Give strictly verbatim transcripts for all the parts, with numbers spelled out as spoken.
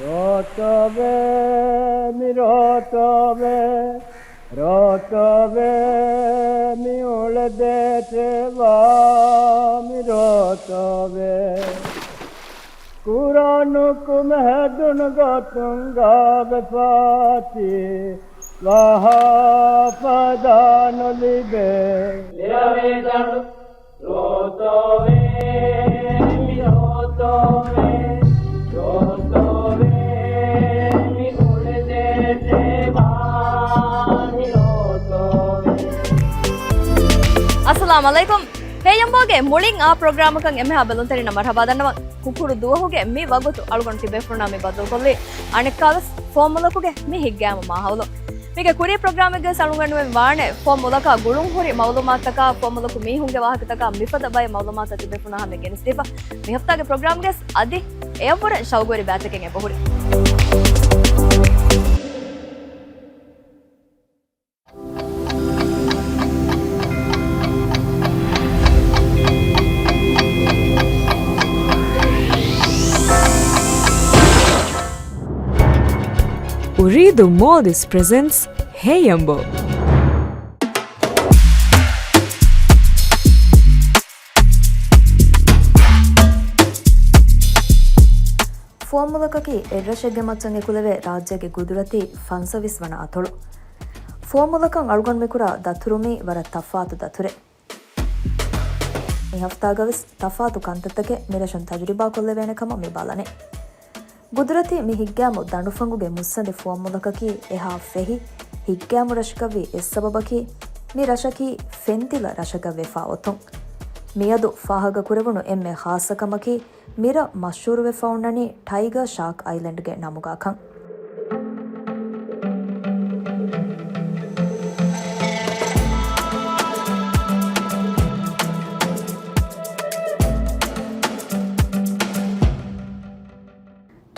ރޯތޯވޭ، މި ރޯތޯވޭ، ރޯތޯވޭ، މި އުޅެދޭށޭ ވާ، މި ރޯތޯވޭ. ކުރާނު ކުމެ ހެދުނު ގޮތުން ގާބެފާތީ، ވާހާ ފަދާ ނުލިބޭ. ރޯތޯވޭ، މި ރޯތޯވޭ، ރޯތޯވޭ، މި އުޅެދޭށޭ ވާ، މި ރޯތޯވޭ. އައްސަލާމު ޢަލައިކުމް. ހޭޔަނބޯގެ މުޅިން އާ ޕްރޮގްރާމަކަށް އެންމެހާ ބެލުންތެރިންނަށް މަރުޙަބާ ދަންނަވަން. ކުކުޅު ދުވަހުގެ މި ވަގުތު އަޅުގަނޑު ތިބޭފުޅުންނާ މި ބައްދަލުކޮށްލީ އަނެއްކާވެސް ފުވައްމުލަކުގެ މި ހިތްގައިމު މާހައުލު. މީގެ ކުރީ ޕްރޮގްރާމެއްގަވެސް އަޅުގަނޑުމެން ވާނެ ފުވައްމުލަކާ ގުޅުންހުރި މައުލޫމާތުތަކާ، ފުވައްމުލަކު މީހުންގެ ވާހަކަތަކާ، މިފަދަ ބައެއް މައުލޫމާތުތައް ތިބޭފުޅުންނާ ހަމަޔަށް ގެނެސްދީފަ. މި ހަފްތާގެ ޕްރޮގްރާމްގަވެސް އަދި އެޔަށްވުރެ ޝައުގުވެރި ބައިތަކެއް އެބަހުރި. އުރީދު މޯލްޑިވްސް ޕްރެޒެންޓްސް ހޭޔަނބޯ. ފުވައްމުލަކަކީ އެއްރަށެއްގެ މައްޗަށް އެކުލެވޭ ރާއްޖޭގެ ގުދުރަތީ ފަންސަވީސް ވަނަ އަތޮޅު. ފުވައްމުލަކަށް އަޅުގަނޑު މިކުރާ ދަތުރު މީ ވަރަށް ތަފާތު ދަތުރެއް. މި ހަފްތާގަވެސް ތަފާތު ކަންތައްތަކެއް މިރަށުން ތަޖުރިބާކޮށްލެވޭނެ ކަމަށް މި ބަލަނީ. ގުދުރަތީ މި ހިތްގައިމު ދަނޑުފަންގުގެ މުއްސަނދި ފުވައްމުލަކަކީ އެހާ ފެހި، ހިތްގައިމު ރަށަކަށްވީ އެއްސަބަބަކީ، މި ރަށަކީ ފެންތިލަ ރަށަކަށް ވެފާ އޮތުން. މިއަދު ފާހަގަކުރެވުނު އެންމެ ޚާއްޞަ ކަމަކީ، މިރަށް މަޝްހޫރުވެފަ އޮންނަނީ ޓައިގާ ޝާކް އައިލެންޑްގެ ނަމުގަ ކަން.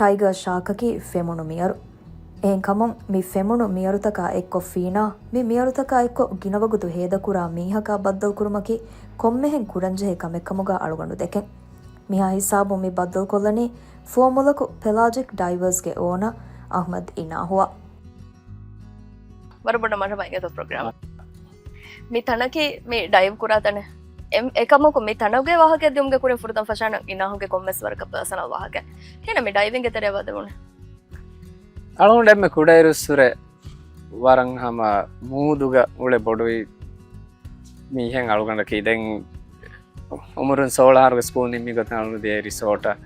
ޓައިގާ ޝާކަކީ ފެމުނު މިޔަރު. އެހެންކަމުން، މި ފެމުނު މިޔަރުތަކާ އެއްކޮށް ފީނާ، މި މިޔަރުތަކާ އެއްކޮށް ގިނަވަގުތު ހޭދަކުރާ މީހަކާ ބައްދަލުކުރުމަކީ ކޮންމެހެން ކުރަންޖެހޭ ކަމެއްކަމުގަ އަޅުގަނޑު ދެކެން. މިހާ ހިސާބުން މި ބައްދަލުކޮށްލަނީ ފުވައްމުލަކު ޕެލާޖިކް ޑައިވާސްގެ އޯނަ އަޙްމަދު އިނާހުއާ. ވަރަށް ބޮޑަށް މަރުޙަބާ އިނގޭތޯ ޕްރޮގްރާމަށް. މި ތަނަކީ މި ޑައިވް ކުރާ ތަނެއް. އެ-، އެކަމަކު މި ތަނުގެ ވާހަކަ ދިއުމުގެ ކުރިން ފުރަތަމަ ފަށާނަން އިނާހުގެ ކޮންމެސް ވަރަކަށް ޕާސަނަލް ވާހަކަ. ހިނަ މި ޑައިވިންގގެ ތެރެއަށް ވަދެވުނު. އަޅުގަނޑު އެންމެ ކުޑައިރުއްސުރެ ވަރަށް ހަމަ މޫދުގަ އުޅެ ބޮޑުވި މީހެއް އަޅުގަނޑަކީ. ދެން އުމުރުން ސޯޅަ އަހަރުގެ ސްކޫލް ނިންމި ގޮތަށް އަޅުގަނޑު ދިޔައީ ރިސޯޓަށް.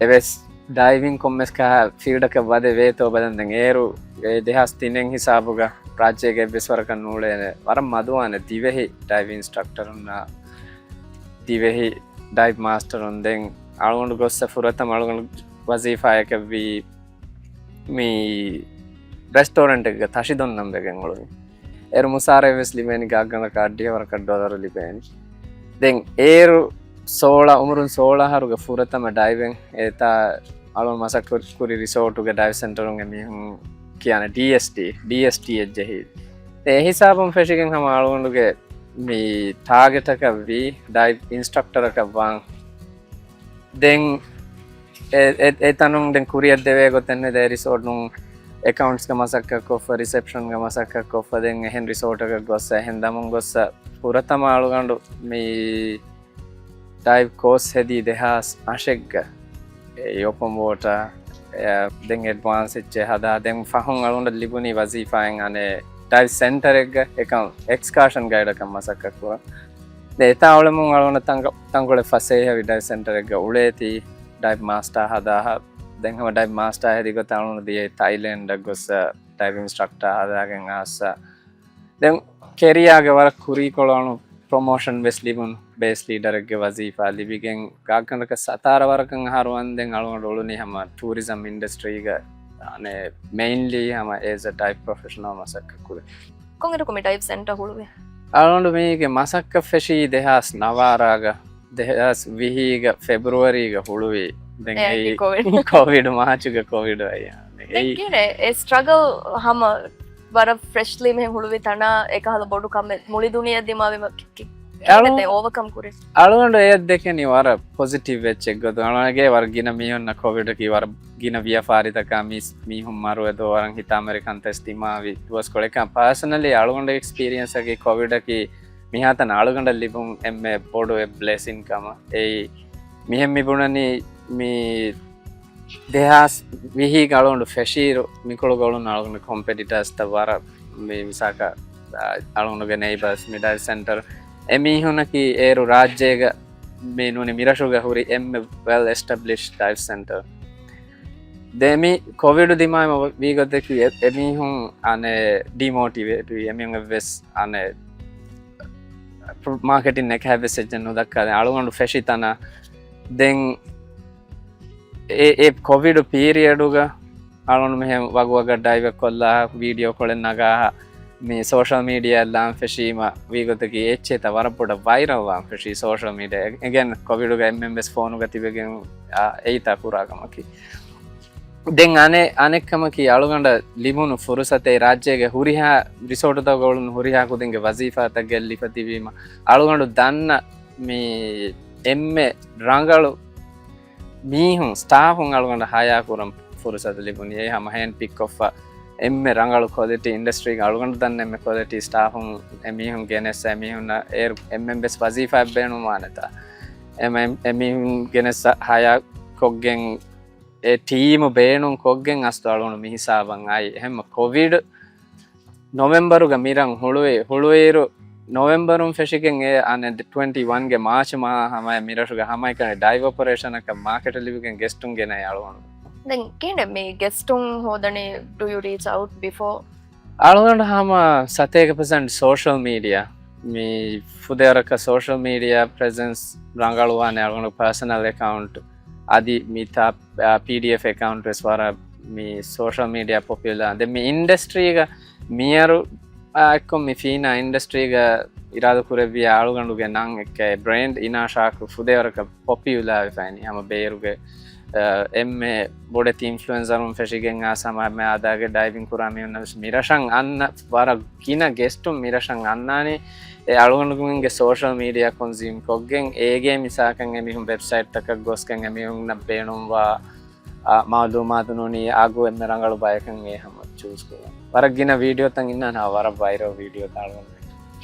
އެވެސް ޑައިވިން ކޮންމެސް ކަހަލަ ފީލްޑަކަށް ވަދެ ވޭތޯ ބަލަން. ދެން އޭރު އެ ދެހާސް ތިނެއް ހިސާބުގަ ރާއްޖޭގެ އެއްވެސް ވަރަކަށް ނޫޅޭނެ. ވަރަށް މަދުވާނެ ދިވެހި ޑައިވިން އިންސްޓްރަކްޓަރުންނާ ދިވެހި ޑައިވް މާސްޓަރުން. ދެން އަޅުގަނޑު ގޮއްސަ ފުރަތަމަ އަޅުގަނޑު ވަޒީފާއަކަށްވީ މި ރެސްޓޯރެންޓެއްގަ ތަށި ދޮންނަން ވެގެން އުޅުނީ. އޭރު މުސާރައެއް ވެސް ލިބޭނީ، ގާތްގަނޑަކަށް އައްޑިހަ ވަރަކަށް ޑޮލަރު ލިބޭނީ. ދެން އޭރު ސޯޅަ، އުމުރުން ސޯޅަ އަހަރުގެ ފުރަތަމަ ޑައިވެން އެތާ އަޅުން މަސައްކަތް ކުރި ރިސޯޓުގެ ޑައިވް ސެންޓަރުންގެ މީހުން ކިޔާނެ ޑީއެސްޑީ، ޑީއެސްޑީ އެއްޖެހި. ދެން އެ ހިސާބުން ފެށިގެން ހަމަ އަޅުގަނޑުގެ މި ޓާގެޓަކަށްވީ ޑައިވް އިންސްޓްރަކްޓަރަކަށް ވާން. ދެން އެ، އެ، އެ ތަނުން ދެން ކުރިއަށް ދެވޭ ގޮތެއް ނެތް. ދެ ރިސޯޓުން އެކައުންޓްސްގެ މަސައްކަތް ކޮށްފަ، ރިސެޕްޝަންގެ މަސައްކަތް ކޮށްފަ، ދެން އެހެން ރިސޯޓަކަށް ގޮއްސަ، އެހެން ދަމުން ގޮއްސަ، ފުރަތަމަ އަޅުގަނޑު މި ޑައިވް ކޯސް ހެދީ ދެހާސް އަށެއްގަ. އެ އޮޕަން ވޯޓާ، އެ، ދެން އެޑްވާންސް އެއްޗެއް ހަދާ، ދެން ފަހުން އަޅުގަނޑަށް ލިބުނީ ވަޒީފާއެއް އަނެއް ޑައިވް ސެންޓަރެއްގަ އެކަމް އެކްސްކާޝަން ގައިޑަކަށް މަސައްކަތް ކުރަން. ދެން އެތާ އުޅެމުން އަޅުގަނޑަށް ތަންގަ-، ތަންކޮޅެއް ފަސޭހަވި ޑައިވް ސެންޓަރެއްގަ އުޅޭތީ ޑައިވް މާސްޓާ ހަދާހަ. ދެން ހަމަ ޑައިވް މާސްޓާ ހެދި ގޮތަށް އަޅުގަނޑު ދިޔައީ ތައިލެންޑަށް ގޮއްސަ ޑައިވް އިންސްޓްރަކްޓާ ހަދާގެން އައްސަ. ދެން ކެރިއާގެ ވަރަށް ކުރީކޮޅު އަޅު ޕްރޮމޯޝަން ވެސް ލިބުނު، ބޭސް ލީޑަރެއްގެ ވަޒީފާ ލިބިގެން ގާތްގަނޑަކަށް ސަތާރަ ވަރަކަށް އަހަރު ވަންދެން އަޅުގަނޑު އުޅުނީ ހަމަ ޓޫރިޒަމް އިންޑަސްޓްރީގަ، އަނެ، މެއިންލީ ހަމަ އޭޒް އަ ޑައިވް ޕްރޮފެޝަނަލް މަސައްކަތް ކުރި. ކޮންއިރަކު މި ޑައިވް ސެންޓަރ ހުޅުވި؟ އަޅުގަނޑު މީގެ މަސައްކަތް ފެށީ ދެހާސް ނަވާރާގަ، ދެހާސް ވިހީގަ ފެބްރުއަރީގަ ހުޅުވި. ދެން އެއީ އެއީ ކޮވިޑް. ކޮވިޑް މާޗުގެ ކޮވިޑް އައި. ދެން އެއީ ކިހިނެއް އެ ސްޓްރަގަލް ހަމަ ވަރަށް ފްރެޝްލީ މިހެން ހުޅުވި ތަނާ އެކަހަލަ ބޮޑު ކަމެއް މުޅި ދުނިޔެ ދިމާވީމަ ކި-، ކި-، ކިހިނެއް އަޅު-، އޯވަކަމް ކުރި؟ އަޅުގަނޑު އެއަށް ދެކެނީ ވަރަށް ޕޮޒިޓިވް އެއްޗެއް ގޮތުން. އަޅުގަނޑުގެ ވަރަށް ގިނަ މީހުންނަށް ކޮވިޑަކީ ވަރަށް ގިނަ ވިޔަފާރިތަކާ މީސް މީހުން މަރުވެދޯ ވަރަށް ހިތާމަވެރި ކަންތައް ދިމާވި ދުވަސްކޮޅެއް. ކަން ޕާސަނަލީ އަޅުގަނޑު އެކްސްޕީރިއަންސަކީ ކޮވިޑަކީ މިހާތަނަށް އަޅުގަނޑަށް ލިބުން އެންމެ ބޮޑު އެއް ބްލެސިން ކަމަށް. އެއީ މިހެން މި ބުނަނީ މި ދެހާސް ވިހީގަ އަޅުގަނޑު ފެށީއިރު މިކޮޅު ގައުޅުން އަޅުގަނޑު ކޮމްޕެޓިޓާސްތައް ވަރަށް މި މިސާކަށް، އާ، އަޅުގަނޑުގެ ނެއިބާސް މި ޑައިވް ސެންޓަރ އެމީހުނަކީ އޭރު ރާއްޖޭގަ މި ނޫނީ މިރަށުގަ ހުރި އެންމެ ވެލް އެސްޓަބްލިޝް ޑައިވް ސެންޓަރ. ދެ މި ކޮވިޑު ދިމާވީމަ ވީގޮތަކީ އެ-، އެމީހުން އަނެއް ޑިމޯޓިވޭޓް ވީ، އެމީހުން އެއްވެސް އަނެއް މާކެޓިން ނެކަހެއްވެސް އެއްޗެއް ނުދައްކާ. ދެން އަޅުގަނޑު ފެށި ތަނަށް ދެން އެ، އެ ކޮވިޑު ޕީރިއަޑުގަ އަޅުން މިހެން ވަގުވަގަށް ޑައިވެއް ކޮށްލާ، ވީޑިއޯ ކޮޅެއް ނަގާ، މި ސޯޝަލް މީޑިއާއަށް ލާން ފެށީމަ ވީގޮތަކީ އެއްޗެއްތައް ވަރަށް ބޮޑަށް ވައިރަލް ވާން ފެށީ ސޯޝަލް މީޑިއާ. އެގެން ކޮވިޑުގަ އެންމެން ވެސް ފޯނުގަ ތިބެގެން، އާ، އެއްތާ ކުރާ ކަމަކީ. ދެން އަނެއް، އަނެއްކަމަކީ އަޅުގަނޑަށް ލިބުނު ފުރުސަތެއް ރާއްޖޭގެ ހުރިހާ ރިސޯޓުތަކުގަ އުޅުނު ހުރިހާ ކުދިންގެ ވަޒީފާތައް ގެއްލިފަ ތިބީމަ އަޅުގަނޑު ދަންނަ މި އެންމެ ރަނގަޅު މީހުން، ސްޓާފުން އަޅުގަނޑަށް ހަޔާ ކުރަން ފުރުސަތު ލިބުނީ. އެ ހަމަ ހޭންޑް ޕިކް ކޮށްފަ އެންމެ ރަނގަޅު ކޮލިޓީ އިންޑަސްޓްރީގެ އަޅުގަނޑު ދަންނަ އެންމެ ކޮލިޓީ ސްޓާފުން އެމީހުން ގެނެއްސަ، އެމީހުންނަށް އޭރު އެންމެން ވެސް ވަޒީފާއެއް ބޭނުންވާނެތާ. އެމެ-، އެމީހުން ގެނެއްސަ ހަޔާ ކޮށްގެން އެ ޓީމު ބޭނުން ކޮށްގެން އަސްލު އަޅުގަނޑު މި ހިސާބަށް އައި. އެހެންމަ ކޮވިޑް ނޮވެމްބަރުގަ މިރަށް ހުޅުވި، ހުޅުވިއިރު ނޮވެމްބަރުން ފެށިގެން އެ އަނެއް ޓްވެންޓީ ވަންގެ މާޗު މާހާ ހަމަޔަށް މިރަށުގަ ހަމައެކަނި ޑައިވަރ އޮޕަރޭޝަނަކަށް މާކެޓަށް ލިބިގެން ގެސްޓުން ގެނައި އަޅުގަނޑު. ދެން ކިހިނެއް މި ގެސްޓުން ހޯދަނީ؟ ޑޫ ޔޫ ރީޗް އައުޓް ބިފޯ؟ އަޅުގަނޑު ހަމަ ސަތޭކަ ޕަސެންޓް ސޯޝަލް މީޑިއާ. މި ފުދޭވަރަކަށް ސޯޝަލް މީޑިއާ ޕްރެޒެންސް ރަނގަޅުވާނެ އަޅުގަނޑު ޕާސަނަލް އެކައުންޓް އަދި މިތާ ޕީޑީއެފް އެކައުންޓް ވެސް ވަރަށް މި ސޯޝަލް މީޑިއާ ޕޮޕިއުލާ. ދެން މި އިންޑަސްޓްރީގަ މިޔަރު އާ އެއްކޮށް މި ފީނާ އިންޑަސްޓްރީގަ އިރާދަ ކުރެއްވިޔާ އަޅުގަނޑުގެ ނަން އެއްކައި ބްރޭންޑް އިނާޝާކު ފުދޭވަރަކަށް ޕޮޕިއުލާވެފައިނީ. ހަމަ ބޭރުގެ، އާ، އެންމެ ބޮޑެތި އިންފްލުއެންސަރުން ފެށިގެން އާ ހަމަ އާދާގެ ޑައިވިން ކުރާ މީހުންނަށް ވެސް މިރަށަށް އަންނަ ވަރަށް ގިނަ ގެސްޓުން މިރަށަށް އަންނާނީ. އެ އަޅުގަނޑުމެންގެ ސޯޝަލް މީޑިއާ ކޮންޒިއުމް ކޮށްގެން އޭގެ މިސާކަށް އެމީހުން ވެބްސައިޓްތަކަށް ގޮސްގެން އެމީހުންނަށް ބޭނުންވާ، އާ، މައުލޫމާތު ނޫނީ އާގު އެންމެ ރަނގަޅު ބަޔަކަށް އެ ހަމަ ޗޫސް ކުރަން. ވަރަށް ގިނަ ވީޑިއޯތައް އިންނާނެ، ވަރަށް ވައިރަލް ވީޑިއޯތައް އަޅުގަނޑު.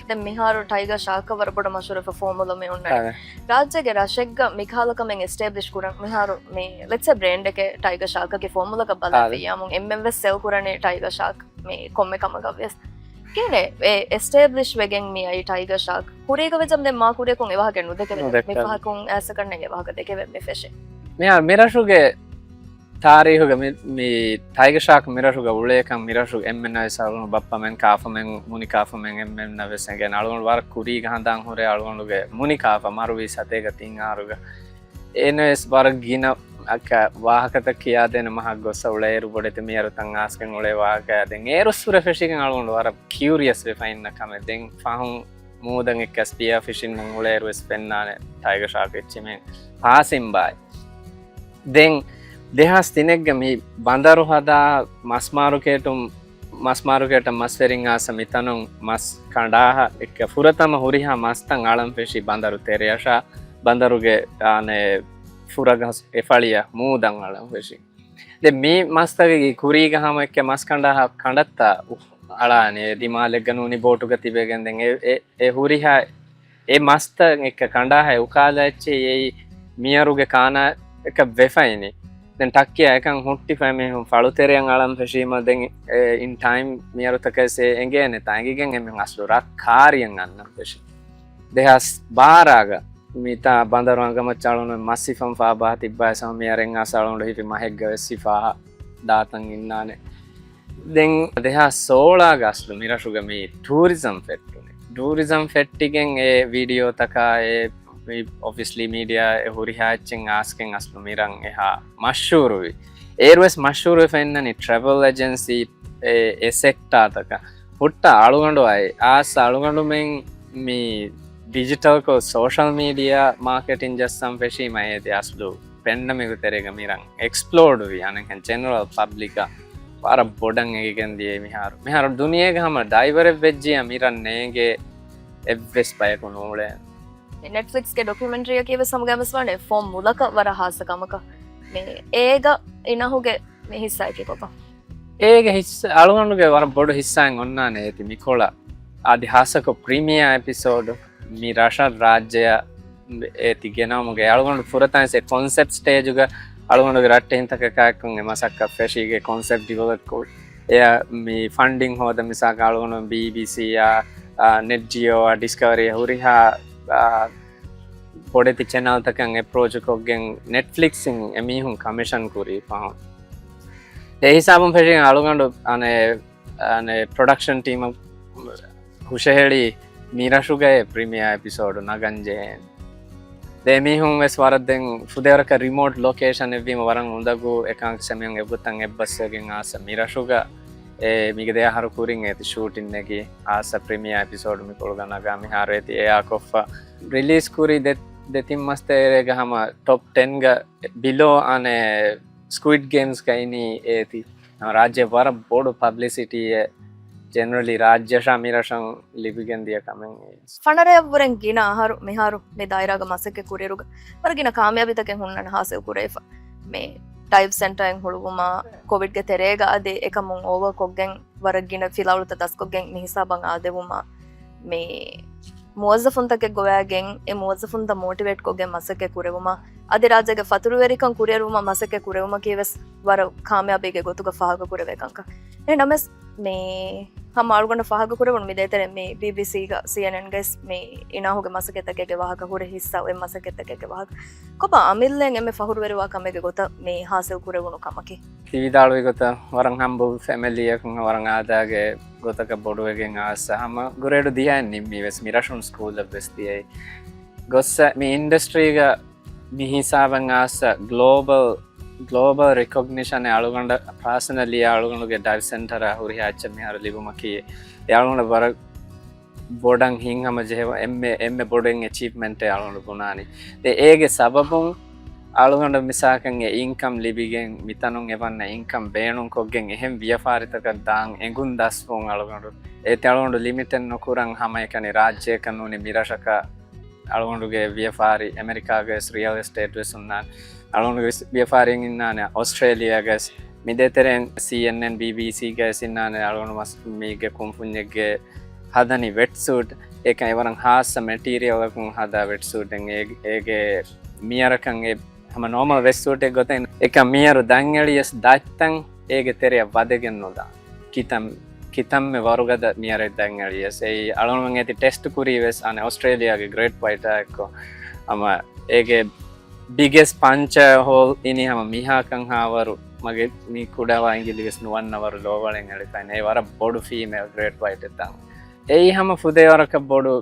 ދެން މިހާރު ޓައިގާ ޝާކަށް ވަރަށް ބޮޑަށް މަޝްހޫރުވެފަ ފޯމުލަ މި އޮންނަނީ. އާ. ރާއްޖޭގެ ރަށެއްގަ މިކަހަލަ ކަމެއް އެސްޓޭބްލިޝް ކުރަން މިހާރު މި ލެޓްސް ސޭ ބްރޭންޑެކޭ ޓައިގާ ޝާކަކީ ފޯމުލަކަށް ބަލާފިއްޔާމުން އެންމެން ވެސް ސެލް ކުރަނީ ޓައިގާ ޝާކް މި ކޮންމެ ކަމަކަށް ވިޔަސް. ކިހިނެއް އެ އެސްޓޭބްލިޝް ވެގެން މި އައީ ޓައިގާ ޝާކް؟ ކުރީގަ ވެއްޖަމް ދެން މާ ކުރިޔަކުން އެ ވާހަކަ ނުދެކެވެ. ނުދެކެވެ. މި ފަހަކުން އައިސް ކަންނެން އެ ވާހަކަ ދެކެވެ މި ފެށޭ. މިހާރު މިރަށުގެ ތާރީހުގަ މި، މި ޓައިގާ ޝާކް މިރަށުގަ އުޅޭކަން މިރަށު އެންމެންނަށް ވެސް އަޅުގަނޑު ބައްޕަމެން ކާފަމެން މުނިކާފަމެން އެންމެންނަށް ވެސް އެނގޭނެ. އަޅުގަނޑު ވަރަށް ކުރީގަ ހަނދާން ހުރޭ އަޅުގަނޑުގެ މުނިކާފަ މަރުވީ ސަތޭކަ ތިން އަހަރުގަ. އޭނަ ވެސް ވަރަށް ގިނަ އަކަ ވާހަކަތައް ކިޔާދޭނެ މަހަށް ގޮއްސަ އުޅޭއިރު ބޮޑެތި މިޔަރު ތަން އާސްގެން އުޅޭ ވާހަކައާ ދެން އޭރު ސުރެ ފެށިގެން އަޅުގަނޑު ވަރަށް ކިއުރިއަސް ވެފަ އިންނަ ކަމެއް. ދެން ފަހުން މޫދަށް އެއްކަ ސްޕިއާ ފިޝިން ނަން އުޅޭއިރު ވެސް ފެންނާނެ ޓައިގާ ޝާކް އެއްޗެއް މި ޕާސިން ބާއި. ދެން ދެހާސް ތިނެއްގަ މި ބަނދަރު ހަދާ މަސް މާރުކޭޓުން، މަސް މާރުކޭޓަށް މަސްވެރިން އާސަ މިތަނުން މަސް ކަނޑާހަ އެއްކަ ފުރަތަމަ ހުރިހާ މަސްތައް އަޅަން ފެށި ބަނދަރު ތެރެއަށާ ބަނދަރުގެ އާނެ ފުރަގަސް އެފަޅިއަށް މޫދަށް އަޅަން ފެށި. ދެން މި މަސްތަކަކީ ކުރީގަ ހަމަ އެއްކަ މަސް ކަނޑާހަ ކަނޑަށްތާ އަޅާނެ ދިމާލެއްގަ ނޫނީ ބޯޓުގަ ތިބެގެން ދެން އެ، އެ، އެ ހުރިހާ އެ މަސްތައް އެއްކަ ކަނޑާހަ އެ އުކާލާ އެއްޗެއް އެއީ މިޔަރުގެ ކާނާ އެކަށް ވެފައިނީ. ދެން ޓައްކިޔާ އެކަން ހުއްޓިފައި މީހުން ފަޅުތެރެއަށް އަޅަން ފެށީމަ ދެން އެ އިން ޓައިމް މިޔަރުތަކަށް އެ އެނގޭނެތާ އެނގިގެން އެމީހުން އަސްލު ރަށް ކާރިއަށް އަންނަން ފެށި. ދެހާސް ބާރަގަ މިތާ ބަނދަރު އަނގަމައްޗަށް އަޅުނު މަސް ހިފަން ފާބާ ތިއްބާ ސަމަ މިޔަރެއް އަސް އަޅުނު ހިފި މަހެއްގަ ވެސް ހިފާ ދާތަން އިންނާނެ. ދެން ދެހާސް ސޯޅަގަ އަސްލު މިރަށުގަ މި ޓޫރިޒަމް ފެއްޓުނެ. ޓޫރިޒަމް ފެއްޓިގެން އެ ވީޑިއޯތަކާ އެ މި އޮފިޝަލީ މީޑިއާ އެ ހުރިހާ އެއްޗެއް އާސްގެން އަސްލު މިރަށް އެހާ މަޝްހޫރުވި. އޭރުވެސް މަޝްހޫރުވެފަ އިންނަނީ ޓްރެވެލް އެޖެންސީ އެ، އެ ސެކްޓާތަކަށް. ހުއްޓަ އަޅުގަނޑު އައި، އާސް އަޅުގަނޑުމެން މި ޑިޖިޓަލްކޮށް ސޯޝަލް މީޑިއާ މާކެޓިން ޖައްސަން ފެށީމަ އޭތި އަސްލު ޕެންޑަމިކު ތެރޭގަ މިރަން އެކްސްޕްލޯޑް ވި އަނެއްހެން ޖެނެރަލް ޕަބްލިކަށް ވަރަށް ބޮޑަށް އެނގިގެން ދިޔައީ މިހާރު. މިހާރު ދުނިޔޭގަ ހަމަ ޑައިވަރެއް ވެއްޖިޔާ މިރަން ނޭނގޭ އެއްވެސް ބަޔަކު ނޫޅޭ. ނެޓްފްލިކްސްގެ ޑޮކިއުމެންޓްރީއަކީ ވެސް ހަމަގައިމުވެސް ވާނެ ފޯމް މުލަކަށް ވަރަށް ހާއްސަ ކަމަކަށް. މި އޭގަ އިނާހުގެ މި ހިއްސާއަކީ ކޮބާ؟ އޭގެ ހިއްސާ އަޅުގަނޑުގެ ވަރަށް ބޮޑު ހިއްސާއެއް އޮންނާނެ އޭތި މިކޮޅަށް. އަދި ހާއްސަކޮށް ޕްރިމިއާ އެޕިސޯޑު މި ރަށަށް ރާއްޖެއަށް އޭތި ގެނައުމުގެ އަޅުގަނޑު ފުރަތަމަ ކޮންސެޕްޓް ސްޓޭޖުގަ އަޅުގަނޑުގެ ރައްޓެހިންތަކަކާއެކު އެ މަސައްކަތް ފެށީގެ ކޮންސެޕްޓް ޑިވެލޮޕް ކޮށް އެއަށް މި ފަންޑިން ހޯދަ މިސާލަކަށް އަޅުގަނޑު ބީބީސީއާ، އާ، ނެޓް ޖިއޯއާ، ޑިސްކަވަރީ ހުރިހާ، އާ، ބޮޑެތި ޗެނަލްތަކަށް އެޕްރޯޗު ކޮށްގެން ނެޓްފްލިކްސްއިން އެމީހުން ކަމިޝަން ކުރީ ފަހުން. އެ ހިސާބުން ފެށިގެން އަޅުގަނޑު އަނެއް، އަނެއް ޕްރޮޑަކްޝަން ޓީމަށް ހުށަހެޅީ މިރަށުގައި ޕްރިމިއާ އެޕިސޯޑު ނަގަން ޖެހޭން. ދެ މީހުން ވެސް ވަރަށް ދެން ފުދޭވަރަކަށް ރިމޯޓް ލޮކޭޝަން އެއްވީމަ ވަރަށް އުނދަގޫ އެކަން ސެމިއަން އެއްގޮތަށް އެއްބަސްވެގެން އާސަ މިރަށުގަ އެ މިގެ ދެ އަހަރު ކުރިން އޭތި ޝޫޓިން ނެގި އާސަ ޕްރިމިއާ އެޕިސޯޑު މިކޮޅުގަ ނަގާ މިހާރު އޭތި އެއާ ކޮށްފަ ރިލީސް ކުރި ދެ، ދެ ތިން މަސް ތެރޭގަ ހަމަ ޓޮޕް ޓެންގަ ބިލޯ އަނެއް ސްކުއިޑް ގޭމްސްގަ އިނީ އޭތި. ރާއްޖެ ވަރަށް ބޮޑު ޕަބްލިސިޓީއެއް ޖެނެރަލީ ރާއްޖެއަށާ މިރަށަށް ލިބިގެން ދިޔަ ކަމެއް. ފަނަރަޔަށްވުރެން ގިނަ އަހަރު މިހާރު މި ދާއިރާގަ މަސައްކަތް ކުރިއިރުގަ ވަރަށް ގިނަ ކާމިޔާބީތަކެއް ހުންނަން ހާސިލް ކުރެވިފަ. މި ޑައިވް ސެންޓަރއެއް ހުޅުވުމާ، ކޮވިޑްގެ ތެރޭގަ އަދި އެކަމުން އޯވަރ ކޮށްގެން ވަރަށް ގިނަ ފިލާވަޅުތައް ދަސްކޮށްގެން މި ހިސާބަށް އާދެވުމާ، މި މުވައްޒަފުންތަކެއް ގޮވައިގެން އެ މުވައްޒަފުންތައް މޯޓިވޭޓް ކޮށްގެން މަސައްކަތް ކުރެވުމާ، އަދި ރާއްޖޭގެ ފަތުރުވެރިކަން ކުރިއަރުވުމަށް މަސައްކަތް ކުރެވުމަކީ ވެސް ވަރަށް ކާމިޔާބީގެ ގޮތުގަ ފާހަގަ ކުރެވޭ ކަންކަން. އެހެންނަމަވެސް، މި ހަމަ އަޅުގަނޑަށް ފާހަގަ ކުރެވުނު މި ދޭތެރޭ މި ބީބީސީގަ ސީއެންއެންގައި ވެސް މި އިނާހުގެ މަސައްކަތްތަކެއްގެ ވާހަކަ ހުރި ހިއްސާ އޮތް މަސައްކަތްތަކެއްގެ ވާހަކަ. ކޮބާ އަމިއްލައިން އެންމެ ފަހުރުވެރިވާ ކަމެއްގެ ގޮތަށް މި ހާސިލް ކުރެވުނު ކަމަކީ؟ ތި ވިދާޅުވި ގޮތަށް ވަރަށް ހަމްބަލް ފެމިލީއަކުން ވަރަށް އާދައިގެ ގޮތަކަށް ބޮޑުވެގެން އާސަ ހަމަ ގްރޭޑު ދިހައިން ނިންމީ ވެސް މި ރަށުން ސްކޫލަށް ވެސް ދިޔައީ. ގޮއްސަ މި އިންޑަސްޓްރީގަ މި ހިސާބަށް އާސަ ގްލޯބަލް، ގްލޯބަލް ރެކޮގްނިޝަނެއް އަޅުގަނޑަށް ޕާސަނަލީ އަޅުގަނޑުގެ ޑައިވް ސެންޓަރ ހުރިހާ އެއްޗެއް މިހާރު ލިބުމަކީ އެ އަޅުގަނޑަށް ވަރަށް ބޮޑަށް ހިތްހަމަޖެހޭ އެންމެ، އެންމެ ބޮޑު އެޗީވްމަންޓެއް އަޅުގަނޑު ބުނާނީ. ދެ އޭގެ ސަބަބުން އަޅުގަނޑަށް މިސާލަކަށް އެ އިންކަމް ލިބިގެން މިތަނުން އެ ވަންނަ އިންކަމް ބޭނުންކޮށްގެން އެހެން ވިޔަފާރިތަކަށް ދާން އެނގުން ދަސްވުން އަޅުގަނޑު އޭތި އަޅުގަނޑު ލިމިޓެއް ނުކުރަން ހަމައެކަނި ރާއްޖެއަކަށް ނޫނީ މިރަށަކަށް އަޅުގަނޑުގެ ވިޔަފާރި އެމެރިކާގަވެސް ރިއަލް އެސްޓޭޓް ވެސް ހުންނާނެ. އަޅުގަނޑުގެ ވިޔަފާރިއިން އިންނާނެ އޮސްޓްރޭލިއާގަވެސް. މި ދޭތެރޭން ސީއެންއެން، ބީބީސީގަވެސް އިންނާނެ އަޅުގަނޑު މަސް-، މީގެ ކުންފުންޏެއްގެ ހަދަނީ ވެޓްސޫޓް. އެކަން އެވަރަށް ހާއްސަ މެޓީރިއަލަކުން ހަދާ ވެޓްސޫޓެއް. އޭ-، އޭގެ މިޔަރަކަށް އެ ހަމަ ނޯމަލް ވެސް ސޫޓެއް ގޮތެއް އެކަން މިޔަރު ދަންއެޅިޔަސް ދަތްތަން އޭގެ ތެރެއަށް ވަދެގެން ނުދާ. ކިތަން، ކިތަންމެ ވަރުގަދަ މިޔަރެއް ދަންއެޅިޔަސް. އެއީ އަޅުގަނޑުމެން އޭތި ޓެސްޓް ކުރީ ވެސް އަނެއް އޮސްޓްރޭލިއާގެ ގްރޭޓް ވައިޓާ އެއްކޮށް. ހަމަ އޭގެ ބިގެސްޓް ޕަންޗާ ހޯލް އިނީ ހަމަ މިހާކަން ހާވަރު މަގެ މި ކުޑަވާ އިނގިލި ވެސް ނުވަންނަ ވަރު ލޯވަޅެއް އެޅިފައި. އެ ވަރަށް ބޮޑު ފީމޭލް ގްރޭޓް ވައިޓެއް ތަން. އެއީ ހަމަ ފުދޭވަރަކަށް ބޮޑު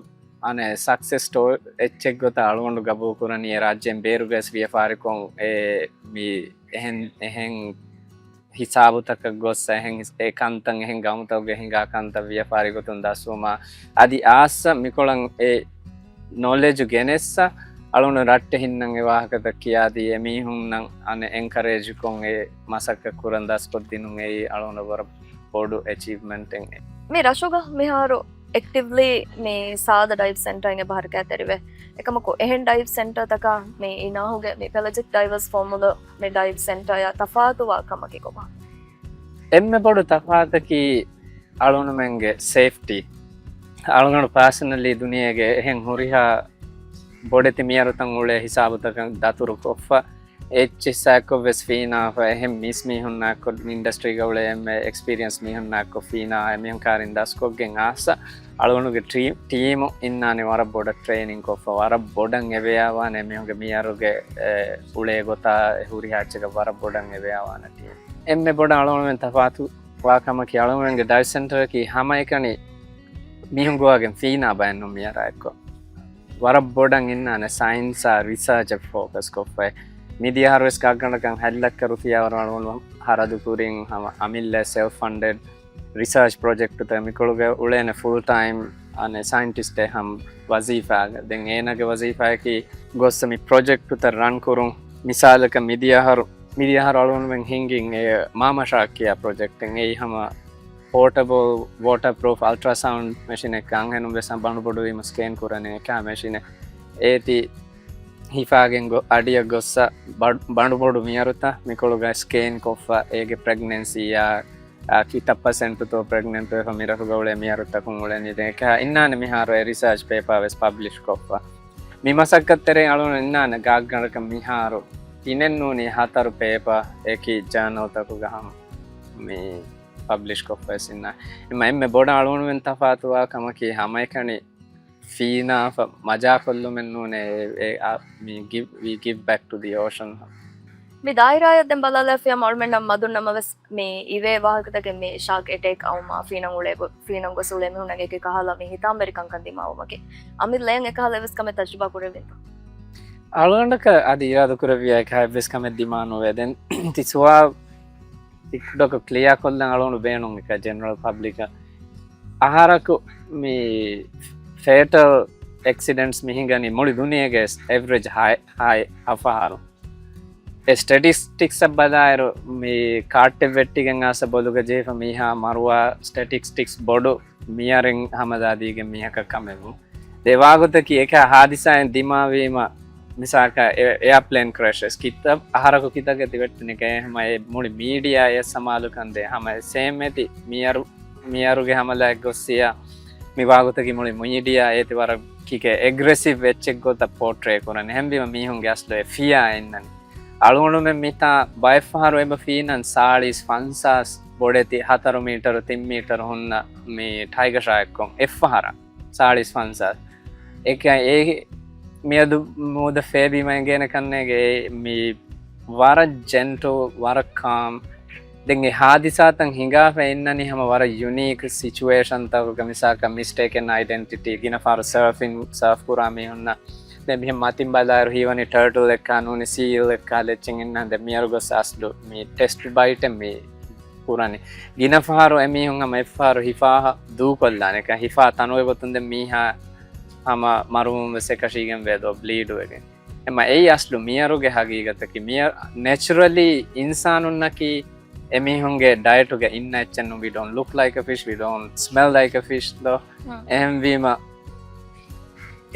އަނެއް ސަކްސެސް ސްޓޯރީ އެއްޗެއް ގޮތަށް އަޅުގަނޑު ގަބޫލު ކުރަނީ އެ ރާއްޖޭން ބޭރުގަސް ވިޔަފާރިކޮށް އެ މި އެހެން، އެހެން ހިސާބުތަކަށް ގޮއްސަ އެހެން ހިސް-، އެ ކަންތައް އެހެން ގައުމުތަކުގެ ހިނގާ ކަންތައް ވިޔަފާރި ގޮތުން ދަސްވުމާ އަދި އާއްސަ މިކޮޅަށް އެ ނޮލެޖު ގެނެއްސަ އަޅުގަނޑު ރައްޓެހިންނަށް އެ ވާހަކަތައް ކިޔާދީ އެމީހުންނަށް އަނެއް އެންކަރޭޖުކޮށް އެ މަސައްކަތް ކުރަން ދަސްކޮށްދިނުން އެއީ އަޅުގަނޑަށް ވަރަށް ބޮޑު އެޗީވްމަންޓެއް. މި ރަށުގަ މިހާރު އެކްޓިވްލީ މި ސާދަ ޑައިވް ސެންޓަރ އިން އެބަހަރު ކައިތެރިވޭ. އެކަމަކު އެހެން ޑައިވް ސެންޓަރ ތަކާ މި އިނާހުގެ މި ޕެލަޖިކް ޑައިވަރސް ފޯމުލަ މި ޑައިވް ސެންޓަރ ތަފާތުވާ ކަމަކީ ކޮބާ؟ އެންމެ ބޮޑު ތަފާތަކީ އަޅުގަނޑުމެންގެ ސޭފްޓީ. އަޅުގަނޑު ޕާސަނަލީ ދުނިޔޭގެ އެހެން ހުރިހާ ބޮޑެތި މިޔަރުތައް އުޅޭ ހިސާބުތަކަށް ދަތުރު ކޮށްފަ، އެއްޗިއްސާއެއްކޮށް ވެސް ފީނާފަ، އެހެން މީސް މީހުންނާއެއްކޮށް، އިންޑަސްޓްރީގަ އުޅޭ އެންމެ އެކްސްޕީރިއަންސް މީހުންނާއެއްކޮށް ފީނާ، އެމީހުން ކާރިން ދަސްކޮށްގެން އާސަ، އަޅުގަނޑުގެ ޓީ-، ޓީމު އިންނާނެ ވަރަށް ބޮޑަށް ޓްރޭނިން ކޮށްފަ، ވަރަށް ބޮޑަށް އެބަޔާވާނެ އެމީހުންގެ މިޔަރުގެ، އެ، އުޅޭ ގޮތާ އެ ހުރިހާ އެއްޗެއްގަ ވަރަށް ބޮޑަށް އެބަޔާވާނެ ޓީމް. އެންމެ ބޮޑަށް އަޅުގަނޑުމެން ތަފާތު ވާ ކަމަކީ އަޅުގަނޑުގެ ޑައިވް ސެންޓަރަކީ ހަމައެކަނި މީހުން ގޮވާގެން ފީނާ ބައެއްނު މިޔަރާއެއްކޮށް. ވަރަށް ބޮޑަށް އިންނާނެ ސައިންސާ ރިސާޗަށް ފޯކަސް ކޮށްފައި. މިދިޔަ އަހަރުވެސް ގާތްގަނޑަކަށް ހަތް ލައްކަ ރުފިޔާ ވަރު އަޅުގަނޑު ހަރަދު ކުރިން ހަމަ އަމިއްލަ ސެލްފް ފަންޑެޑް ރިސާޗް ޕްރޮޖެކްޓުތައް މިކޮޅުގަ އުޅޭނެ ފުލް ޓައިމް އަނެއް ސައިންޓިސްޓެއް ހަމަ ވަޒީފާގަ. ދެން އޭނާގެ ވަޒީފާއަކީ ގޮއްސަ މި ޕްރޮޖެކްޓުތައް ރަން ކުރުން. މިސާލަކަށް މިދިޔަ އަހަރު، މިދިޔަ އަހަރު އަޅުގަނޑުމެން ހިންގިން އެ މާމަޝާ ކިޔާ ޕްރޮޖެކްޓެއް. އެއީ ހަމަ ޕޯޓަބަލް ވޯޓަރ ޕްރޫފް އަލްޓްރާސައުންޑް މެޝިނެއް ކާންހެނުން ވެސް ބަނޑުބޮޑުވީމަ ސްކޭން ކުރަނީ އެކާ މެޝިނެއް. އޭތި ހިފާގެން ގޮ-، އަޑިއަށް ގޮއްސަ ބަ-، ބަނޑުބޮޑު މިޔަރުތައް މިކޮޅުގަ ސްކޭން ކޮށްފަ، އޭގެ ޕްރެގްނެންސީއާ، އާ، ކިތައް ޕަސެންޓުތޯ ޕްރެގްނެންޓް ވެފަ މިރަށުގަ އުޅޭ މިޔަރުތަކުން އުޅެނީ. ދެން އެކަހަ އިންނާނެ މިހާރު އެ ރިސާޗް ޕޭޕާ ވެސް ޕަބްލިޝް ކޮށްފަ. މި މަސައްކަތް ތެރޭ އަޅުން އިންނާނެ ގާތްގަނޑަކަށް މިހާރު ތިނެއް ނޫނީ ހަތަރު ޕޭޕާ އެކި ޖާނަލްތަކުގަ ހަމަ މި ޕަބްލިޝް ކޮށްފަ ވެސް އިންނާ. އެމަ އެންމެ ބޮޑަށް އަޅުގަނޑުމެން ތަފާތުވާ ކަމަކީ ހަމައެކަނި ފީނާފަ މަޖާކޮށްލުމެއް ނޫނޭ. އެ، އެ، އާ، މި give, we give back to the ocean. މި ދާއިރާއަށް ދެން ބަލާލާފިޔާ އަޅުމެންނަށް މަދުން ނަމަވެސް މި އިވޭ ވާހަކަތަކެއް މި ޝާކް އެޓޭކް އައުމާ ފީނަށް އުޅޭ ގޮ-، ފީނަށް ގޮސް އުޅޭ މީހުންނަށް އެކި ކަހަލަ މި ހިތާމަވެރި ކަންކަން ދިމާވުމަކީ. އަމިއްލަ އެއަށް އެކަހަލަ އެއްވެސް ކަމެއް ތަޖުރިބާ ކުރެވިންތޯ؟ އަޅުގަނޑަކަށް އަދި އިރާދަ ކުރެއްވިޔާ އެކަހަ އެއްވެސް ކަމެއް ދިމާ ނުވޭ. ދެން ތި ސުވާލު އިކްޑޮކު ކްލިއާ ކޮށްލަން އަޅުގަނޑު ބޭނުން އެކަ ޖެނެރަލް ޕަބްލިކަށް. އަހަރަކު މި ފޭޓަލް އެކްސިޑެންޓްސް މި ހިނގަނީ މުޅި ދުނިޔޭގެ އެވްރެޖް ހައި، ހައި އަފަހަރު. އެ ސްޓެޓިސްޓިކްސްއަށް ބަލާއިރު، މި ކާއްޓެއް ވެއްޓިގެން އާސަ ބޮލުގަ ޖެހިފަ މީހާ މަރުވާ ސްޓެޓިސްޓިކްސް ބޮޑު މިޔަރެއް ހަމަލާދީގެން މީހަކަށް ކަމެއް ވުން. ދެ ވާގޮތަކީ އެކަ ހާދިސާއެއް ދިމާވީމަ، މިސާލަކަށް އެ، އެއާޕްލޭން ކްރެޝެސް ކިތައް އަހަރަކު ކިތައްގަ ތިބެއްޓުނިކަ އެ ހަމަ އެ މުޅި މީޑިއާ އެ ސަމާލުކަން ދޭ ހަމަ އެ ސޭމް އެތި މިޔަރު، މިޔަރުގެ ހަމަލާއެއް ގޮއްސިޔާ މި ވާގޮތަކީ މުޅި މީޑިއާ އޭތި ވަރަށް ކިކެ އެގްރެސިވް އެއްޗެއް ގޮތަށް ޕޯޓްރޭ ކުރަނީ. އެހެންވީމަ މީހުންގެ އަސްލު އެ ފިޔާ އިންނަނީ. އަޅުގަނޑުމެން މިތާ ބައެއްފަހަރު އެބަ ފީނަން ސާޅީސް ފަންސާސް ބޮޑެތި ހަތަރު މީޓަރު ތިން މީޓަރު ހުންނަ މި ޓައިގަ ޝާކްކޮން އެއްފަހަރަށް ސާޅީސް ފަންސާސް. އެކަ އޭ މިއަދު މޫދަ ފޭބީމަ އެނގޭނެ ކަންނޭގެ އެ މި ވަރަށް ޖެންޓުލް، ވަރަށް ކާމް. ދެން އެ ހާދިސާތައް ހިނގާފަ އިންނަނީ ހަމަ ވަރަށް ޔުނީކް ސިޗުއޭޝަންތަކުގަ، މިސާލަކަށް މިސްޓޭކެން އައިޑެންޓިޓީ، ގިނަ ފަހަރު ސަރފިން، ސަރފް ކުރާ މީހުންނަށް. ދެން މިހެން މަތިން ބަލާއިރު ހީވަނީ ޓަރޓްލް އެއްކާ ނޫނީ ސީލް އެއްކާ ލެއްޗިން އިންނާ. ދެން މިޔަރު ގޮސް އަސްލު މި ޓެސްޓް ބައިޓެއް މި ކުރަނީ. ގިނަ ފަހަރު އެމީހުން ހަމަ އެއްފަހަރު ހިފާ ދޫކޮށްލާނެ. އެކަ ހިފާ ތަނުގެ ގޮތުން ދެން މީހާ ހަމަ މަރުވުން ވެސް އެކަށީގެން ވޭ ދޯ ބްލީޑް ވެގެން. އެމަ އެއީ އަސްލު މިޔަރުގެ ހަގީގަތަކީ. މިޔަރު ނެޗުރަލީ އިންސާނުންނަކީ އެމީހުންގެ ޑައެޓުގަ އިންނަ އެއްޗެއް ނޫން. We don't look like a fish, we don't smell like a fish ދޯ. ހުން. އެހެންވީމަ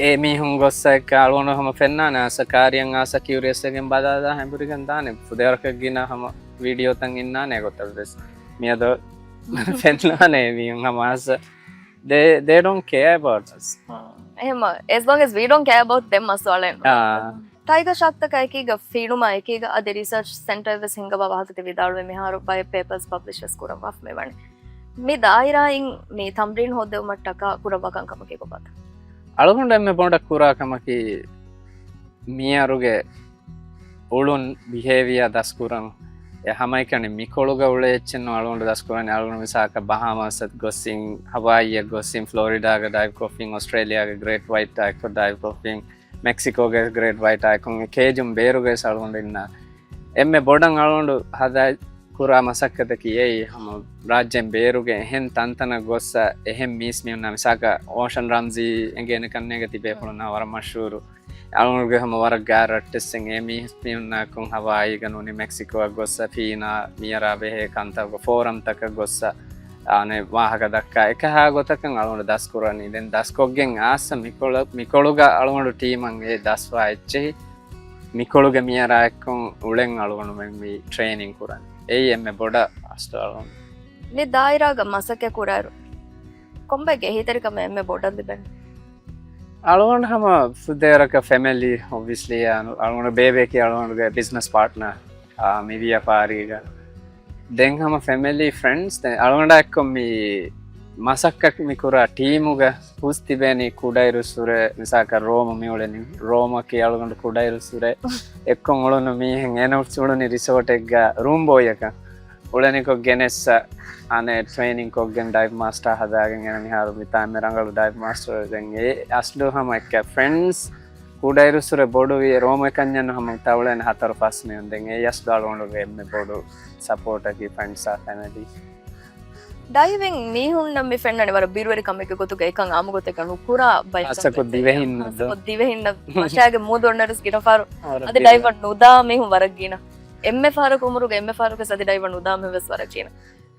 އެ މީހުން ގޮއްސަ އެއްކަ އަޅުގަނޑު ހަމަ ފެންނާނެ އައްސަ ކާރިއަށް އާސަ ކިއުރިއަސް ވެގެން ބަލާލާ ހެނބުރިގެން ދާނެ. ފުދޭވަރަކަށް ގިނަ ހަމަ ވީޑިއޯތައް އިންނާނެ ގޮތަށް ވެސް. މިއަދު ފެންނާނެ އެ މީހުން ހަމަ އާސަ. They, they don't care about us. އެހެމަ، as long as we don't care about them މަސްވާޅެއް ނޫން. އާ. ޓައިގަ ޝާކްތަކާ އެކީގަ ފީނުމާ އެކީގަ އަދި ރިސާޗް ސެންޓަރ ވެސް ހިންގަވާ ވާހަކަތައް ވިދާޅުވެ މިހާރު ބައެއް ޕޭޕަރސް ޕަބްލިޝް ވެސް ކުރައްވާފަ މި ވަނީ. މި ދާއިރާއިން މި ތަމްރީން ހޯއްދެވުމަށްޓަކާ ކުރައްވާ ކަންކަމަކީ ކޮބާތަ؟ އަޅުގަނޑު އެންމެ ބޮޑަށް ކުރާ ކަމަކީ މިޔަރުގެ އުޅުން ބިހޭވިއާ ދަސްކުރަން. އެ ހަމައެކަނި މިކޮޅުގަ އުޅޭ އެއްޗެއް ނޫން އަޅުގަނޑު ދަސްކުރަނީ. އަޅުގަނޑު މިސާލަކަށް ބަހާމާސްއަށް ގޮސްސިން، ހަވާއީއަށް ގޮސްސިން، ފްލޯރިޑާގަ ޑައިވް ކޮށްފިން، އޮސްޓްރޭލިޔާގެ ގްރޭޓް ވައިޓް އާއެއްކޮށް ޑައިވް ކޮށްފިން، މެކްސިކޯގެ ގްރޭޓް ވައިޓާ އެކުން އެ ކޭޖުން ބޭރުގައި އަޅުގަނޑު އިންނާ. އެންމެ ބޮޑަށް އަޅުގަނޑު ހަދާ ކުރާ މަސައްކަތަކީ އެއީ ހަމަ ރާއްޖޭން ބޭރުގެ އެހެން ތަންތަނަށް ގޮއްސަ އެހެން މީސް މީހުންނާ މިސާކަށް އޯޝަން ރާމްޒީ އެނގޭނެ ކަންނޭގެ ތިބޭފުޅުންނާ ވަރަށް މަޝްހޫރު. އަޅުގަނޑުގެ ހަމަ ވަރަށް ގާތް ރައްޓެއްސެއް އެ މީސް މީހުންނާކުން ހަވާއީގަ ނޫނީ މެކްސިކޯއަށް ގޮއްސަ ފީނާ މިޔަރާ ބެހޭ ކަންތަކުގެ ފޯރަމްތަކަށް ގޮއްސަ އާނެ ވާހަކަ ދައްކާ އެކަހާ ގޮތަކަށް އަޅުގަނޑު ދަސްކުރަނީ. ދެން ދަސްކޮށްގެން އާސަ މިކޮޅަށް، މިކޮޅުގަ އަޅުގަނޑު ޓީމަށް އެ ދަސްވާ އެއްޗެހި މިކޮޅުގެ މިޔަރާ އެއްކޮން އުޅެން އަޅުގަނޑުމެން މި ޓްރޭނިން ކުރަން. އެއީ އެންމެ ބޮޑަށް އަސްލު އަޅުގަނޑު. މި ދާއިރާގަ މަސައްކަތް ކުރާއިރު، ކޮންބައެއްގެ އެހީތެރިކަމެއް އެންމެ ބޮޑަށް ލިބެން؟ އަޅުގަނޑު ހަމަ ފުދޭވަރަކަށް ފެމިލީ، އޮބްވިއަސްލީ، އަޅު-، އަޅުގަނޑު ބޭބެއަކީ އަޅުގަނޑުގެ ބިޒްނަސް ޕާޓްނަރ، އާ، މި ވިޔަފާރީގަ. ދެން ހަމަ ފެމިލީ، ފްރެންޑްސް، ދެން އަޅުގަނޑާ އެއްކޮށް މި މަސައްކަތް މި ކުރާ ޓީމުގަ ހުސް ތިބޭނީ ކުޑައިރުއްސުރެ، މިސާކަށް ރޯމު މި އުޅެނީ. ރޯމަކީ އަޅުގަނޑު ކުޑައިރުއްސުރެ އެއްކޮށް އުޅުނު މީހެއް. އޭނަ އުޅުނީ ރިސޯޓެއްގަ ރޫމް ބޯއިއަކަށް. އުޅެނިކޮށް ގެނެއްސަ، އަނެއް ޓްރޭނިން ކޮށްގެން ޑައިވް މާސްޓާ ހަދާގެން އޭނަ މިހާރު މިތާ އެންމެ ރަނގަޅު ޑައިވް މާސްޓަރ. ދެން އެ އަސްލު ހަމަ އެއްކަ ފްރެންޑްސް ކުޑައިރުއްސުރެ ބޮޑުވި ރޯމެ ކަންޏަން ހަމަ ތައުޅޭނެ ހަތަރު ފަސް މީހުން. ދެން އެ އަސްލު އަޅުގަނޑުގެ އެންމެ ބޮޑު ސަޕޯޓަކީ ފްރެންޑްސް އާ ފެމިލީ. ޑައިވިން މީހުންނަށް މި ފެންނަނީ ވަރަށް ބިރުވެރި ކަމެއްގެ ގޮތުގަ އެކަން އާއްމު ގޮތެއްގަ ނުކުރާ ބައެއް ހާއްސަކޮށް ދިވެހިން ހާއްސަކޮށް ދިވެހިންނަށް މަށާގެ މޫދު އޮންނަރުސް ގިނަ ފަހަރު އަދި ޑައިވަށް ނުދާ މީހުން ވަރަށް ގިނަ. އެންމެ ފަހަރަކު އުމުރުގެ އެންމެ ފަހަރަކު އަދި ޑައިވަށް ނުދާ މީހުން ވެސް ވަރަށް ގިނަ.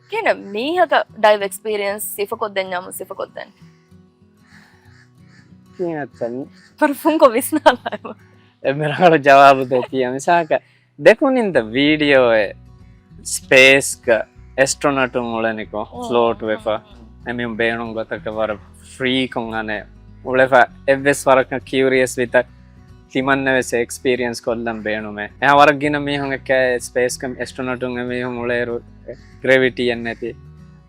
ކިހިނެއް މީހަކަށް ޑައިވް އެކްސްޕީރިއެންސް ސިފަކޮށްދެންޏާމު ސިފަކޮށްދެން؟ ކިހިނެއްތަ؟ ފަރު ފުންކޮށް ވިސްނާލާއިމަ. އެންމެ ރަނގަޅު ޖަވާބު ދޭތީ އަ، މިސާލަކަށް ދެކުނިން ދަ ވީޑިއޯއެއް ސްޕޭސްގަ އެސްޓްރޮނަޓުން އުޅެނިކޮށް ފްލޯޓް ވެފަ. އެމީހުން ބޭނުން ގޮތަކަށް ވަރަށް ފްރީކޮށް އަނެއް އުޅެފަ. އެއްވެސް ވަރަކަށް ކިއުރިއަސް ވިތަ ތިމަންނަވެސް އެކްސްޕީރިއެންސް ކޮށްލަން ބޭނުމޭ. އެހާ ވަރަށް ގިނަ މީހުން އެއްކަ ސްޕޭސްގަ އެސްޓްރޮނަޓުން އެމީހުން އުޅޭއިރު ގްރެވިޓީއެއް ނެތި.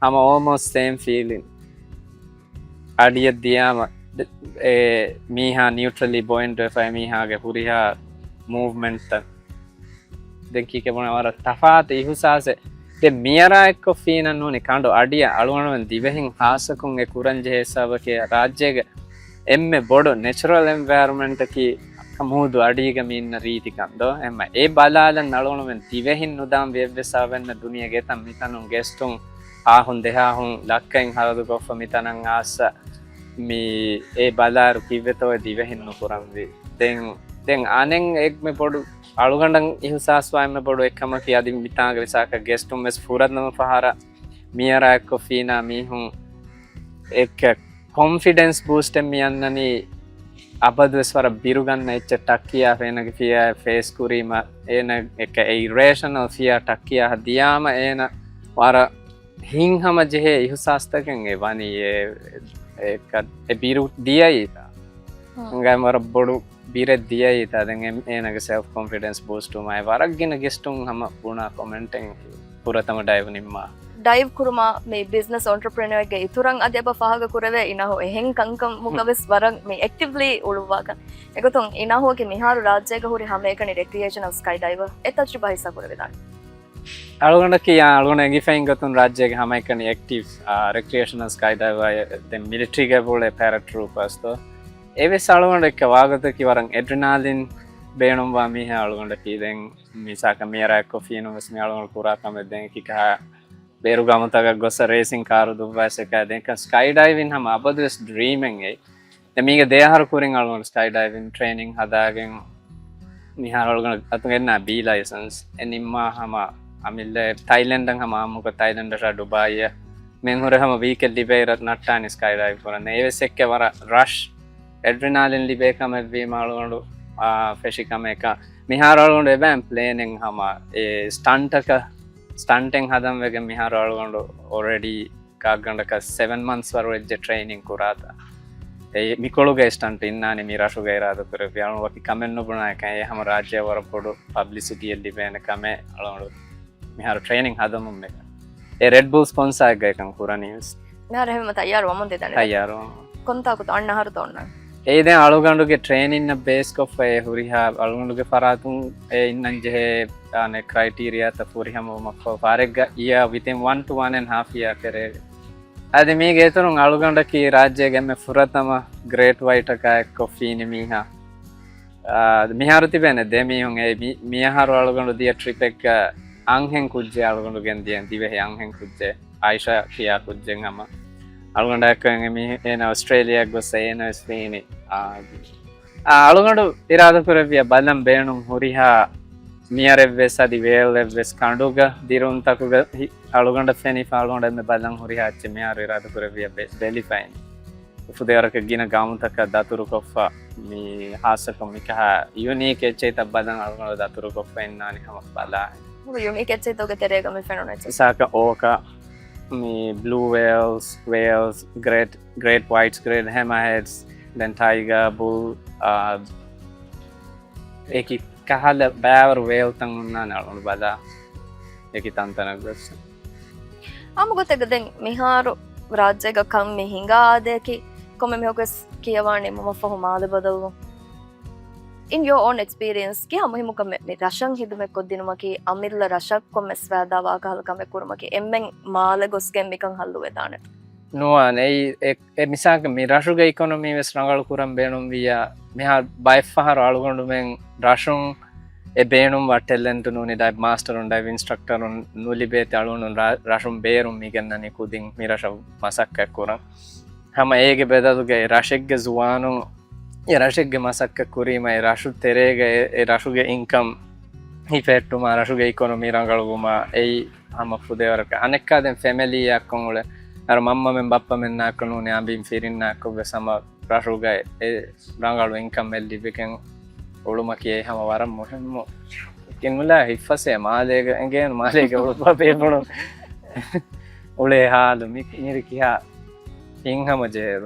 ހަމަ އޯލްމޯސްޓް ސޭމް ފީލިން. އަޑިއަށް ދިޔާމަ އެ މީހާ ނިއުޓްރަލީ ބޮއިންޓް ވެފަ އެ މީހާގެ ހުރިހާ މޫވްމަންޓްތައް ދެން ކީކޭ ބުނެ ވަރަށް ތަފާތު އިހުސާސެއް. ދެން މިޔަރާ އެއްކޮށް ފީނަން ނޫނީ ކަނޑު އަޑިއަށް އަޅުގަނޑުމެން ދިވެހިން ހާއްސަކޮށް އެ ކުރަންޖެހޭ ހިސާބަކީ ރާއްޖޭގެ އެންމެ ބޮޑު ނެޗުރަލް އެންވަޔަރަމެންޓަކީ މޫދު އަޑީގަ މި އިންނަ ރީތިކަން ދޯ. އެމަ އެ ބަލާލަން އަޅުގަނޑުމެން ދިވެހިން ނުދާން ވި އެއްވެސް އަވަންނަ ދުނިޔޭގެ އެތައް މިތަނުން ގެސްޓުން އާހުން ދެހާހުން ލައްކައިން ހަރަދުކޮށްފަ މިތަނަށް އާއްސަ މި އެ ބަލާއިރު ކިއްވެތޯ އެ ދިވެހިން ނުކުރަންވީ. ދެން ދެން އަނެއް އެންމެ ބޮޑު އަޅުގަނޑަށް އިހުސާސްވާ އެންމެ ބޮޑު އެއްކަމަކީ އަދި މިތާނގަ ވިސާކަށް ގެސްޓުން ވެސް ފުރަތަމަ ފަހަރަށް މިޔަރާ އެއްކޮށް ފީނާ މީހުން އެއްކަ ކޮންފިޑެންސް ބޫސްޓެއް މި އަންނަނީ އަބަދުވެސް ވަރަށް ބިރުގަންނަ އެއްޗެއް ޓައްކިޔާ އޭނަގެ ފިޔާ ފޭސް ކުރީމަ އޭނަ އެއްކަ އެ އިރޭޝަނަލް ފިޔާ ޓައްކިޔާ ދިޔާމަ އޭނަ ވަރަށް ހިތްހަމަ ޖެހޭ އިހުސާސްތަކެއް އެ ވަނީ އެ، އެ، އެ ބިރު ދިޔައީތާ. ހަ. އަނގައި ވަރަށް ބޮޑު ބިރެއް ދިޔައީތާ. ދެން އެ، އޭނަގެ ސެލްފް ކޮންފިޑެންސް ބޫސްޓުވުމާއި ވަރަށް ގިނަ ގެސްޓުން ހަމަ ބުނާ ކޮމެންޓެއް ފުރަތަމަ ޑައިވް ނިންމާ. ޑައިވް ކުރުމާ މި ބިޒްނަސް އޮންޓަޕްރެނަރެއްގެ އިތުރަށް އަދި އެބަ ފާހަގަ ކުރެވޭ އިނާހު އެހެން ކަންކަމުގަ ވެސް ވަރަށް މި އެކްޓިވްލީ އުޅުއްވާކަން. އެގޮތުން އިނާހުއަކީ މިހާރު ރާއްޖޭގަ ހުރި ހަމައެކަނި ރެކްރިއޭޝަނަލް ސްކައި ޑައިވަރ. އެތައް ތިބާ ހިއްސާ ކުރެވިދާނެ. އަޅުގަނޑަކީ އާ އަޅުގަނޑު އެނގިފައިން ގޮތުން ރާއްޖޭގެ ހަމައެކަނި އެކްޓިވް، އާ، ރެކްރިއޭޝަނަލް ސްކައި ޑައިވަރ ދެން މިލިޓްރީގަ އެބައުޅޭ ޕެރަޓްރޫޕަރސް ދޯ. އެވެސް އަޅުގަނޑު އެއްކަ ވާގޮތަކީ ވަރަށް އެޑްރިނާލިން ބޭނުންވާ މީހާ އަޅުގަނޑަކީ. ދެން މިސާކަށް މިޔަރާ އެއްކޮށް ފީނުން ވެސް މި އަޅުގަނޑު ކުރާ ކަމެއް ދެން އެކި ކަހަ ބޭރު ގަމުތަކަށް ގޮސް ރޭސިން ކާރު ދުއްވާސް އެކަ ދެން ސްކައި ޑައިވިން ހަމަ އަބަދުވެސް ޑްރީމެއް އެއް. ދެން މީގެ ދެ އަހަރު ކުރިން އަޅުގަނޑު ސްކައި ޑައިވިން ޓްރޭނިން ހަދާގެން މިހާރު އަޅުގަނޑު އަތުގަ އިންނާ ބީ ލައިސަންސް އެ ނިންމާ ހަމަ އަމިއްލަ ތައިލެންޑަށް ހަމަ އާއްމުކޮށް ތައިލެންޑަށާ ޑުބާއިއަށް މެން ހުރެ ހަމަ ވީކެއްޑް ލިބޭއިރަށް ނައްޓާނީ ސްކައި ޑައިވް ކުރަން. އެވެސް އެއްކެ ވަރަށް ރަޝް އެޑްރިނާލިން ލިބޭ ކަމެއްވީމަ އަޅުގަނޑު، އާ، ފެށި ކަމެއް. މިހާރު އަޅުގަނޑު އެބައިން ޕްލޭނެއް ހަމަ އެ ސްޓަންޓަކަށް، ސްޓަންޓެއް ހަދަން ވެގެން މިހާރު އަޅުގަނޑު އޮލްރެޑީ ކާގަނޑަކަށް ސެވެން މަންތްސް ވަރު ވެއްޖެ ޓްރެއިނިން ކުރާތާ. އެ މިކޮޅުގަ ސްޓަންޓް އިންނާނީ މި ރަށުގަ އިރާދަކުރެއްވި އަޅުން ވަކި ކަމެއް ނުބުނާ އެކަން އެ ހަމަ ރާއްޖެ ވަރަށް ބޮޑު ޕަބްލިސިޓީއެއް ލިބޭނެ ކަމެއް އަޅުގަނޑު މިހާރު ޓްރެއިނިން ހަދަމުން މެ އެ ރެޑް ބުލް ސްޕޮންސާއެއްގަ އެކަން ކުރަނީ ވެސް. މިހާރު އެހެން ތައްޔާރު ވަމުން ދެދަނީ. ތައްޔާރު ވަމުން. ކޮންތާކުތޯ އަންނަ އަހަރުތޯ އޮންނަނީ؟ އެއީ ދެން އަޅުގަނޑުގެ ޓްރޭނިންއަށް ބޭސްކޮށްފަ އެ ހުރިހާ އަޅުގަނޑުގެ ފަރާތުން އެ އިންނަން ޖެހޭ އާނެ ކްރައިޓީރިއާތައް ފުރިހަމަވުމަށްފަހު ފާރެއްގަ އިޔާ ވިތިން ވަން ޓު ވަން އެންޑް ހާފް އިޔާ ކެރޭގެ. އަދި މީގެ އިތުރުން އަޅުގަނޑަކީ ރާއްޖޭގެ އެންމެ ފުރަތަމަ ގްރޭޓް ވައިޓަކާ އެއްކޮށް ފީނި މީހާ. އާ، މިހާރު ތިބޭނެ ދެ މީހުން އެ މި-، މިއަހަރު އަޅުގަނޑު ދިޔަ ޓްރިޕެއްގަ އަންހެން ކުއްޖެއް އަޅުގަނޑު ގެންދިޔަ ދިވެހި އަންހެން ކުއްޖެއް އާއިޝާ ކިޔާ ކުއްޖެއް ހަމަ. އަޅުގަނޑާއެކު އެ މީ-، އޭނަ އޮސްޓްރޭލިޔާ ގޮސް އޭނަ ވެސް ފީނި. އާ، އާ، އަޅުގަނޑު އިރާދަކުރެއްވިޔަ ބަލަން ބޭނުން ހުރިހާ މިޔަރެއްވެސް އަދި ވޭލްއެއްވެސް ކަނޑުގަ ދިރުންތަކުގަ ހި-، އަޅުގަނޑަށް ފެނިފަ އަޅުގަނޑަށް މެ ބަލަން ހުރިހާ އެއްޗެއް މިހާރު އިރާދަކުރެއްވިޔަ ބެ-، ބެލިފައިން. ފުދޭވަރަކަށް ގިނަ ގައުމުތަކަށް ދަތުރުކޮށްފަ މި ހާއްސަކޮށް މިކަހަ ޔުނީކް އެއްޗެއްތައް ބަލަން އަޅުގަނޑު ދަތުރުކޮށްފަ އިންނާނީ ހަމަ ބަލާ. ހަމަ ޔުނީކް އެއްޗެއްތަކުގެ ތެރޭގަ މި ފެނުނު އެއްޗެއް. އިސާކަށް އޯކާ، މި ބްލޫ ވޭލްސް، ވޭލްސް، ގްރޭޓް، ގްރޭޓް ވައިޓްސް، ގްރޭޓް ހެމާހެޑްސް، ދެން ޓައިގާ، ބުލް، އާ، އެކި ކަހަލަ ބައިވަރު ވޭލްތައް ހުންނާނެ އަޅުގަނޑު ބަލާ. އެކި ތަންތަނަށް ގޮސް. އާއްމު ގޮތެއްގަ ދެން މިހާރު ރާއްޖޭގަ ކަން މި ހިނގާ އާދަޔަކީ ކޮންމެ މީހަކުވެސް ކިޔަވާނެ ނިމުމަށްފަހު މާލެ ބަދަލުވުން. In your own experience، ކިހާ މުހިއްމު ކަމެއް މި ރަށަށް ހިދުމަތްކޮށްދިނުމަކީ، އަމިއްލަ ރަށަށް ކޮންމެސް ފައިދާވާ ކަހަލަ ކަމެއް ކުރުމަކީ، އެންމެން މާލެ ގޮސްގެން މިކަން ހައްލުވެދާނެ؟ ނުވާނެ. އެއީ އެ، އެ މިސާލަކަށް މި ރަށުގެ އިކޮނޮމީ ވެސް ރަނގަޅު ކުރަން ބޭނުންވިއްޔާ، މިހާ ބައެއްފަހަރު އަޅުގަނޑުމެން ރަށުން އެ ބޭނުންވާ ޓެލެންޓު ނޫނީ ޑައިވް މާސްޓަރުން، ޑައިވް އިންސްޓްރަކްޓަރުން ނުލިބޭތީ އަޅުގަނޑު ރަ-، ރަށުން ބޭރުން މިގެންނަނީ ކުދިން މި ރަށަށް މަސައްކަތް ކުރަން. ހަމަ އޭގެ ބަދަލުގައި ރަށެއްގެ ޒުވާނުން އެ ރަށެއްގެ މަސައްކަތް ކުރީމަ އެ ރަށު ތެރޭގަ އެ، އެ ރަށުގެ އިންކަމް ހިފެހެއްޓުމާ، ރަށުގެ އިކޮނޮމީ ރަނގަޅުވުމާ، އެއީ ހަމަ ފުދޭވަރަކަށް. އަނެއްކާ ދެން ފެމެލީއާއެއްކޮށް އުޅެ، އަރު މަންމަމެން ބައްޕަމެންނާއެކު ނޫނީ އަނބިން ފިރިންނާއެކު ވެސް ހަމަ ރަށުގައި އެ ރަނގަޅު އިންކަމެއް ލިބިގެން އުޅުމަކީ އެއީ ހަމަ ވަރަށް މުހިއްމު. ކިންމުލާ ހިއްފަސޭ މާލޭގަ އެނގޭނު މާލޭގެ އުޅުއްވާ ބޭފުޅުން އުޅޭ ހާލު މި-، މިރި ކިހާ ހިތްހަމަޖެހޭ.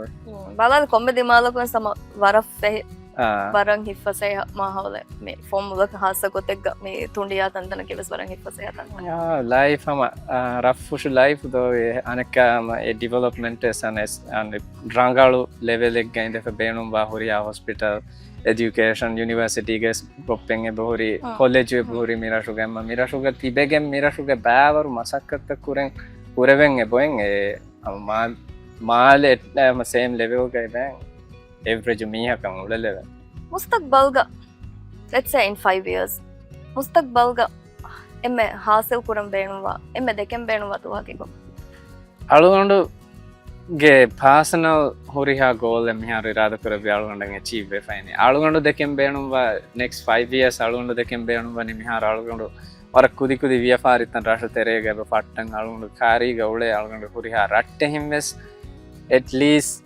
ބަލާލި ކޮންމެ ދިމާލަކުން ސަމަ ވަރަށް ފެހި، އާ. ވަރަށް ހިއްފަސޭ މާހައުލެއް މި ފޮންމުލަކަށް ހާއްސަ ގޮތެއްގަ މި ތުނޑިޔާ ތަންތަނަކީ ވެސް ވަރަށް ހިއްފަސޭ ތަންތަނަކީ. އާ، ލައިފް ހަމަ، އާ، ރަށްފުށު ލައިފް ދޯ އަނެއްކާ ހަމަ އެ ޑިވެލޮޕްމަންޓް ވެސް އަނެސް އަނެ ރަނގަޅު ލެވެލެއްގަ އިނދެފަ ބޭނުންވާ ހުރިހާ ހޮސްޕިޓަލް، އެޖުކޭޝަން، ޔުނިވަރސިޓީގެ ގޮއްޕެއް އެބަހުރި، އާ. ކޮލެޖު އެބަހުރި މި ރަށުގަ އެމަ މި ރަށުގަ ތިބެގެން މި ރަށުގެ ބައިވަރު މަސައްކަތްތައް ކުރެން ކުރެވެން އެބައޮތް އެ މާ-، މާލެ އެއް ސޭމް ލެވެލްގަ އެބައިން އެވްރެޖު މީހަކަށް އުޅެލެވެން. މުސްތަގްބަލްގަ، let's say in five years، މުސްތަގްބަލްގަ އެންމެ ހާސިލް ކުރަން ބޭނުންވާ، އެންމެ ދެކެން ބޭނުންވާ ދުވަހަކީ ކޮބާ؟ އަޅުގަނޑުގެ ޕާސަނަލް ހުރިހާ ގޯލެއް މިހާރު އިރާދަކުރެއްވި އަޅުގަނޑަށް އެޗީވް ވެފައިނީ. އަޅުގަނޑު ދެކެން ބޭނުންވާ ނެކްސްޓް ފައިވް އިޔާސް އަޅުގަނޑު ދެކެން ބޭނުންވަނީ މިހާރު އަޅުގަނޑު ވަރަށް ކުދިކުދި ވިޔަފާރިތައް ރަށު ތެރޭގަ އެބަ ފައްޓަން އަޅުގަނޑު ކާރީގަ އުޅޭ އަޅުގަނޑު ހުރިހާ ރައްޓެހިން ވެސް އެޓްލީސްޓް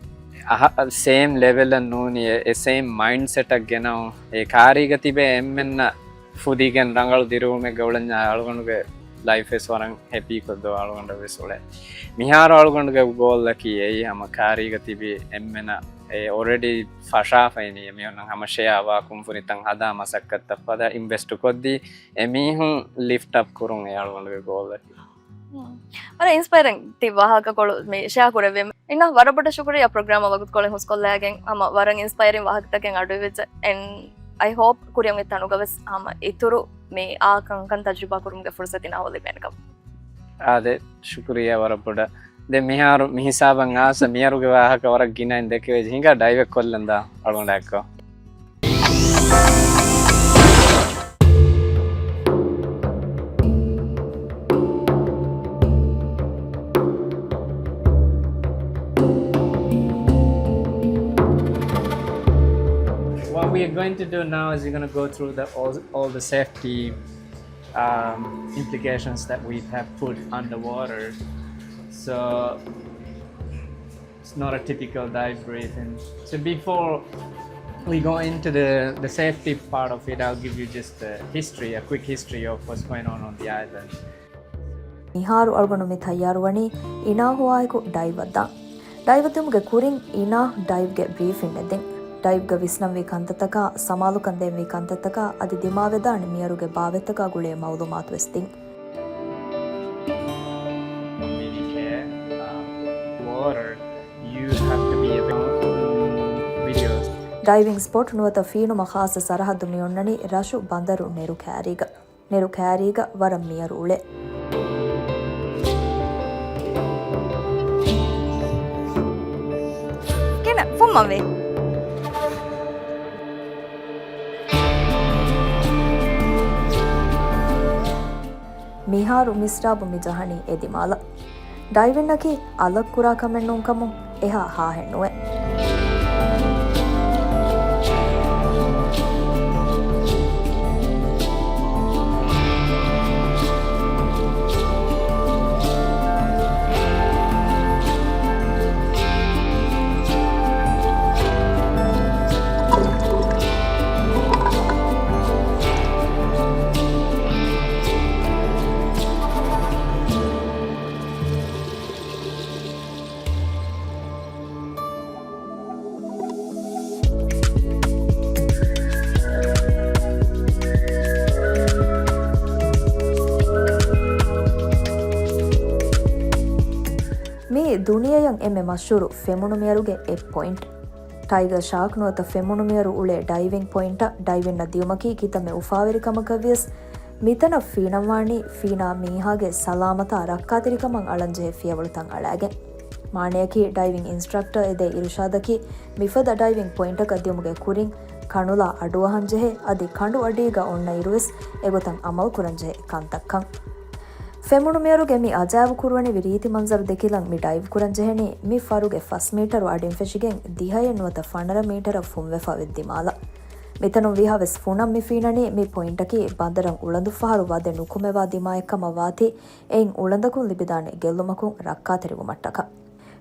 އަހަ، ސޭމް ލެވެލްއަށް ނޫނީ އެ، އެ ސޭމް މައިންޑްސެޓަށް ގެނައު އެ ކާރީގަ ތިބޭ އެންމެންނަށް ފުދިގެން ރަނގަޅު ދިރިއުޅުމެއްގަ އުޅެންޏާ އަޅުގަނޑުގެ ލައިފް ވެސް ވަރަށް ހެޕީ ކޮށްދޯ އަޅުގަނޑަށް ވެސް އުޅޭ. މިހާރު އަޅުގަނޑުގެ ގޯލްއަކީ އެއީ ހަމަ ކާރީގަ ތިބި އެންމެނަށް އެ އޮލްރެޑީ ފަށާފައިނީ އެމީހުންނަށް ހަމަ ޝެއާ ވާ ކުންފުނިތައް ހަދާ މަސައްކަތްތައް ފަދަ އިންވެސްޓު ކޮށްދީ އެމީހުން ލިފްޓް އަޕް ކުރުން އެ އަޅުގަނޑުގެ ގޯލްއަކީ. ހުން. ވަރަށް އިންސްޕައިރިން ތި ވާހަކަކޮޅު މި ޝެއާ ކުރެއްވީމަ. އިންނަ ވަރަށް ބޮޑަށް ޝުކުރިއްޔާ ޕްރޮގްރާމަށް ވަގުތުކޮޅެއް ހުސްކޮށްލައިގެން ހަމަ ވަރަށް އިންސްޕައިރިން ވާހަކަތަކެއް އަޑުއިވިއްޖެ. އެންޑް އައި ހޯޕް ކުރިއަށް އޮތް ތަނުގަ ވެސް ހަމަ އިތުރު މި އާ ކަންކަން ތަޖުރިބާ ކުރުމުގެ ފުރުސަތު އިންނާ ހޯލި ބޭންކަމަށް. އާދެ، ޝުކުރިއްޔާ ވަރަށް ބޮޑަށް. ދެން މިހާރު މި ހިސާބަށް އާސަ މިއަރުގެ ވާހަކަ ވަރަށް ގިނައިން ދެކެވޭ ހިނގާ ޑައިވެއް ކޮށްލަން ދާ އަޅުގަނޑާއެއްކޮށް. What we are going to do now is we're gonna go through the, all, all the safety, um, implications that we have put underwater. So it's not a typical dive briefing. So before we go into the, the safety part of it, I'll give you just a history, a quick history of what's going on on the island. މިހާރު އަޅުގަނޑު މި ތައްޔާރުވަނީ އިނާ ހޮވާއެކު ޑައިވަށް ދާން. ޑައިވަށް ދިއުމުގެ ކުރިން އިނާ ޑައިވްގެ ބްރީފިންއެއް ދިން. ޑައިވްގަ ވިސްނަންވީ ކަންތައްތަކާ، ސަމާލުކަން ދޭންވީ ކަންތައްތަކާ އަދި ދިމާވެދާނެ މިއަރުގެ ބާވަތްތަކާ ގުޅޭ މައުލޫމާތު ވެސް ދިން. Water, you have to be around videos. ޑައިވިން ސްޕޮޓް ނުވަތަ ފީނުމަށް ޚާއްޞަ ސަރަހައްދު މި އޮންނަނީ ރަށު ބަނދަރު ނެރު ކާރީގަ. ނެރު ކާރީގަ ވަރަށް މިއަރު އުޅޭ. ގިނަ ފުއްމަވޭ. މިހާރު މިސްރާބު މި ޖަހަނީ އެ ދިމާލަށް. ޑައިވިންއަކީ އަލަށް ކުރާ ކަމެއް ނޫންކަމުން އެހާ ހާހެއް ނުވޭ. މީ ދުނިޔެއަށް އެންމެ މަޝްހޫރު ފެމުނު މިއަރުގެ އެއް ޕޮއިންޓް. ޓައިގަރ ޝާކް ނުވަތަ ފެމުނު މިއަރު އުޅޭ ޑައިވިން ޕޮއިންޓަށް ޑައިވިންއަށް ދިޔުމަކީ ކިތަންމެ އުފާވެރި ކަމަކަށް ވިޔަސް، މިތަނަށް ފީނަންވާނީ ފީނާ މީހާގެ ސަލާމަތާ ރައްކާތެރިކަމަށް އަޅަންޖެހޭ ފިޔަވަޅުތައް އަޅާގެން. މާނަޔަކީ، ޑައިވިން އިންސްޓްރަކްޓަރ އެދޭ އިރުޝާދަކީ މިފަދަ ޑައިވިން ޕޮއިންޓަކަށް ދިޔުމުގެ ކުރިން ކަނުލާ އަޑުއަހަންޖެހޭ އަދި ކަނޑު އަޑީގަ އޮންނަ އިރުވެސް އެގޮތަށް އަމަލު ކުރަންޖެހޭ ކަންތައްކަން. ފެމުނު މިއަރުގެ މި އަޖާއިބު ކުރުވަނިވި ރީތި މަންޒަރު ދެކިލަން މި ޑައިވް ކުރަން ޖެހެނީ މި ފަރުގެ ފަސް މީޓަރު އަޑިން ފެށިގެން ދިހައެއް ނުވަތަ ފަނަރަ މީޓަރަށް ފުންވެފަ އޮތް ދިމާލަށް. މިތަނުން ވީހާވެސް ފުނަށް މި ފީނަނީ މި ޕޮއިންޓަކީ ބަނދަރަށް އުޅަނދުފަހަރު ވަދެ ނުކުމެވާ ދިމާއެއްކަމަށް ވާތީ، އެއިން އުޅަނދަކުން ލިބިދާނެ ގެއްލުމަކުން ރައްކާތެރިވުމަށްޓަކާ.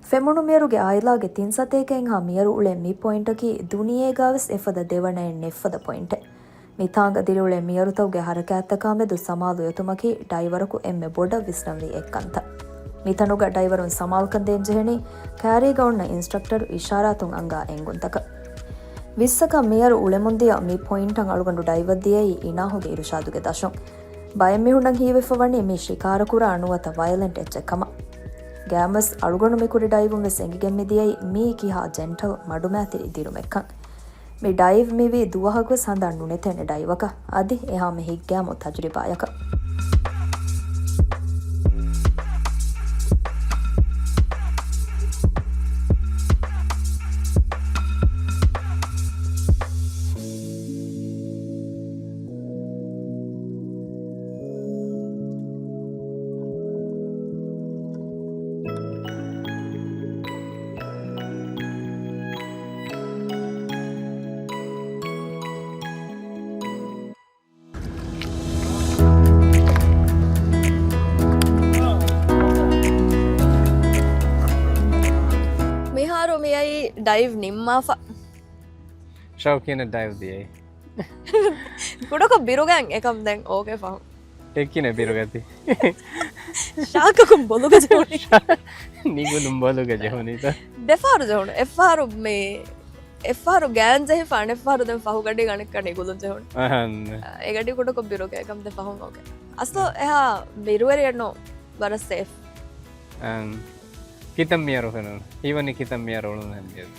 ފެނުނު މިޔަރުގެ އާއިލާގެ ތިން ސަތޭކައެއްހާ މިޔަރު އުޅޭ މި ޕޮއިންޓަކީ ދުނިޔޭގާވެސް އެފަދަ ދެވަނައެއް ނެތްފަދަ ޕޮއިންޓެއް. މިތާނގަ ދިރިއުޅޭ މިޔަރުތަކުގެ ހަރަކާތްތަކާމެދު ސަމާލު އޮތުމަކީ ޑައިވަރަކު އެންމެ ބޮޑަށް ވިސްނަންވީ އެއްކަންތައް. މިތަނުގަ ޑައިވަރުން ސަމާލުކަން ދޭންޖެހެނީ ކާރީގަ އޮންނަ އިންސްޓްރަކްޓަރު އިޝާރާތުން އަންގާ އެނގުންތަކަށް. ވިއްސަކަށް މިޔަރު އުޅެމުންދިޔަ މި ޕޮއިންޓަށް އަޅުގަނޑު ޑައިވަށް ދިޔައީ އިނާހުގެ އިރުޝާދުގެ ދަށުން. ބައެއް މީހުންނަށް ހީވެފަ ވަނީ މި ޝިކާރަކުރާ ނުވަތަ ވަޔަލެންޓް އެއްޗެއް ކަމަށް. ގާމްވެސް އަޅުގަނޑު މި ކުރި ޑައިވުން ވެސް އެނގިގެން މި ދިޔައީ މީ ކިހާ ޖެންޓަލް މަޑުމައިތިރި ދިރުމެއްކަން. މި ޑައިވް މިވީ ދުވަހަކުވެސް ހަނދާން ނުނެތޭނެ ޑައިވަކަށް. އަދި އެހާ މި ހިތްގައިމު ތަޖުރިބާޔަކަށް. މިހާރު މިއައީ ޑައިވް ނިންމާފަ. ޝައުކީނަށް ޑައިވް ދިޔައީ. ކުޑަކޮށް ބިރުގަން އެކަމް ދެން އޯގެ ފަހު. ޓެއްކިނެ ބިރުގަތި. ޝާކަކުން ބޮލުގަ ޖެހުނީ. ނިގުލުން ބޮލުގަ ޖެހުނީތަ؟ ދެފަހަރު ޖެހުނު. އެއްފަހަރު މި، އެއްފަހަރު ގާން ޖެހިފަ، އަނެއްފަހަރު ދެން ފަހުގަޑީގަ އަނެއްކާ ނިގުލުން ޖެހުނު. އަހަން. އެގަޑި ކުޑަކޮށް ބިރުގަ އެކަމް ދެ ފަހުން އޯގެ. އަސްލު އެހާ ބިރުވެރިއެއްނު ވަރަށް ސޭފް. އަން. ކިތަން މިޔަރު ފެނުނު؟ ހީވަނީ ކިތަން މިޔަރު އުޅުނު ހެން މިޔަރު؟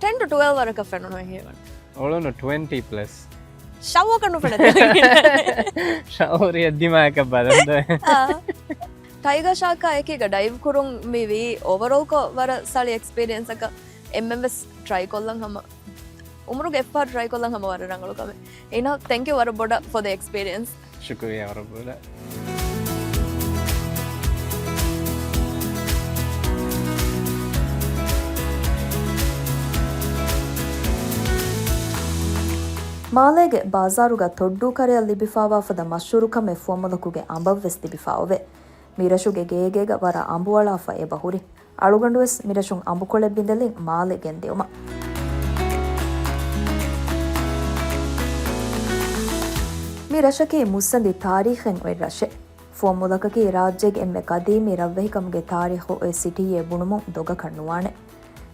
ޓެން ޓު ޓުވެލް ވަރަކަށް ފެނުނު ހީވަނީ. އުޅުނު ޓްވެންޓީ ޕްލަސް. ޝައުވަކަށް ނުފެނެ. ޝައުރިއަށް ދިމާއަކަށް ބަލަންދެ. އާ. ޓައިގާ ޝާކާ އެކީގަ ޑައިވް ކުރުން މި ވީ އޯވަރޯލްކޮށް ވަރަށް ސަޅި އެކްސްޕީރިއެންސަކަށް. އެންމެންވެސް ޓްރައި ކޮށްލަން ހަމަ. އުމުރުގެ އެއްފަހަރު ޓްރައި ކޮށްލަން ހަމަ ވަރަށް ރަނގަޅު ކަމެއް. އިނާ، ތެންކް ޔޫ ވަރަށް ބޮޑަށް ފޯ ދަ އެކްސްޕީރިއެންސް. ޝުކުރިއްޔާ ވަރަށް ބޮޑަށް. މާލޭގެ ބާޒާރުގަ ތޮއްޑޫ ކަރަޔަށް ލިބިފާވާ ފަދަ މަޝްހޫރު ކަމެއް ފުވައްމުލަކުގެ އަނބަށްވެސް ލިބިފާއެވެ. މި ރަށުގެ ގޭގޭގަ ވަރަށް އަނބުއަޅާފަ އެބަ ހުރި. އަޅުގަނޑުވެސް މިރަށުން އަނބުކޮޅެއް ބިނދެލިން މާލެ ގެންދިއުމަށް. މި ރަށަކީ މުއްސަނދި ތާރީޚެއް އޮތް ރަށެއް. ފުވައްމުލަކަކީ ރާއްޖޭގެ އެންމެ ޤަދީމީ ރަށްވެހިކަމުގެ ތާރީޚު އޮތް ސިޓީއެއް ބުނުމުން ދޮގަކަށް ނުވާނެ.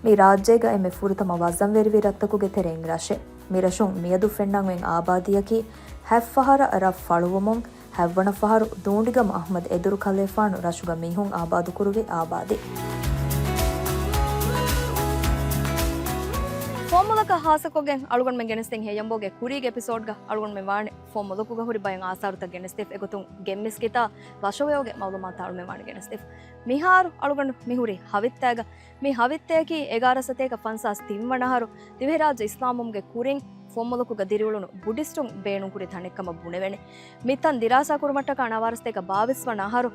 މި ރާއްޖޭގަ އެންމެ ފުރަތަމަ ވަޒަންވެރިވި ރަށްތަކުގެ ތެރެއިން ރަށެއް. މި ރަށުން މިއަދު ފެންނަން އޮތް އާބާދީއަކީ ހަތް ފަހަރަށް ރަށް ފަޅުވަމުން، ހަތްވަނަ ފަހަރު ދޫނޑިގަމު އަޙްމަދު އެދުރު ކަލޭފާނު ރަށުގަ މީހުން އާބާދުކުރުވި އާބާދީ. ފުވައްމުލަކަށް ހާއްސަކޮށްގެން އަޅުގަނޑުމެން ގެނެސްދިން ހެޔަނބޯގެ ކުރީގެ އެޕިސޯޑްގަ އަޅުގަނޑުމެން ވާނެ ފުވައްމުލަކުގަ ހުރި ބައެއް އާސާރުތައް ގެނެސްދެފަ. އެގޮތުން ގެންމިސްކިތާ ވަށަވެޔޮގެ މައުލޫމާތު އަޅުމެން ވާނެ ގެނެސްދެފަ. މިހާރު އަޅުގަނޑު މިހުރީ ހަވިއްތައިގަ. މި ހަވިއްތައަކީ އެގާރަ ސަތޭކަ ފަންސާސް ތިންވަނަ އަހަރު ދިވެހިރާއްޖެ އިސްލާމްވުމުގެ ކުރިން ފުވައްމުލަކުގަ ދިރިއުޅުނު ބުޑިސްޓުން ބޭނުންކުރި ތަނެއްކަމަށް ބުނެވެނީ. މިތަން ދިރާސާކުރުމަށްޓަކާ ނަވާރަ ސަތޭކަ ބާވީސް ވަނަ އަހަރު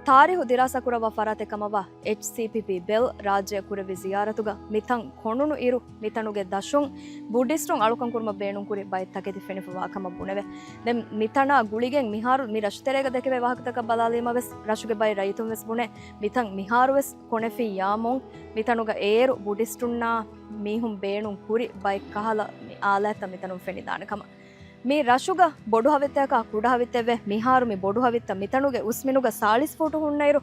ތާރީހު ދިރާސާކުރައްވާ ފަރާތެއް ކަމަށްވާ އެޗްސީ ޕީ ބެލް ރާއްޖެއަށް ކުރެއްވި ޒިޔާރަތުގަ މިތަން ކޮނުނު އިރު، މިތަނުގެ ދަށުން ބުޑިސްޓުން އަޅުކަން ކުރުމަށް ބޭނުންކުރި ބައެއް ތަކެތި ފެނިފަ ވާކަމަށް ބުނެވޭ. ދެން މިތަނާ ގުޅިގެން މިހާރު މި ރަށުތެރޭގަ ދެކެވޭ ވާހަކަތަކަށް ބަލާލީމަވެސް، ރަށުގެ ބައެއް ރައްޔިތުން ވެސް ބުނޭ، މިތަން މިހާރު ވެސް ކޮނެފިން ޔާމުން، މިތަނުގަ އޭރު ބުޑިސްޓުންނާ މީހުން ބޭނުން ކުރި ބައެއް ކަހަލަ މި އާލާތްތައް މިތަނުން ފެނިދާނެ ކަމަށް. މި ރަށުގަ ބޮޑު ހަވިއްތަކާ ކުޑަ ހަވިއްތެވެ. މިހާރު މި ބޮޑު ހަވިއްތައް މިތަނުގެ އުސްމިނުގަ ސާޅީސް ފޫޓު ހުންނައިރު،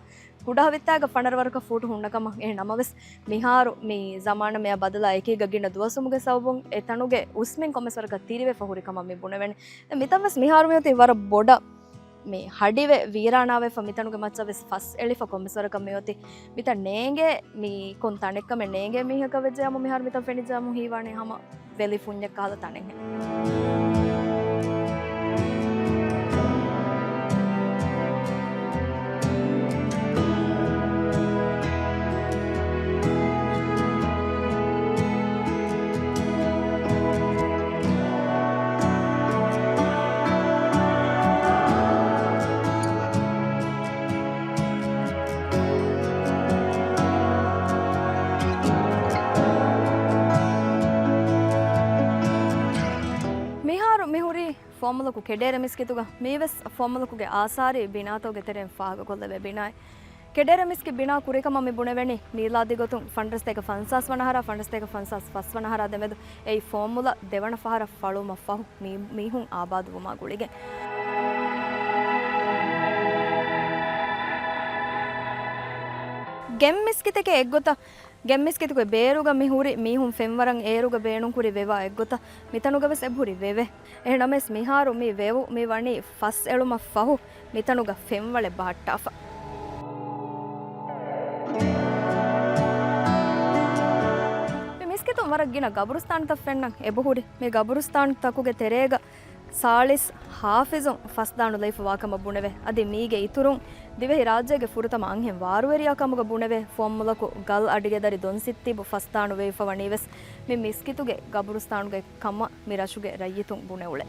ކުޑަ ހަވިއްތާގަ ފަނަރަ ވަރަކަށް ފޫޓު ހުންނަ ކަމަށް. އެހެން ނަމަވެސް، މިހާރު މި ޒަމާނަށް މިއާ ބަދަލާ އެކީގަ ގިނަ ދުވަސްވުމުގެ ސަބަބުން އެ ތަނުގެ އުސްމިން ކޮންމެސް ވަރަކަށް ތިރިވެފަ ހުރި ކަމަށް މި ބުނެވެނީ. މިތަން ވެސް މިހާރު މިއޮތީ ވަރަށް ބޮޑަށް މި ހަޑިވެ ވީރާނާވެފަ، މިތަނުގެ މައްޗަށް ވެސް ފަސް އެޅިފަ ކޮންމެސް ވަރަކަށް މިއޮތީ. މިތަން ނޭނގޭ މި ކޮން ތަނެއްކަމެއް ނޭނގޭ މީހަކަށް ވެއްޖެޔާމު މިހާރު މިތަން ފެނިއްޖެޔާމު ހީވާނެ ހަމަ ވެލި ފުންޏެއް ކަހަލަ ތަނެއްހެން. މިހާރު މިހުރީ ފުވައްމުލަކު ކެޑޭރެ މިސްކިތުގަ. މީވެސް ފުވައްމުލަކުގެ އާސާރީ ބިނާތަކުގެ ތެރެއިން ފާހަގަކޮށްލެވޭ ބިނާއެއް. ކެޑޭރަ މިސްކިތް ބިނާ ކުރިކަމަށް މި ބުނެވެނީ، މީލާދީ ގޮތުން ފަންރަސްތޭކަ ފަންސާސް ވަނަ އަހަރާ ފަންރަސްތޭކަ ފަންސާސް ފަސް ވަނަ އަހަރާ ދެމެދު އެއީ ފޯމުލަ ދެވަނަ ފަހަރަށް ފަޅުވުމަށް ފަހު މީ، މީހުން އާބާދުވުމާ ގުޅިގެން. ގެން މިސްކިތެކޭ އެއްގޮތަށް، ގެން މިސްކިތުގެ ބޭރުގަ މި ހުރި މީހުން ފެންވަރަށް އޭރުގަ ބޭނުންކުރި ވެވާ އެއްގޮތަށް މިތަނުގަވެސް އެބަހުރި ވެވޭ. އެހެނަމެސް މިހާރު މި ވެވު މި ވަނީ ފަސް އެޅުމަށް ފަހު މިތަނުގަ ފެންވަޅެއް ބަހައްޓާފަ. މި މިސްކިތުން ވަރަށް ގިނަ ގަބުރުސްތާނުތައް ފެންނަން އެބަހުރި. މި ގަބުރުސްތާނުތަކުގެ ތެރޭގަ ސާޅީސް ހާފިޒުން ފަސްދާނުލައިފަ ވާކަމަށް ބުނެވޭ. އަދި މީގެ އިތުރުން ދިވެހި ރާއްޖޭގެ ފުރަތަމަ އަންހެން ވާރުވެރިޔާ ކަމުގަ ބުނެވޭ. ފުވައްމުލަކު ގަލް އަޑިގެދަރި ދޮންސިއްތީބު ފަސްދާނު ވެވިފަ ވަނީވެސް މި މިސްކިތުގެ ގަބުރުސްތާނުގައި ކަމަށް މި ރަށުގެ ރައްޔިތުން ބުނެއުޅޭ.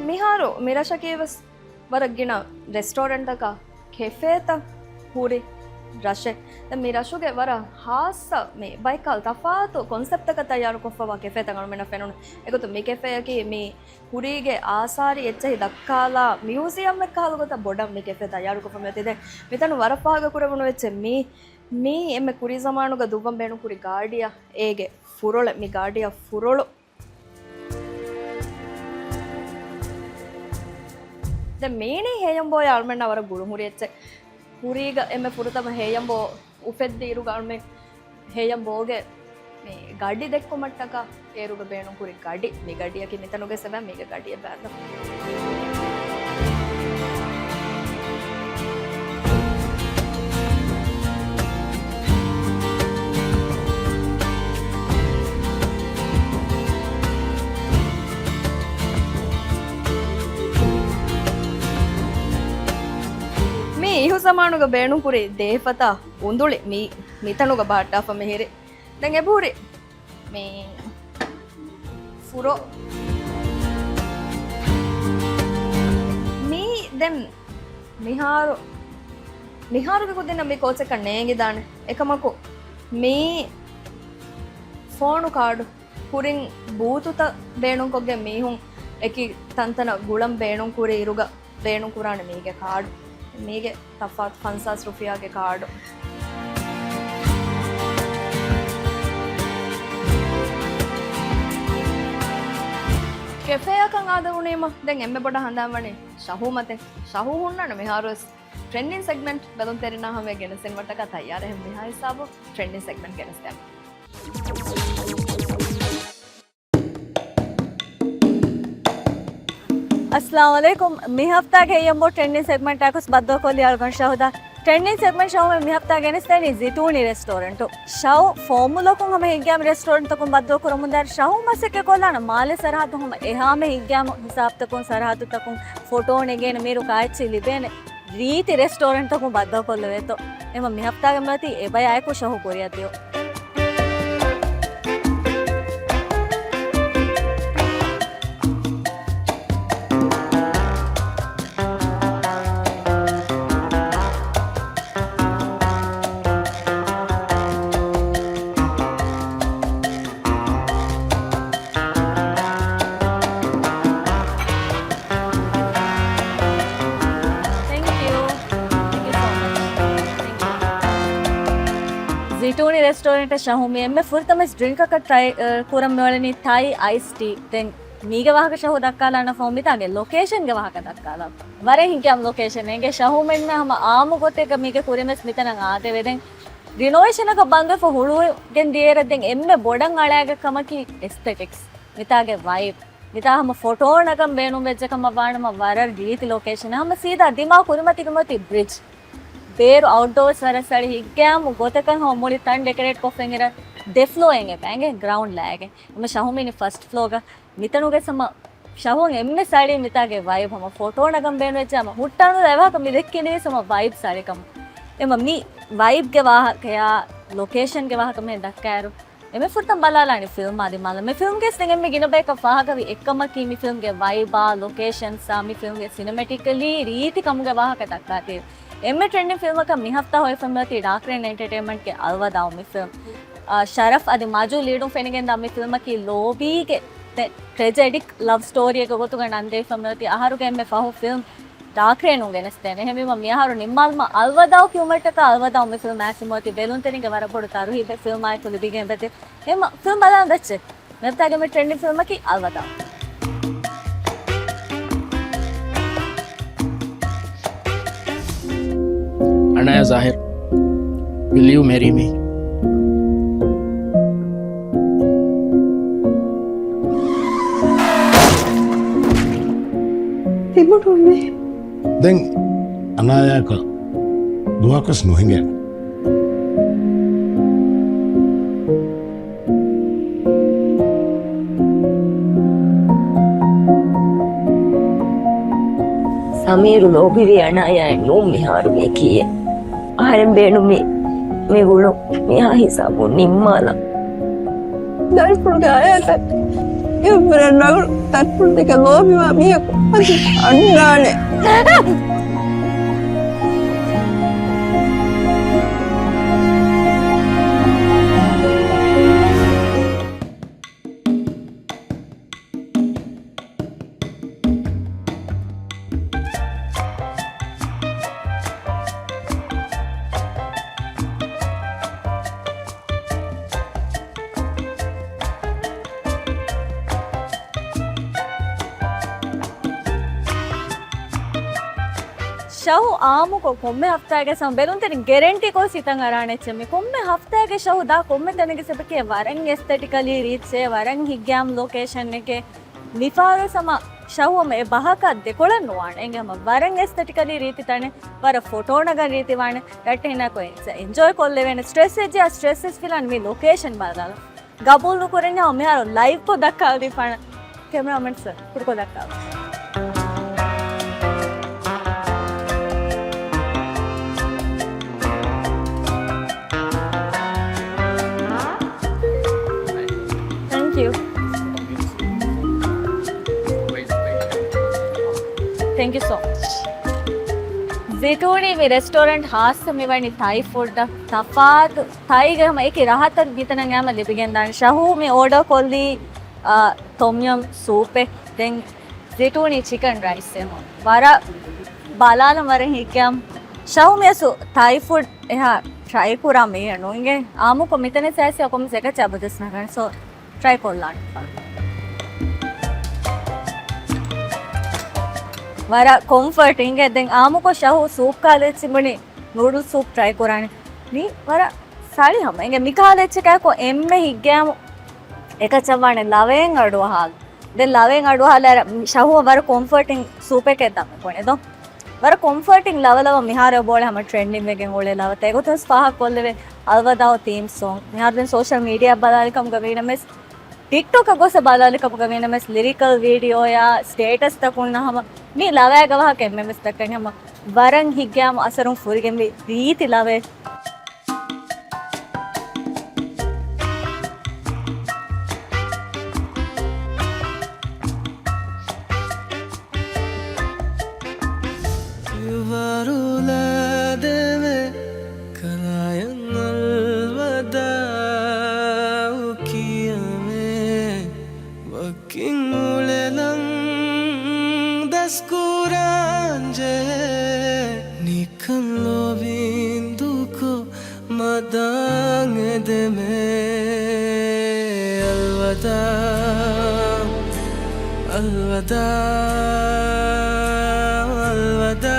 މިހާރު މިރަށަކީވެސް ވަރަށް ގިނަ ރެސްޓޯރެންޓްތަކާ ކެފޭތައް ހުރި ރަށެއް. ދެން މި ރަށުގެ ވަރަށް ހާއްސަ މި ބައެއްކަހަލަ ތަފާތު ކޮންސެޕްޓްތަކަށް ތައްޔާރުކޮށްފަވާ ކެފޭތައް އަޅުމެންނަށް ފެނުނު. އެގޮތުން މި ކެފޭއަކީ މި ކުރީގެ އާސާރީ އެއްޗެހި ދައްކާލާ މިއުޒިއަމެއް ކަހަލަ ގޮތަށް ބޮޑަށް މި ކެފޭ ތައްޔާރުކޮށްފަ މިއޮތީ. ދެން މިތަނު ވަރަށް ފާހަގަކުރެވުނު އެއްޗެއް މީ، މީ އެންމެ ކުރީ ޒަމާނުގަ ދުއްވަން ބޭނުން ކުރި ގާޑިއަށް އޭގެ ފުރޮޅެއް، މި ގާޑިއަށް ފުރޮޅު. ދެން މީނީ ހޭޔަންބޯޔާ އަޅުމެންނާ ވަރަށް ގުޅުން ހުރި އެއްޗެއް. ކުރީގަ އެންމެ ފުރަތަމަ ހޭޔަންބޯ އުފެއްދި އިރުގަ އަޅުމެން ހޭޔަންބޯގެ މި ގަޑި ދެއްކުމަށްޓަކާ އޭރުގަ ބޭނުން ކުރި ގަޑި. މި ގަޑިއަކީ މިތަނުގައި ސެވެން މީގެ ގަޑިއެއް ބާއްވާ. މި އިހުޒަމާނުގަ ބޭނުންކުރި ދޭފަތާ އުނދުޅި މި، މިތަނުގަ ބަހައްޓާފަ މިހިރި. ދެން އެބަހުރި މި ފުރޮ. މީ ދެން މިހާރު، މިހާރުގެ ކުދިންނަށް މި ކޯޗަކަށް ނޭނގިދާނެ. އެކަމަކު މީ ފޯނު ކާޑު. ކުރިން ބޫތުތައް ބޭނުންކޮށްގެން މީހުން އެކި ތަންތަނަށް ގުޅަން ބޭނުންކުރި އިރުގަ ބޭނުންކުރާނެ މީގެ ކާޑު. މީގެ ތަފާތު ފަންސާސް ރުފިޔާގެ ކާޑު. ކެފޭއަކަށް އާދެވުނީމަ ދެން އެންމެ ބޮޑަށް ހަނދާންވަނީ ޝަހޫމަތެއް. ޝަހޫ ހުންނާނެ މިހާރުވެސް ޓްރެންޑިން ސެގްމެންޓް ބެލުންތެރިންނާ ހަމަޔަށް ގެނެސްދިނުމަށްޓަކާ ތައްޔާރެއް. މިހާ ހިސާބު ޓްރެންޑިން ސެގްމެންޓް ގެނެސްދޭނެ. އައްސަލާމު ޢަލައިކުމް. މި ހަފްތާގެ ހެއްޔަނބޯ ޓްރެންޑިން ސެގްމަންޓާ ގޮސް ބައްދަލުކޮށްލި އަޅުގަނޑު ޝަހުދާ. ޓްރެންޑިން ސެގްމަންޓް ޝަހުމެ މި ހަފްތާ ގެނެސްދޭނީ ޒިޓޫނީ ރެސްޓޯރެންޓު. ޝަހު ފޯމުލަކުން ހަމަ ހިންގިޔާމި ރެސްޓޯރެންޓްތަކުން ބައްދަލުކުރަމުންދާއިރު ޝަހު މަސައްކަތްކޮށްލާނެ މާލެ ސަރަހައްދު ހަމަ އެހާމެ ހިންގިޔާމު ހިސާބުތަކުން ސަރަހައްދުތަކުން ފޮޓޯ ނެގޭނެ މީރު ކާއެއްޗި ލިބޭނެ. ރީތި ރެސްޓޯރެންޓްތަކުން ބައްދަލުކޮށްލެވޭތޯ. އެމަ މި ހަފްތާގެ މަތީ އެބަޔާއެކު ޝަހު ކުރިއަށް ދިޔުން. Thank you. Thank you so much. Thank you. ޒިޓޫނީ ރެސްޓޯރެންޓަށް ޝަހު މި އެންމެ ފުރަތަމަ ޑްރިންކަކަށް ޓްރައި، އަ، ކުރަން މިއުޅެނީ ތައި އައިސް ޓީ. ދެން މީގެ ވާހަކަ ޝަހު ދައްކާލާނަ ފަހު މިތާގެ ލޮކޭޝަންގެ ވާހަކަ ދައްކާލާ. ވަރަށް ހިނގިޔާމު ލޮކޭޝަން. އެނގޭ ޝަހުމެންމެ ހަމަ އާއްމު ގޮތެއްގަ މީގެ ކުރިންވެސް މިތަނަށް އާދެވޭ. ދެން ރިނޮވޭޝަނަކަށް ބަންދުވެފަ ހުޅުވިގެން ދިޔައިރަށް ދެން އެންމެ ބޮޑަށް އަޅާގެ ކަމަކީ އެސްތެޓިކްސް. މިތާގެ ވައިބް. މިތާ ހަމަ ފޮޓޯ ނަގަން ބޭނުންވެއްޖެ ކަމަށް ވާނަމަ ވަރަށް ރީތި ލޮކޭޝަނެއް. ހަމަ ސީދާ ދިމާ ކުރިމަތިގެ މަތީ ބްރިޖް. ބޭރު އައުޓްޑޯސް ވަރަށް ސަޅި ހިނގިޔާމު ގޮތަކަށް ހަމަ މުޅި ތަން ޑެކަރޭޓް ކޮށްފައި އިރަށް ދެ ފްލޯއެއް އެބަ އެނގޭ ގްރައުންޑް ލާގެ. ހަމަ ޝަހުމީނި ފަސްޓް ފްލޯގަ. މިތަނުގެ ހަމަ ޝަހޫން އެންމެ ސަޅި މިތާގެ ވައިބް ހަމަ ފޮޓޯ ނަގަން ބޭނުންވެއްޖެ ހަމަ ހުއްޓާނުލާ އެވާހަކަ މި ދެއްކިނީ ވެސް ހަމަ ވައިބް ސަޅިކަމު. އެމަ މި ވައިބްގެ ވާހަކަޔާ ލޮކޭޝަންގެ ވާހަކަ މިހެން ދައްކާއިރު، އެމެ ފުރަތަމަ ބަލާލާނީ ފިލްމާ ދިމާލަށް. މި ފިލްމްގެ ސިން އެންމެ ގިނަ ބަޔަކަށް ފާހަގަވި އެއްކަމަކީ މި ފިލްމްގެ ވައިބާ، ލޮކޭޝަންސާ، މި ފިލްމްގެ ސިނަމެޓިކަލީ ރީތިކަމުގެ ވާހަކަ ދައްކާތީ. އެންމެ ޓްރެންޑިން ފިލްމަކަށް މި ހަފްތާ ހޮވިފަ މިއޮތީ ޑާކް ރޭން އެންޓަޓޭންމަންޓްގެ އަލްވަދާއު މި ފިލްމް. އާ، ޝަރަފް އަދި މަޖޫ ލީޑުން ފެނިގެންދާ މި ފިލްމަކީ ލޯބީގެ ޓްރެޖެޑިކް ލަވް ސްޓޯރީއެއްގެ ގޮތުގަ ނަންދެވިފަ މިއޮތީ. އަހަރުގެ އެންމެ ފަހު ފިލްމް ޑާކް ރޭނުން ގެނެސްދޭނެ. އެހެންވީމަ މިއަހަރު ނިންމާލުމަށް އަލްވަދާއު ކިޔުމަށްޓަކާ އަލްވަދާއު މި ފިލްމް އައިސް މިއޮތީ ބެލުންތެރިންގެ ވަރަށް ބޮޑު ތަރުހީބެއް ފިލްމާއެކު ލިބިގެން އެބަތި. އެހެންމަ ފިލްމް ބަލާން ދައްޗެ. މިހަފްތާގެ މި ޓްރެންޑިން ފިލްމަކީ އަލްވަދާ. އަނާޔާ ޒާހިރް، will you marry me? ދެން އަނާޔާއަކަށް ދުވަހަކުވެސް ނުހިނގޭނެ. ސަމީރު ލޯބިވީ އަނާޔާއެއް ނޫން މިހާރު މީކީއެއް. އަހަރެން ބޭނުމީ މި ގުޅުން މިހާ ހިސާބުން ނިންމާލަން. ދަރިފުޅުގެ އަޔާތަށް އެއްވުރެ ރަނގަޅު ދަރިފުޅު ދެކެ ލޯބިވާ މީހަކު އަދި އަންނާނެ. ޝަހު އާއްމުކޮށް ކޮންމެ ހަފްތާގެ ސަމް ބެލުންތެރިން ގެރެންޓީކޮށް ސިތަން އަރާނެ އެއްޗެއް މި. ކޮންމެ ހަފްތާގެ ޝަހު ދާ ކޮންމެ ތަނެއްގެ ސެބަކީ ވަރަށް އެސްތެޓިކަލީ ރީއްޗޭ، ވަރަށް ހިތްގައިމު ލޮކޭޝަނެކޭ. މިފަހަރު ހަމަ ޝަހު ހަމަ އެ ބަހަކަށް ދެކޮޅެއް ނުވާނެ. އެނގޭ ހަމަ ވަރަށް އެސްތެޓިކަލީ ރީތި ތަނެއް، ވަރަށް ފޮޓޯ ނަގަން ރީތިވާނެ. ރައްޓެހިނާކޮށް އެންޖޯއި ކޮށްލެވޭނެ. ސްޓްރެސް ވެއްޖެ އާ ސްޓްރެސް ވެސް ފިލާނެ މި ލޮކޭޝަން ބަލާލަ. ގަބޫލު ނުކުރަންޏާ މިހާރު ލައިވްކޮށް ދައްކާލަދީފާނަ. ކެމެރާމެން ސަރ، ކުޑަކޮށް ދައްކާލަ. Thank you. Thank you so much. ޒިޓޫނީ މި ރެސްޓޯރެންޓް ހާއްސަ މިވަނީ ތައި ފުޑް ތަފާތު ތައިގެ ހަމަ އެކި ރަހަތަށް މިތަނަށް އައިމަ ލިބިގެންދާނެ. ޝަހޫ މި އޯޑަރ ކޮށްލީ، އާ، ތޮމް ޔަމް ސޫޕެއް. ދެން ޒިޓޫނީ ޗިކަން ރައިސް އެމުން. ވަރަށް ބަލާލަން ވަރަށް ހިތްގައިމު. ޝަހޫ މިއަސް ތައި ފުޑް އެހާ ޓްރައި ކުރާ މީހެއް ނޫންގެ. އާއްމުކޮށް މިތަނަށް އައިސް ކޮންމެސް އެކަ ޖަބަދަސް ނަގަން. ސޯ، ޓްރައި ކޮށްލާނެ. ވަރަށް ކޮމްފަރޓް އިނގޭ. ދެން އާއްމުކޮށް ޝަހޫ ސޫޕް ކާލަ އެއްޗި ބުނި ނޫޑްލް ސޫޕް ޓްރައި ކުރާނެ. މީ ވަރަށް ސަޅި ހަމަ. އިނގޭ މިކާލަ އެއްޗަކާއެކު އެންމެ ހިތްގައިމު އެކައްޗަށް ވާނެ ލަވައެއް އަޑުއަހާލު. ދެން ލަވައެއް އަޑުއަހާލާ ޝަހޫ ވަރަށް ކޮމްފަރޓިން ސޫޕެކޭ ދަމެ ބުނެ ދޯ. ވަރަށް ކޮމްފަރޓިން ލަވަ ލަވަ މިހާރު އެބައުޅޭ ހަމަ ޓްރެންޑިން ވެގެން އުޅޭ ލަވަތައް. އެގޮތުން ފާހަގަކޮށްލެވޭ އަލްވަދާއު ތީމް ސޮންގް. މިހާރު ދެން ސޯޝަލް މީޑިއާ ބަލާލި ކަމުގަ ވީނަމަވެސް، ޓިކްޓޮކަށް ގޮސް ބަލާލި ކަމުގަ ވީނަމަވެސް، ލިރިކަލް ވީޑިއޯޔާ ސްޓޭޓަސްތަކުންނާ ހަމަ މި ލަވައިގެ ވާހަކަ އެންމެންވެސް ދައްކަނީ ހަމަ ވަރަށް ހިތްގައިމު އަސަރުން ފުރިގެންވި ރީތި ލަވައެއް. ވަރުލާދެވޭ ކަލާޔަށް އަލްވަދާއު ކިޔަމޭ. ވަކިން އުޅެލަން ދަސްކުރާންޖެހޭ. ނިކަން ލޯބިން ދޫކޮށް މަދާން އެދެމޭ. އަލްވަދާ، އަލްވަދާ، އަލްވަދާ.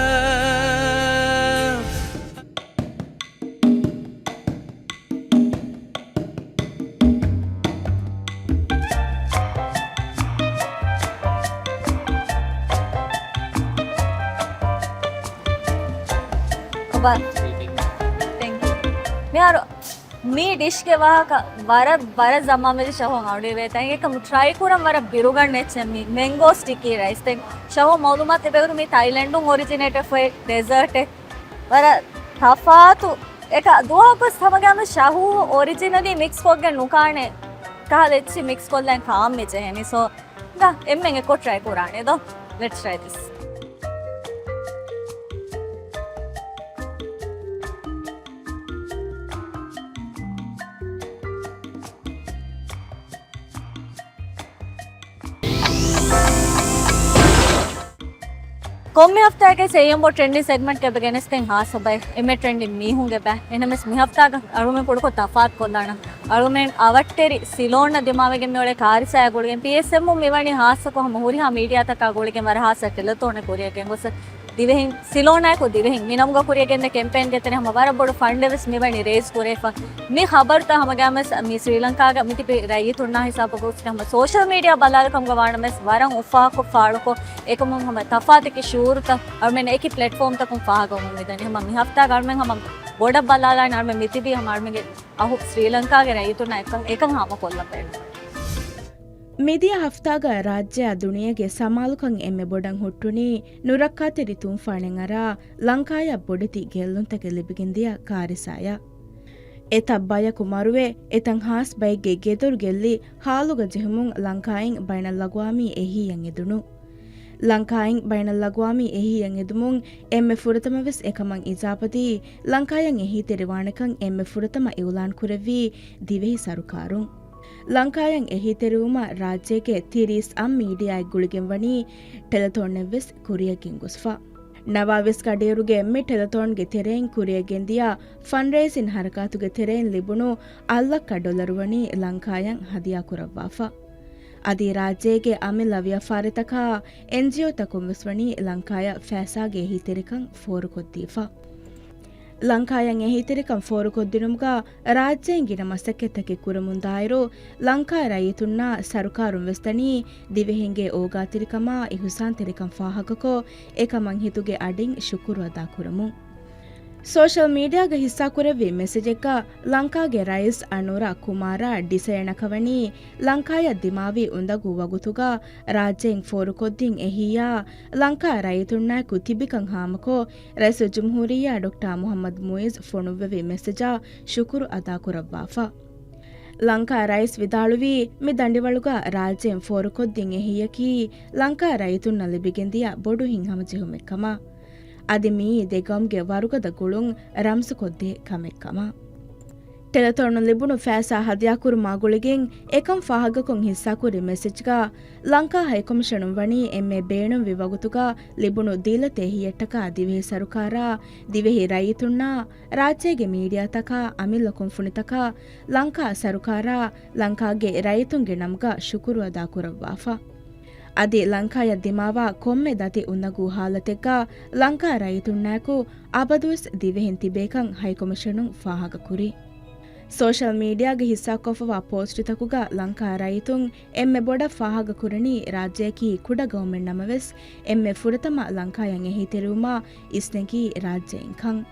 އޮބާ. ތެންކް ޔޫ. މިހާރު މި ޑިޝްގެ ވާހަކަ ވަރަށް، ވަރަށް ޒަމާންވެރި ޝަހު އަޅުވެ ތަން އެކަމު ޓްރައި ކުރަން ވަރަށް ބިރުގަން އެއްޗެއް މި މެންގޯ ސްޓިކީ ރައިސް. ދެން ޝަހު މައުލޫމާތު ލިބޭވަރު މި ތައިލެންޑުން އޮރިޖިނޭޓް ވެފައި ޑެޒާޓެއް. ވަރަށް ތަފާތު އެކަ ދުވަހަކުވެސް ހަމަގައިމު ޝަހޫ އޮރިޖިނަލީ މިކްސް ކޮށްގެން ނުކާނެ ކަހަލަ އެއްޗި މިކްސް ކޮށްލަން ކާން މި ޖެހެނީ. ސޯ ދާ އެންމެން އެކޮށް ޓްރައި ކުރާނެ ދޯ. Let's try this. ކޮންމެ ހަފްތާގެ ސެއިޔަނބޯ ޓްރެންޑިން ސެގްމަންޓްގެ ގެނެސްދެން ހާސް ބައެއް އެންމެ ޓްރެންޑިން މީހުންގެ ބައެއް. އެހެނަސް މި ހަފްތާގަ އަޅުމެން ކުޑަކޮށް ތަފާތު ކޮށްލާނަން. އަޅުމެން އަވަށްޓެރި ސިލޯން ދިމާވެގެން މިއުޅޭ ކާރިސާއާ ގުޅިގެން ޕީއެސްއެމްއު މިވަނީ ހާއްސަކޮށް ހަމަ ހުރިހާ މީޑިއާތަކާ ގުޅިގެން ވަރަށް ހާއްސަ ޓެލެތޯނެއް ކުރިއަށް ގެންގޮސް ދިވެހިން ސިލޯނާއެކު ދިވެހިން މި ނަމުގަ ކުރިއަށް ގެންދޭ ކެމްޕޭންގެ ތެރޭ ހަމަ ވަރަށް ބޮޑު ފަންޑެއް ވެސް މިވަނީ ރޭސް ކުރެވިފަ. މި ޚަބަރުތައް ހަމަގައިމުވެސް މި ސްރީލަންކާގަ މިތިބި ރައްޔިތުންނާ ހިސާބަކަށް ހަމަ ސޯޝަލް މީޑިއާ ބަލާލިކަމުގަ ވާނަމަވެސް ވަރަށް އުފާކޮށް ފާޅުކޮށް އެކަމުން ހަމަ ތަފާތު ޝުޢޫރުތައް އަޅުމެން އެކި ޕްލެޓްފޯމްތަކުން ފާހަގަވަމުން މިދަނީ. ހަމަ މި ހަފްތާގަ އަޅުމެން ހަމަ ބޮޑަށް ބަލާލާނެ އަޅުމެން މިތިބީ ހަމަ އަޅުމެންގެ އަހު ސްރީލަންކާގެ ރައްޔިތުންނާ އެކަން އެކަން ހާމަކޮށްލަން ބޭނުން. މިދިޔަ ހަފްތާގަ ރާއްޖެއާ ދުނިޔޭގެ ސަމާލުކަން އެންމެ ބޮޑަށް ހުއްޓުނީ ނުރައްކާތެރި ތޫފާނެއް އަރާ ލަންކާޔަށް ބޮޑެތި ގެއްލުންތަކެއް ލިބިގެންދިޔަ ކާރިސާޔަށް. އެތައް ބަޔަކު މަރުވެ، އެތައް ހާސް ބައެއްގެ ގެދޮރު ގެއްލި ހާލުގަ ޖެހުމުން ލަންކާއިން ބައިނަލްއަގްވާމީ އެހީއަށް އެދުނު. ލަންކާއިން ބައިނަލްއަގްވާމީ އެހީއަށް އެދުމުން އެންމެ ފުރަތަމަވެސް އެކަމަށް އިޖާބަދީ، ލަންކާޔަށް އެހީތެރިވާނެކަން އެންމެ ފުރަތަމަ އިއުލާން ކުރެއްވީ ދިވެހި ސަރުކާރުން. ލަންކާޔަށް އެހީތެރިވުމަށް ރާއްޖޭގެ ތިރީސް އަށް މީޑިއާއެއް ގުޅިގެން ވަނީ ޓެލެތޯނެއްވެސް ކުރިއަށް ގެންގޮސްފަ. ނަވާވީސް ގަޑިއިރުގެ މި ޓެލެތޯންގެ ތެރެއިން ކުރިއަށް ގެންދިޔަ ފަންޑްރޭސިން ހަރަކާތުގެ ތެރެއިން ލިބުނު އަށްލައްކަ ޑޮލަރު ވަނީ ލަންކާޔަށް ހަދިޔާ ކުރައްވާފަ. އަދި ރާއްޖޭގެ އަމިއްލަ ވިޔަފާރިތަކާ އެންޖީއޯތަކުން ވެސް ވަނީ ލަންކާޔަށް ފައިސާގެ އެހީތެރިކަން ފޯރުކޮށްދީފަ. ލަންކާޔަށް އެހީތެރިކަން ފޯރުކޮށްދިނުމުގަ ރާއްޖޭން ގިނަ މަސައްކަތްތަކެއް ކުރަމުންދާއިރު، ލަންކާ ރައްޔިތުންނާ ސަރުކާރުން ވެސް ދަނީ ދިވެހިންގެ އޯގާތެރިކަމާ އިހުސާންތެރިކަން ފާހަގަކޮށް، އެކަމަށް ހިތުގެ އަޑިން ޝުކުރު އަދާކުރަމުން. ސޯޝަލް މީޑިއާގަ ހިއްސާކުރެއްވި މެސެޖެއްގަ ލަންކާގެ ރައީސް އަނޫރަ ކުމާރާ ޑިސަޔަނަކަށް ވަނީ، ލަންކާޔަށް ދިމާވި އުނދަގޫ ވަގުތުގަ ރާއްޖެއިން ފޯރުކޮށްދިން އެހީއާ، ލަންކާ ރައްޔިތުންނާއެކު ތިބިކަން ހާމަކޮށް، ރައީސުލްޖުމްހޫރިއްޔާ ޑޮކްޓާ މުޙައްމަދު މުޢިއްޒު ފޮނުއްވެވި މެސެޖަށް ޝުކުރު އަދާކުރައްވާފަ. ލަންކާ ރައީސް ވިދާޅުވީ، މި ދަނޑިވަޅުގަ ރާއްޖެއިން ފޯރުކޮށްދިން އެހީއަކީ، ލަންކާ ރައްޔިތުންނަށް ލިބިގެންދިޔަ ބޮޑު ހިތްހަމަޖެހުމެއްކަމަށް. އަދި މިއީ ދެ ގައުމުގެ ވަރުގަދަ ގުޅުން ރަމްޒުކޮށްދޭ ކަމެއްކަމަށް. ޓެލެތޯނުން ލިބުނު ފައިސާ ހަދިޔާކުރުމާ ގުޅިގެން އެކަން ފާހަގަކޮށް ހިއްސާކުރި މެސެޖްގަ، ލަންކާ ހައިކޮމިޝަނުން ވަނީ އެންމެ ބޭނުންވި ވަގުތުގަ ލިބުނު ދީލަތި އެހީއަށްޓަކާ ދިވެހި ސަރުކާރާ، ދިވެހި ރައްޔިތުންނާ، ރާއްޖޭގެ މީޑިއާތަކާ، އަމިއްލަ ކުންފުނިތަކާ، ލަންކާ ސަރުކާރާ، ލަންކާގެ ރައްޔިތުންގެ ނަމުގަ ޝުކުރު އަދާކުރައްވާފަ. އަދި ލަންކާޔަށް ދިމާވާ ކޮންމެ ދަތި އުނދަގޫ ހާލަތެއްގަ ލަންކާ ރައްޔިތުންނާއެކު އަބަދުވެސް ދިވެހިން ތިބޭކަން ހައިކޮމިޝަނުން ފާހަގަކުރި. ސޯޝަލް މީޑިއާގަ ހިއްސާކޮށްފަވާ ޕޯސްޓްތަކުގަ ލަންކާ ރައްޔިތުން އެންމެ ބޮޑަށް ފާހަގަކުރަނީ ރާއްޖެއަކީ ކުޑަ ގައުމެއް ނަމަވެސް، އެންމެ ފުރަތަމަ ލަންކާޔަށް އެހީތެރިވުމާ އިސްނެގީ ރާއްޖެއިންކަން.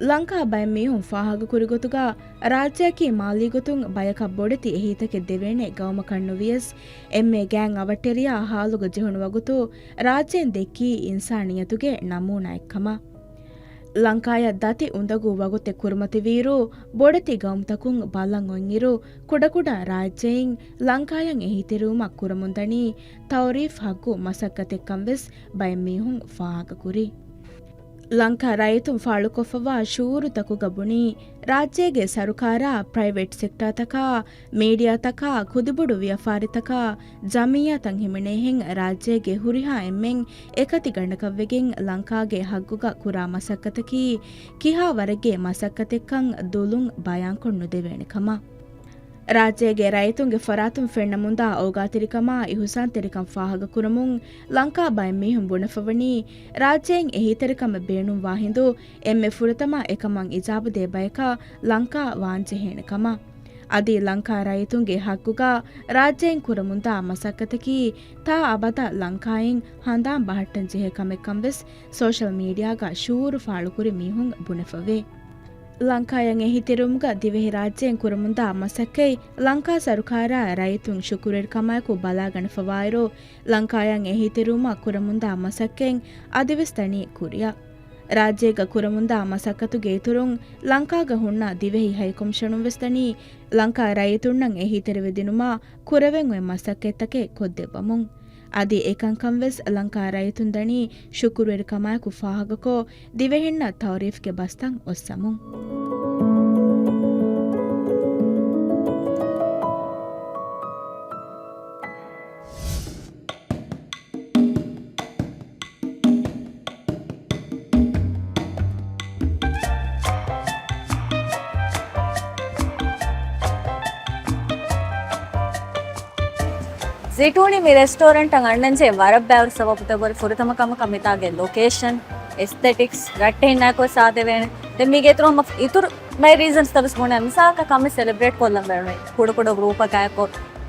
ލަންކާ ބައެއް މީހުން ފާހަގަކުރި ގޮތުގަ، ރާއްޖެއަކީ މާލީ ގޮތުން ބަޔަކަށް ބޮޑެތި އެހީތަކެއް ދެވޭނެ ގައުމަކަށް ނުވިޔަސް، އެންމެ ގާތް އަވަށްޓެރިޔާ ހާލުގަ ޖެހުނު ވަގުތު ރާއްޖޭން ދެއްކީ އިންސާނިއްޔަތުގެ ނަމޫނާއެއްކަމަށް. ލަންކާޔަށް ދަތި އުނދަގޫ ވަގުތެއް ކުރިމަތިވިއިރު، ބޮޑެތި ގައުމުތަކުން ބަލަން އޮތްއިރު، ކުޑަކުޑަ ރާއްޖެއިން ލަންކާޔަށް އެހީތެރިވުމަށް ކުރަމުންދަނީ ތައުރީފް ހައްގު މަސައްކަތެއްކަން ވެސް ބައެއް މީހުން ފާހަގަކުރި. ލަންކާ ރައްޔިތުން ފާޅުކޮށްފަވާ ޝުޢޫރުތަކުގަ ބުނީ، ރާއްޖޭގެ ސަރުކާރާ، ޕްރައިވެޓް ސެކްޓާތަކާ، މީޑިއާތަކާ، ކުދިބޮޑު ވިޔަފާރިތަކާ، ޖަމިއްޔާތައް ހިމެނޭހެން ރާއްޖޭގެ ހުރިހާ އެންމެން އެކަތި ގަނޑަކަށްވެގެން ލަންކާގެ ހައްގުގަ ކުރާ މަސައްކަތަކީ ކިހާ ވަރެއްގެ މަސައްކަތެއްކަން ދުލުން ބަޔާންކޮށް ނުދެވޭނެ ކަމަށް. ރާއްޖޭގެ ރައްޔިތުންގެ ފަރާތުން ފެންނަމުންދާ އޯގާތެރިކަމާ އިހުސާންތެރިކަން ފާހަގަކުރަމުން، ލަންކާ ބައެއް މީހުން ބުނެފަވަނީ، ރާއްޖެއިން އެހީތެރިކަމެއް ބޭނުންވާ ހިނދު، އެންމެ ފުރަތަމަ އެކަމަށް އިޖާބަދޭ ބަޔަކަށް ލަންކާ ވާންޖެހޭނެ ކަމަށް. އަދި ލަންކާ ރައްޔިތުންގެ ހައްގުގަ ރާއްޖެއިން ކުރަމުންދާ މަސައްކަތަކީ، ތާ އަބަދަށް ލަންކާއިން ހަނދާން ބަހައްޓަން ޖެހޭ ކަމެއްކަން ވެސް ސޯޝަލް މީޑިއާގަ ޝުޢޫރު ފާޅުކުރި މީހުން ބުނެފަވޭ. ލަންކާޔަށް އެހީތެރިވުމުގަ ދިވެހިރާއްޖޭން ކުރަމުންދާ މަސައްކަތް ލަންކާ ސަރުކާރާ ރައްޔިތުން ޝުކުރުވެރިކަމާއެކު ބަލާގަނެފަވާއިރު، ލަންކާޔަށް އެހީތެރިވުމަށް ކުރަމުންދާ މަސައްކަތް އަދިވެސް ދަނީ ކުރިއަށް. ރާއްޖޭގަ ކުރަމުންދާ މަސައްކަތުގެ އިތުރުން، ލަންކާގަ ހުންނަ ދިވެހި ހައިކޮމިޝަނުން ވެސް ދަނީ ލަންކާ ރައްޔިތުންނަށް އެހީތެރިވެދިނުމަށް ކުރެވެން އޮތް މަސައްކަތްތަކެއް ކޮށްދެއްވަމުން. އަދި އެކަންކަން ވެސް ލަންކާ ރައްޔިތުން ދަނީ ޝުކުރުވެރިކަމާއެކު ފާހަގަކޮށް، ދިވެހިންނަށް ތައުރީފްގެ ބަސްތައް އޮއްސަމުން. ޒިޓޫނީ މި ރެސްޓޯރެންޓަށް އަންނަންޖެހޭ ވަރަށް ބައިވަރު ސަބަބުތަކުގެ ފުރަތަމަ ކަމަކަށް މިތާގެ ލޮކޭޝަން، އެސްތެޓިކްސް، ރައްޓެހިންނާއެކު ސާދަވޭނެ. ދެން މީގެ އިތުރު ހަމަ އިތުރު މައި ރީޒަންސްތައް ވެސް ބުނޭ. މިސާލަކަށް ކަމެއް ސެލެބްރޭޓް ކޮށްލަން ބޭނުން ކުޑަކުޑަ ގްރޫޕަކާއެކު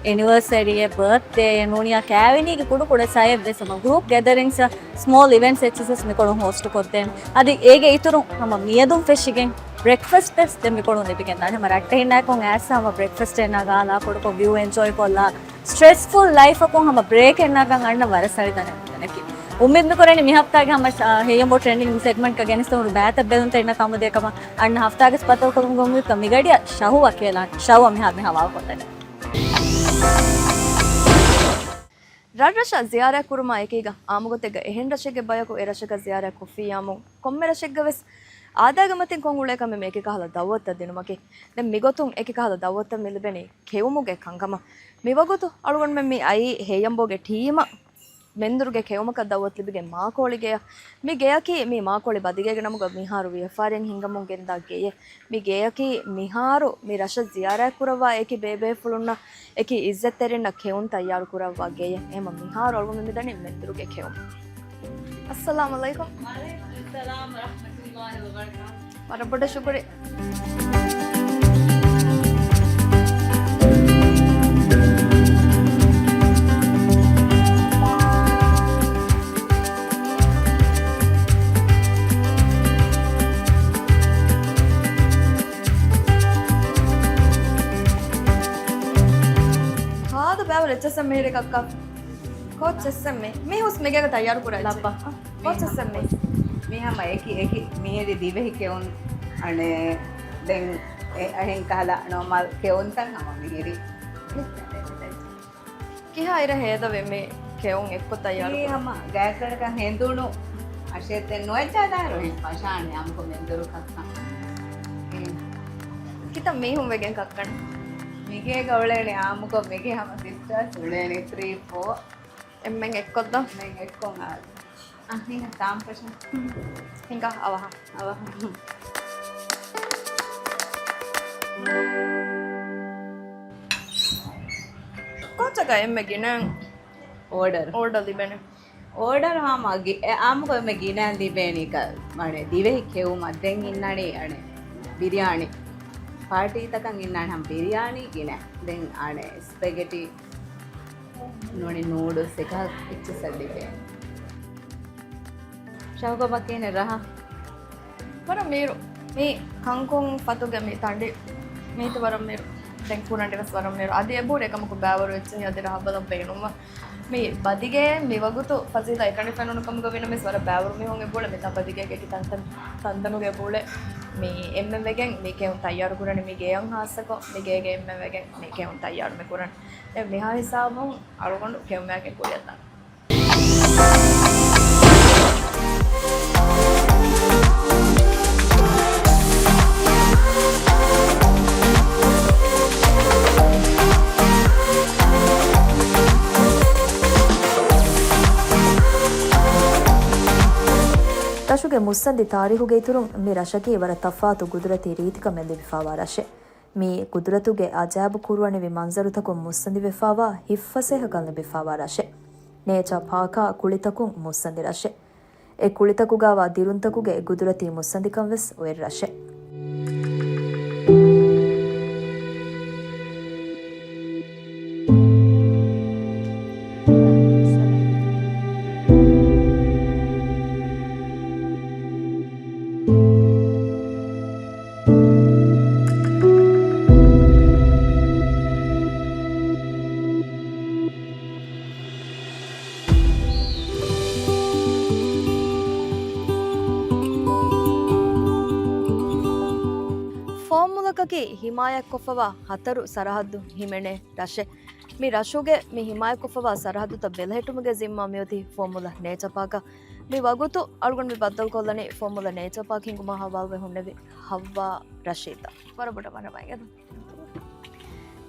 އެނިވަރސަރީއެއް، ބަރތްޑޭއެއް ނޫނީ ކައިވެނީގެ ކުޑަކުޑަ ސައެއް ވެސް ހަމަ ގްރޫޕް ގެދަރިންގްސް، ސްމޯލް އިވެންޓްސް އެއްޗެއްސް ވެސް މިކޮޅުން ހޯސްޓް ކޮށްދޭނެ. އަދި އޭގެ އިތުރުން ހަމަ މިއަދުން ފެށިގެން ބްރެކްފަސްޓް ވެސް ދެން މިކޮޅުން ލިބިގެންދާނެ. ހަމަ ރައްޓެހިންނާއެކު އައިސް ހަމަ ބްރެކްފަސްޓެއް ނަގާލާ ކުޑަކޮށް ވިއު އެންޖޯއި ކޮށްލާ، ސްޓްރެސްފުލް ލައިފަކުން ހަމަ ބްރޭކެއް ނަގަން އަންނަ ވަރަށް ސަޅި ތަނެއް މިތަނަކީ. އުއްމީދު މިކުރަނީ މި ހަފްތާގެ ހަމަ، އާ، ހެޔޮ މޯ ޓްރެންޑިންގ ސެގްމަންޓްގަ ގެނެސްދެވުނު ބައިތައް ބެލުންތައް އިންނަ ކަމުދިޔަ ކަމަށް އަންނަ ހަފްތާގެ ބައްދަލުކުރުމުގެ އުއްމީދުގަ މިގަޑިއަށް ޝަހު ވަކިވެލާނެ. ޝަހު މިހާރު މި ހަވާލުކޮށްލަނީ. ރަށްރަށަށް ޒިޔާރަތް ކުރުމާ އެކީގަ އާއްމުގޮތެއްގަ އެހެން ރަށެއްގެ ބަޔަކު އެ ރަށަކަށް ޒިޔާރަތް ކޮށްފިއްޔާމު، ކޮންމެ ރަށެއްގަ ވެސް އާދައިގެ މަތިން ކޮށް އުޅޭ ކަމެއް މި އެކި ކަހަލަ ދައުވަތުތައް ދިނުމަކީ. ދެން މިގޮތުން އެކި ކަހަލަ ދައުވަތުތައް މި ލިބެނީ ކެއުމުގެ ކަންކަމަށް. މިވަގުތު އަޅުގަނޑުމެން މި އައީ ހެޔަނބޯގެ ޓީމަށް މެންދުރުގެ ކެއުމަކަށް ދައުވަތު ލިބިގެން މާކޯޅިގެއަށް. މި ގެއަކީ މި މާކޯޅި ބަދިގޭގެ ނަމުގަ މިހާރު ވިޔަފާރިއެއް ހިންގަމުން ގެންދާ ގެއެއް. މި ގެއަކީ މިހާރު މި ރަށަށް ޒިޔާރަތް ކުރައްވާ އެކި ބޭބޭފުޅުންނަށް، އެކި އިއްޒަތްތެރިންނަށް ކެއުން ތައްޔާރު ކުރައްވާ ގެއެއް. އެހެންމަ މިހާރު އަޅުގަނޑު މިދަނީ މެންދުރުގެ ކެއުމަށް. އައްސަލާމު ޢަލައިކުމް. ވަޢަލައިކުމުއްސަލާމް ވަރަޙްމަތުﷲި ވަބަރަކާތުހު. ވަރަށް ބޮޑަށް ޝުކުރިއްޔާ. ހާދަ ބައިވަރު އެއްޗެއްސެއް މިހިރި ކައްކާ. ކޯއްޗެއްސެއް މި؟ މީ ހުސް މިގޭގަ ތައްޔާރު ކުރާ އެއްޗެއް. ލައްބަ. ކޯއްޗެއްސެއް މީ؟ މީ ހަމަ އެކި، އެކި މިހިރި ދިވެހި ކެއުން އަނެއް. ދެން އެ އަހެން ކަހަލަ ނޯމަލް ކެއުންތައް ހަމަ މިހިރި. ކިހާ އިރެއް ހޭދަވޭ މި ކެއުން އެއްކޮށް ތައްޔާރު މީ ކުރަން؟ ހަމަ ގާތްގަނޑަކަށް ހެނދުނު އަށެއް ދެން ނުވައްޖާ ދާއިރު އެހެން ފަށާނެ އާއްމުކޮށް މެންދުރު ކައްކަން. ކިތައް މީހުން ވެގެން ކައްކަން؟ މިގޭގަ އުޅޭނެ އާއްމުކޮށް މިގޭ ހަމަ ސިސްޓާސް އުޅޭނެ ތްރީ ފޯ. އެންމެން އެއްކޮށްދާ؟ އެންމެން އެއްކޮށް އާ. އަހިން ތާން ފަށަން. ހިނގާ އަވަހަށް. އަވަހަށް. ކޯއްޗަކަށް އެންމެ ގިނައިން އޯޑަރ. އޯޑަރ ލިބޭނެ؟ އޯޑަރ ހަމަ ގި-، އެ އާއްމުކޮށް އެންމެ ގިނައިން ލިބޭނީ ކަ-، މަނެ ދިވެހި ކެއުމަށް ދެން އިންނަނީ އަނެ ބިރިޔާނީ. ޕާޓީތަކަށް އިންނާނެ ހަމަ ބިރިޔާނީ ގިނަ. ދެން އަނެ ސްޕެގެޓީ ނޫނީ ނޫޑުލްސް އެކަހަ އެއްޗެއްސަށް ލިބޭ. ޝައުގު ބަކީނެ ރަހަ. ވަރަށް މީރު. މީ ކަންކޮން ފަތުގެ މި ތަނޑި. މީތި ވަރަށް މީރު. ދެން ކުރަނޑި ވެސް ވަރަށް މީރު. އަދި އެބޫރި އެކަމަކު ބައިވަރު އެއްޗެހި އަދި ރަހަ ބަލަން ބޭނުންވާ. މި ބަދިގޭ މި ވަގުތު ފަޒީލާ އެކަނި ފެނުނު ކަމުގަ ވިނަމަވެސް ވަރަށް ބައިވަރު މީހުން އެބޫޅެ މިތާ ބަދިގޭގެ އެކި ތަންތަން ތަންތަނުގަ އެބޫޅެ. މި އެންމެން ވެގެން މި ކެއުން ތައްޔާރު ކުރަނީ މި ގެޔަށް ހާއްސަކޮށް މި ގޭގެ އެންމެން ވެގެން މި ކެއުން ތައްޔާރު މި ކުރަން. ދެން މިހާ ހިސާބުން އަޅުގަނޑު ކެއުމާގެން ކުރިއަށް ދާން. ރަށުގެ މުއްސަނދި ތާރީހުގެ އިތުރުން މި ރަށަކީ ވަރަށް ތަފާތު ގުދުރަތީ ރީތިކަމެއް ލިބިފާވާ ރަށެއް. މީ ގުދުރަތުގެ އަޖައިބު ކުރުވަނިވި މަންޒަރުތަކުން މުއްސަނދިވެފާވާ ހިތްފަސޭހަކަން ލިބިފާވާ ރަށެއް. ނޭޗާ ޕާކާ ކުޅިތަކުން މުއްސަނދި ރަށެއް. އެ ކުޅިތަކުގައިވާ ދިރުންތަކުގެ ގުދުރަތީ މުއްސަނދިކަން ވެސް އޮތް ރަށެއް. ކަކީ ހިމާޔަތްކޮށްފަވާ ހަތަރު ސަރަހައްދު ހިމެނޭ ރަށެއް. މި ރަށުގެ މި ހިމާޔަތްކޮށްފަވާ ސަރަހައްދުތައް ބެލެހެއްޓުމުގެ ޒިންމާ މިއޮތީ ފުވައްމުލައް ނޭޗާ ޕާކަށް. މި ވަގުތު އަޅުގަނޑު މި ބައްދަލުކޮށްލަނީ ފުވައްމުލައް ނޭޗާ ޕާކް ހިންގުމަށް ހަވާލުވެ ހުންނެވި ހައްވާ ރަޝީދާ. ވަރަށް ބޮޑަށް މަރުޙަބާ.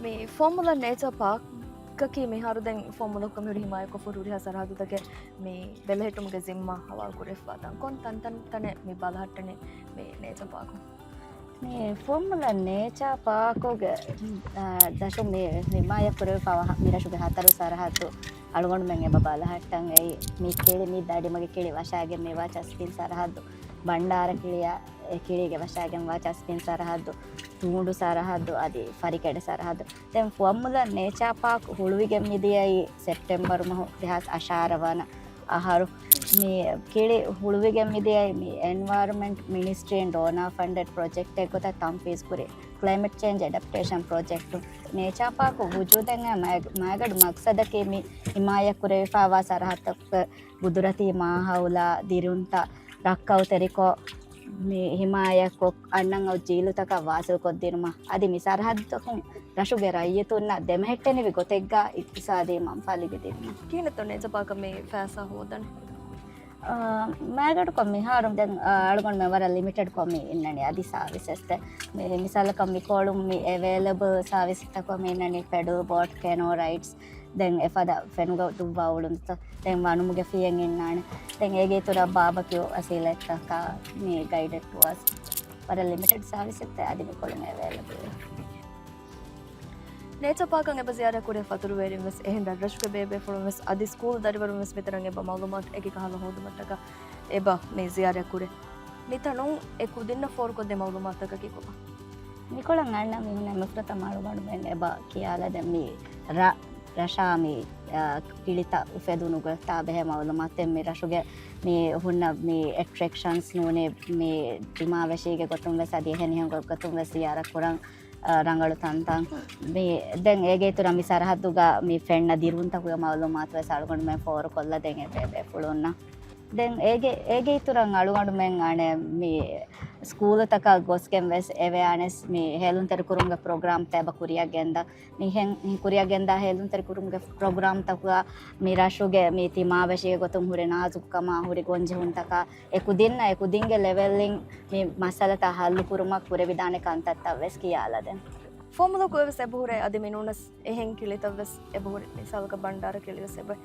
މި ފުވައްމުލައް ނޭޗާ ޕާކަކީ މިހާރު ދެން ފުވައްމުލަކު މިހުރި ހިމާޔަތްކޮށްފަ ހުރިހާ ސަރަހައްދުތަކެއް މި ބެލެހެއްޓުމުގެ ޒިންމާ ހަވާލު ކުރެވިފަވާ ތަން. ކޮން ތަންތަން ތަނެއް މި ބަލަހައްޓަނީ މި ނޭޗާ ޕާކުން؟ މި ފުވައްމުލައް ނޭޗާ ޕާކުގެ، އާ، ދަށުން މި ހިމާޔަތް ކުރެވިފަވާ މި ރަށުގެ ހަތަރު ސަރަހައްދު އަޅުގަނޑުމެން އެބަ ބަލަހައްޓަން އެއީ، މި ކިޅި، މި ދަޑިމަގެ ކިޅި ވަށާގެން މިވާ ޗަސްބިން ސަރަހައްދު، ބަންޑާރަ ކިޅިއަށް އެ ކިޅީގެ ވަށާގެންވާ ޗަސްބިން ސަރަހައްދު، ތޫނޑު ސަރަހައްދު އަދި ފަރިކެޑެ ސަރަހައްދު. ދެން ފުވައްމުލައް ނޭޗާ ޕާކް ހުޅުވިގެން މިދިޔައީ ސެޕްޓެމްބަރު މަހު ދެހާސް އަށާރަ ވަނަ އަހަރު. މި ކިޅި ހުޅުވިގެން މިދިޔައީ މި އެންވަޔަރަންމަންޓް މިނިސްޓްރީން ޑޯނާ ފަންޑެޑް ޕްރޮޖެކްޓެއް ގޮތަށް ތަންފީޒު ކުރި ކްލައިމެޓް ޗޭންޖް އެޑަޕްޓޭޝަން ޕްރޮޖެކްޓު. ނޭޗާ ޕާކު ވުޖޫދެއް މައި-، މައިގަނޑު މަގްސަދަކީ މި ހިމާޔަތް ކުރެވިފަވާ ސަރަހައްދުތަކުގެ ގުދުރަތީ މާހައުލާ ދިރުންތައް ރައްކައުތެރިކޮށް، މި ހިމާޔަތްކޮށް، އަންނަން އައު ޖީލުތަކަށް ވާސިލްކޮށްދިނުމަށް، އަދި މި ސަރަހައްދުތަކުން ރަށުގެ ރައްޔިތުންނަށް ދެމެހެއްޓެނިވި ގޮތެއްގަ އިޤްތިޞާދީ މަންފާ ލިބިދިނުމަށް. ކިހިނެއްތޯ ނޭޗާ ޕާކަށް މި ފައިސާ ހޯދަނީ؟ އާ، މައިގަނޑުކޮށް މިހާރު ދެން، އާ، އަޅުގަނޑުމެން ވަރަށް ލިމިޓެޑްކޮށް މި އިންނަނީ އަދި ސާވިސަސްތައް. މި މިސާލަކަށް މި ކޮޅުން މި އެވޭލަބަލް ސާވިސްތަކަށް މި އިންނަނީ ޕެޑަލް ބޯޓް، ކެނޯ ރައިޑްސް، ދެން އެފަދަ ފެނުގަ ދުއްވާ އުޅުންތައް، ދެން ވަނުމުގެ ފިޔެއް އިންނާނެ. ދެން އޭގެ އިތުރަށް ބާބަކިއު އަސީލަތްތަކާ މި ގައިޑެޑް ޓުއާސް. ވަރަށް ލިމިޓެޑް ސާވިސްތައް އަދި މިކޮޅުން އެވޭލަބަލް. ނޭޗާ ޕާކަށް އެބަ ޒިޔާރަތް ކުރޭ ފަތުރުވެރިން ވެސް، އެހެން ރަށްރަށުގެ ބޭބޭފުޅުން ވެސް، އަދި ސްކޫލް ދަރިވަރުން ވެސް މިތަނަށް އެބަ މައުލޫމާތު އެކި ކަހަލަ ހޯދުމަށްޓަކާ އެބަ މި ޒިޔާރަތް ކުރޭ. މިތަނުން އެ ކުދިންނަށް ފޯރުކޮށްދޭ މައުލޫމާތުތަކަކީ ކޮބާ؟ މިކޮޅަށް އަންނަ މީހުންނަށް މިފުރަތަމަ އަޅުގަނޑުމެން އެބަ ކިޔާލަދެން މި ރަށް، ރަށާ މި، އާ، ކިޅިތައް އުފެދުނު ގޮތާ ބެހޭ މައުލޫމާތު. ދެން މި ރަށުގެ މި ހުންނަ މި އެޓްރެކްޝަންސް ނޫނީ މި ދިމާވެށީގެ ގޮތުން ވެސް އަދި އެހެނިހެން ގޮތްގޮތުން ވެސް ޒިޔާރަތް ކުރަން، އާ، ރަނގަޅު ތަންތަން. މި ދެން އޭގެ އިތުރަށް މި ސަރަހައްދުގަ މި ފެންނަ ދިރުންތަކުގެ މައުލޫމާތު ވެސް އަޅުގަނޑުމެން ފޯރުކޮށްލަދޭން އެބޭބޭފުޅުންނަށް. ދެން އޭގެ، އޭގެ އިތުރަށް އަޅުގަނޑުމެން އަނެއް މި ސްކޫލުތަކަށް ގޮސްގެން ވެސް އެވެއާނެސް މި ހޭލުންތެރިކުރުމުގެ ޕްރޮގްރާމްތައް އެބަ ކުރިއަށް ގެންދަ. މިހެން ކުރިއަށް ގެންދާ ހޭލުންތެރިކުރުމުގެ ޕްރޮގްރާމްތަކުގަ މި ރަށުގެ މި ތިމާވެށީގެ ގޮތުން ހުރި ނާޒުކުކަމާ ހުރި ގޮންޖެހުންތަކާ އެ ކުދިންނަށް އެ ކުދިންގެ ލެވެލްއިން މި މައްސަލަތައް ހައްލުކުރުމަށް ކުރެވިދާނެ ކަންތައްތައް ވެސް ކިޔާލަދެން. ފުވައްމުލަކު އެވެސް އެބަހުރޭ އަދި މިނޫނަސް އެހެން ކިޅިތައް ވެސް އެބަހުރި. މިސާލަކަށް ބަންޑާރަ ކިޅި ވެސް އެބަ